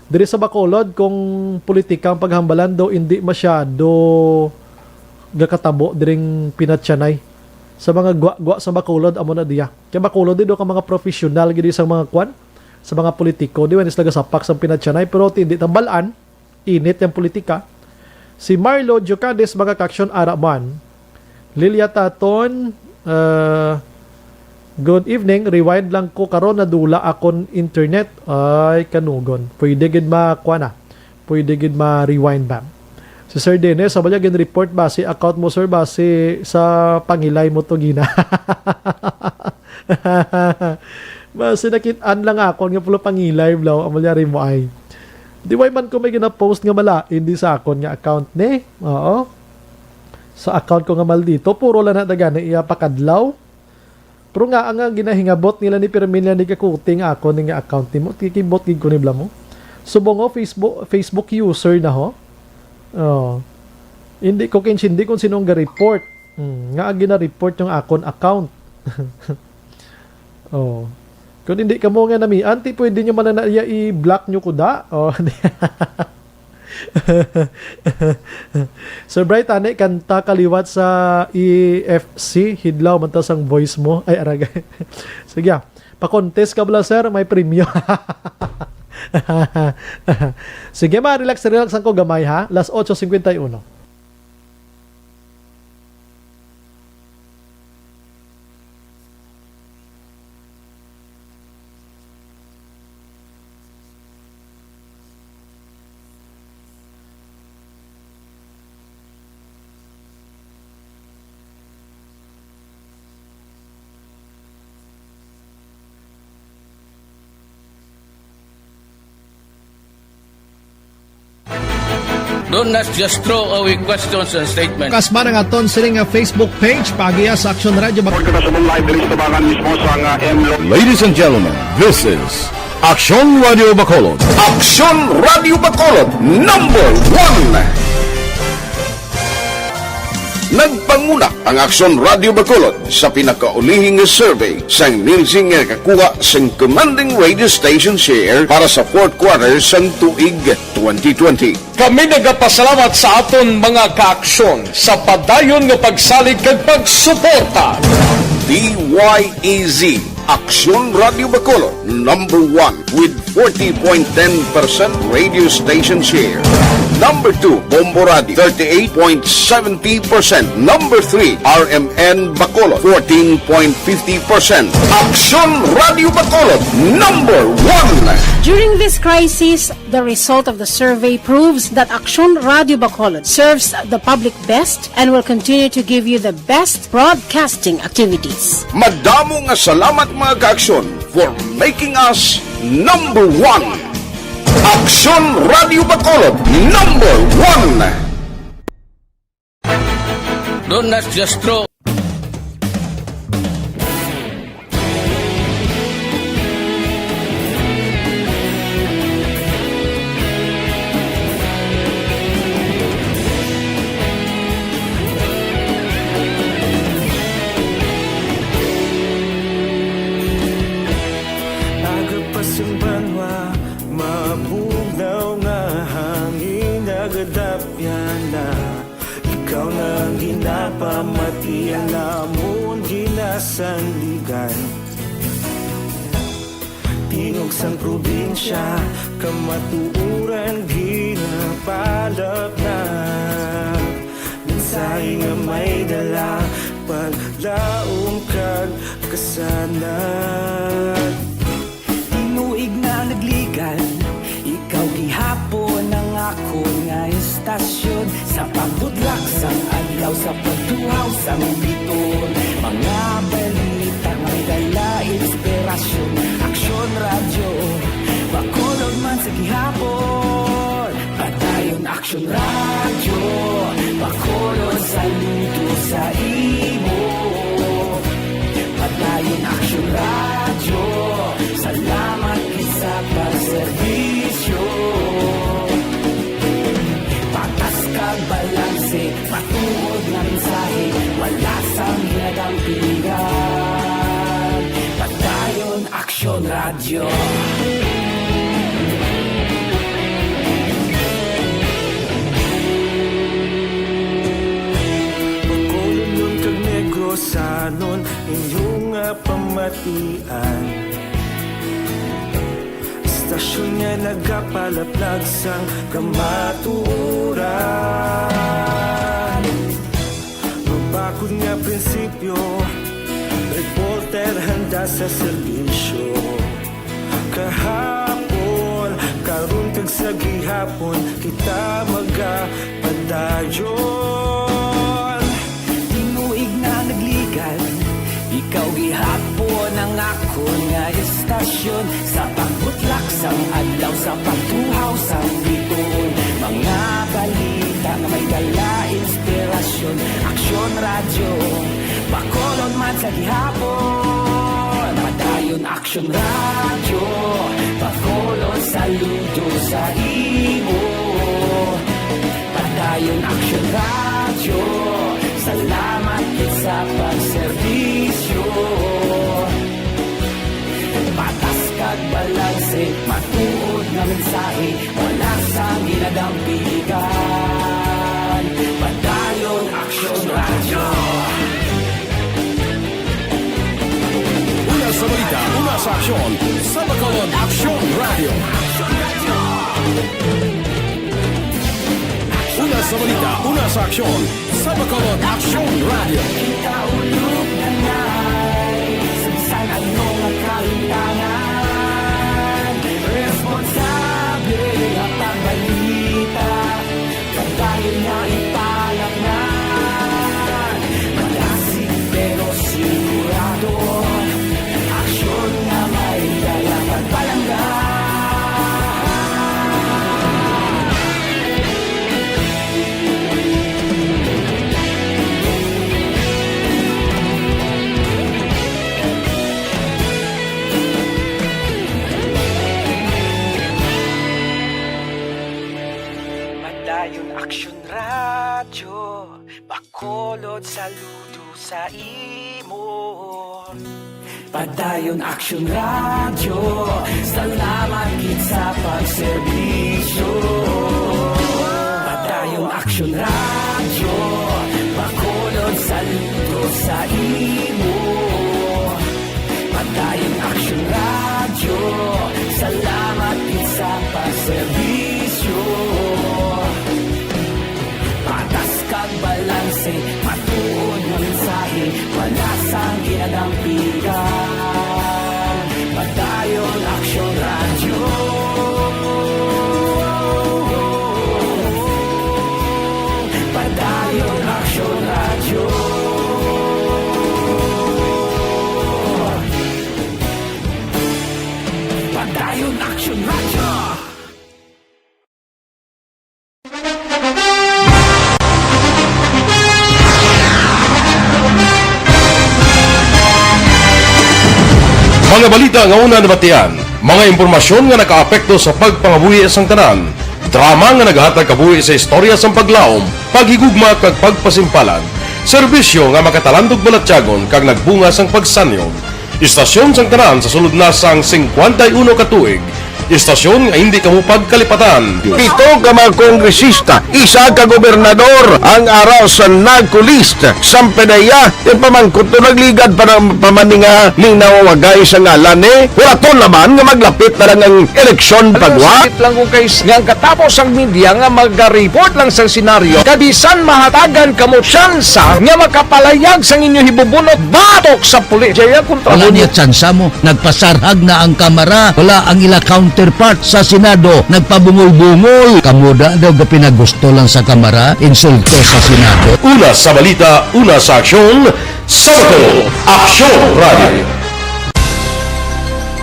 Diri sa Bacolod, kung politika ang paghambalan, daw indi masyado gakatabo diring pinatyanay. Sa mga gwa-gwa sa Bacolod, amo na diya. Kay Bacolod, di daw ka mga professional gid sa mga kwan, sa mga politiko. Di man sila gasapak sa pinatyanay, pero ti-, hindi tambal-an, init ang politika. Si Marlo Diocades, mga kaaksyon, ara man. Lilia Taton, uh, good evening. Rewind lang ko karon, nadula akon internet. Ay, kanugon. Pwede gid ma-, kuha na. Pwede gid ma-rewind ba? Si Sir Dennis, sa balya gin-report ba si account mo, sir, ba si sa pangilay mo to gina? Basi nakit-an lang akon nga pula pangilay, bro. Amo lyari mo ay. Di, why man ko may gina-post nga malain di sa akon nga account, ne? Oo. Sa account ko nga maldito, puro lang na dagan na iya pakadlaw. Pero nga, ang, ang ginahingabot nila ni Fermin lang ni kakuting akon ni nga account nimo. Kikibot gid ko ni bla mo. Subong ko, Facebook, Facebook user na ho. Oh. Hindi ko kinsindi kung sino ang ga-report. Hmm, nga ang gina-report yung akon account. Oh. Kung hindi ka mo nga namian, ti pwede nyo man na iya i-block nyo ko da. Oh. Sir Bright, ani, kanta kaliwat sa E F C, hidlaw man ta sang voice mo. Ay, aragay. Sige, ah. Pa-contest ka bala, sir, may premyo. Sige, ma, relax, relax lang ko gamay, ha? Las ocho cincuenta y uno. Do not just throw away questions and statements. Kasman ang aton sining nga Facebook page, paagiha sa Aksyon Radio Bac- Report kita sa live diri sa Tabangan mismo sa nga M Lo- Ladies and gentlemen, this is Aksyon Radio Bacolod. Aksyon Radio Bacolod, number one. Nagpanguna ang Aksyon Radio Bacolod sa pinakaulihing nga survey sang Nielsen nga nakakuha sang commanding radio station share para sa fourth quarter sang tuig twenty twenty. Kami nagapasalamat sa aton mga kaaksyon sa padayon nga pagsalig kag pagsuporta. D Y E Z, Aksyon Radio Bacolod, number one with forty point ten percent radio station share. Number two, Bombo Radio, thirty-eight point seventy percent. Number three, R M N Bacolod, fourteen point fifty percent. Aksyon Radio Bacolod, number one. During this crisis, the result of the survey proves that Aksyon Radio Bacolod serves the public best and will continue to give you the best broadcasting activities. Madamo nga salamat, mga kaaksyon, for making us number one. Aksyon Radio Bacolod, number one. Do not just throw. Aga pa sang banwa, mabugnaw nga hangin, nagadapyan na. Ikaw na ang ginapamati, ang amon ginasandigan. Tingog sang probinsya, kamatuoran ginapalapnap. Mensahe nga may dala, paglaom kag kasanag. Tinuig na nagligan, ikaw gihapon ang akon nga istasyon. Sa pagbudlak sang adlaw, sa pagtuhaw sang biton, mga balita may dala inspirasyon. Aksyon Radyo Bacolod man sa gihapon. Padayon Aksyon Radyo Bacolod, saludo sa imo. Padayon Aksyon Radyo, salamat gid sa pagserbisyo. Patas kag balanse, matuod nga mensahe, wala sang hinadampingan. Padayon Aksyon Radyo. Bacolodnon kag Negrosanon, inyo nga pamatian. Istasyon nga nagapalaplag sang kamatuoran. Mabakod nga prinsipyo, reporter handa sa serbisyo. Kahapon, karon kag sa gihapon, kita magapadayon. Tinuig na nagligad, ikaw gihapon ang akon nga istasyon. Sa pagbutlak sang adlaw, sa pagtuhaw sang bituon, mga balita nga may dala inspirasyon. Aksyon Radyo, Bacolod man sa gihapon. Padayon Aksyon Radyo, Bacolod, saludo sa imo. Padayon Aksyon Radyo, salamat gid sa pagserbisyo. Patas kag balanse, matuod nga mensahe, wala sang ginadampigan. Padayon Aksyon Radyo. Una sa balita, una sa aksyon, sa Bacolod Aksyon Radyo. Una sa balita, una sa aksyon, sa Bacolod Aksyon Radyo. Kita ulog na ngay, sa bisan ano nga kahintangan, responsable nga pagbalita. Padayon nga ipalaknag, malasig pero sigurado. Aksyon nga may dala pagpalangga. Padayon Aksyon Radyo, Bacolod, saludo sa imo. Padayon Aksyon Radyo, salamat gid sa pagserbisyo. Padayon Aksyon Radyo, Bacolod, saludo sa imo. Padayon Aksyon Radyo, salamat gid sa pagserbisyo. Patas kag balanse, matuod nga mensahe, wala sang ginadampigan. Padayon Aksyon Radyo. Padayon Aksyon Radyo. Padayon Aksyon Radyo. Mga balita nga una nabatian, mga impormasyon nga nakaapekto sa pagpangabuhi sang tanan, drama nga naghatag kabuhi sa istorya sang paglaom, paghigugma kag pagpasimpalan, serbisyo nga makatalandog balatyagon kag nagbunga sang pagsanyon. Istasyon sang tanan sa sulod na sang singkwenta y uno ka tuig. Istasyon nga hindi kamo pagkalipatan. Pito ka mga kongresista, isa ka gobernador ang ara sa NAGCO list. Sampanaya, yung pamangkot to nagligad pa ng pamaninga ning nawawagay sa ngalan, eh. Wala to naman nga maglapit na lang ang eleksyon pagwa. Sakit lang kung kay nga ang katapos ang media nga mag-report lang sa senaryo. Kabisan mahatagan kamo tsansa nga makapalayag sang inyo hibubunot batok sa pulis. Jaya kontra Wala mo. Niya tsansa mo. Nagpasarhag na ang Kamara. Wala ang ila counterpart sa Senado. Nagpabungol-bungol. Kamo da daw gapinagusto lang sa Kamara, insulto sa Senado. Una sa balita, una sa aksyon, sa Bacolod Aksyon Radio.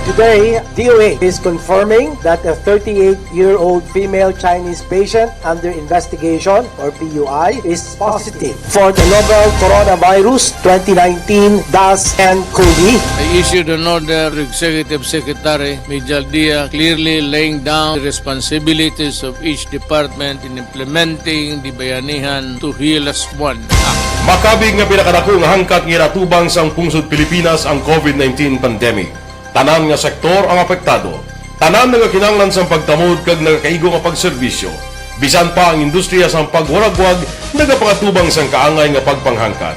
Today, D O H is confirming that a thirty-eight-year-old female Chinese patient under investigation, or P U I, is positive for the novel coronavirus twenty nineteen dash N COVID. I issued an order to Executive Secretary Mijal Dia, clearly laying down the responsibilities of each department in implementing the Bayanihan to Heal As One Act. Makabig nga pinakadako nga hangkat nga ginatubang sang pungsod Pilipinas ang COVID nineteen pandemic. Tanan nga sektor ang apektado. Tanan nagakinahanglan sang pagtamod kag nagakaigo nga pagserbisyo. Bisan pa ang industriya sang pagwaragwag nagapangatubang sang kaangay nga pagpanghangkat.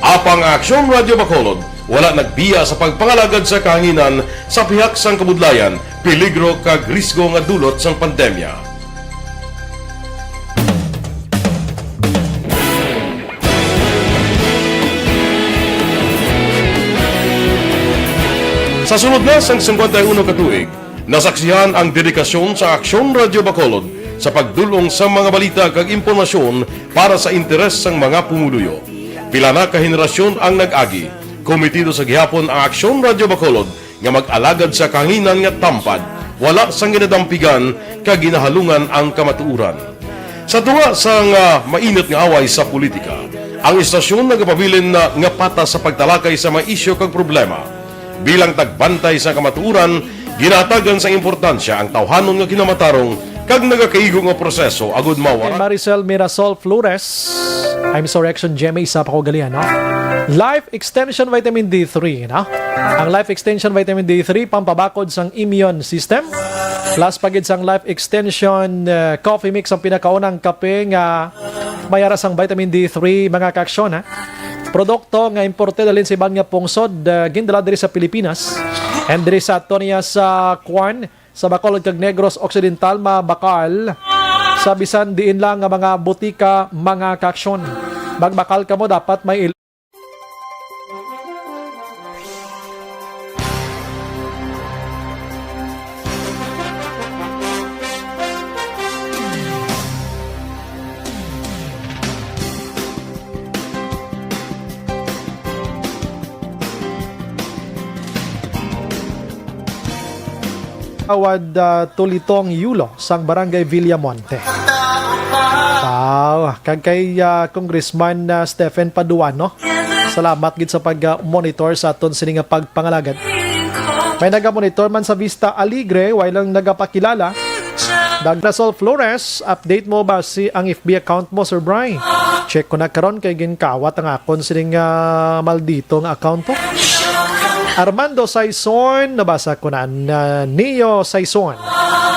Apang ang Aksyon Radio Bacolod Wala nagbiya sa pagpangalagad sa kahanginan sa pihak sang kabudlayan, peligro kag risgo nga dulot sang pandemya. Sa sulod na sang singkwenta y uno ka tuig, nasaksihan ang dedikasyon sa Aksyon Radyo Bacolod sa pagdul-ong sa mga balita kag impormasyon para sa interes sang mga pumuluyo. Pila na ka henerasyon ang nag-agi, komitido sa gihapon ang Aksyon Radyo Bacolod nga mag-alagad sa kahanginan nga tampad, wala sang ginadampigan kag ginahalungan ang kamatuoran. Sa tunga sang, ah, mainit nga away sa politika, ang istasyon nagapabilin na nga patas sa pagtalakay sa mga isyu kag problema. Bilang tagbantay sa kamatuoran, ginahatagan sang importansya ang tawhanon nga kinamatarong kag nagakaigo nga proseso agud mawara. Maricel Mirasol Flores. I'm sorry, Action G M A, isa pa ko galian, no? Life Extension Vitamin D three, no? Ang Life Extension Vitamin D three, pampabakod sang immune system. Plus pa gid sang Life Extension, uh, Coffee Mix, ang pinakaunang kape nga may ara sang vitamin D three, mga kaaksyon, ha? Produkto nga imported halin sa iban nga pungsod, uh, gindala diri sa Pilipinas. And diri sa aton niya sa Kwan, sa Bacolod kag Negros Occidental, mabakal sa bisan diin lang nga mga butika, mga kaaksyon. Magbakal kamo, dapat may il- Kagawad, ah, Tulitong Yulo sang Barangay Villamonte. Wow, kag kay, ah, Congressman, ah, Stephen Paduano. Salamat gid sa pag, ah, monitor sa aton sini nga pagpangalagad. May naga-monitor man sa Vista Alegre, way lang nagapakilala. Dagrasol Flores, update mo ba si ang F B account mo, Sir Bry? Check ko na karon kay ginkawat ang akon sining, ah, maldito nga account ko. Armando Saison, nabasa ko na, na Neo Saison.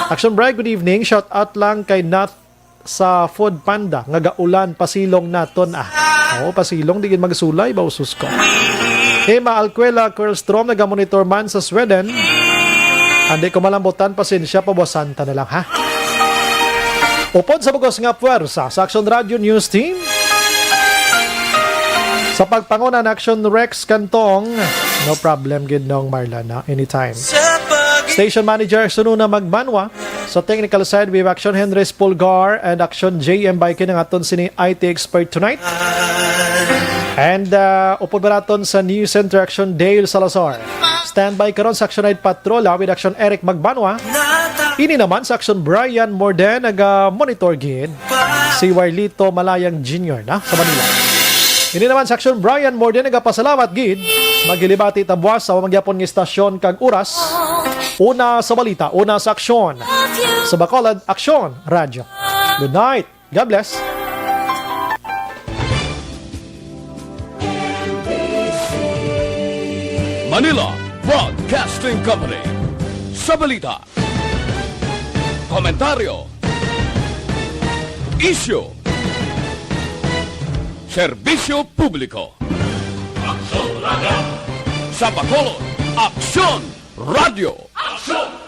Action Bry, good evening. Shout out lang kay Nath sa Food Panda nga gaulan, pasilong naton, ah. Oo, pasilong, di gid magsulay ba, usus ko. Emma Alcuela Quirlstrom, nagamonitor man sa Sweden. Andi ko malambutan, pasensya, pabuwasan ta na lang, ha? Upod sa bugos nga puwersa sa Action Radio News Team, sa pagpanguna ni Action Rex Cantong, no problem gid, Nong Marlon, ha? Anytime. Station Manager Sununa Magbanwa, sa technical side, we have Action Henry Spulgar and Action J M Baikin ang aton sini I T expert tonight. And, uh, upod ba naton sa News Center, Action Dale Salazar. Standby karon sa Action Night Patrol, ah, with Action Eric Magbanwa. Ini naman sa Action Brian Morden, naga-monitor gid si Warlito Malayang Junior na sa Manila. Ini naman sa Action Brian Morden, nagapasalamat gid. Maghilibati ta buwas sa mga gyapon nga istasyon kag oras. Una sa balita, una sa aksyon. Sa Bacolod, Aksyon Radyo. Good night. God bless. Manila Broadcasting Company. Sa balita, komentaryo, isyu, serbisyo publiko. Aksyon Radyo. Sa Bacolod, Aksyon Radyo. Aksyon!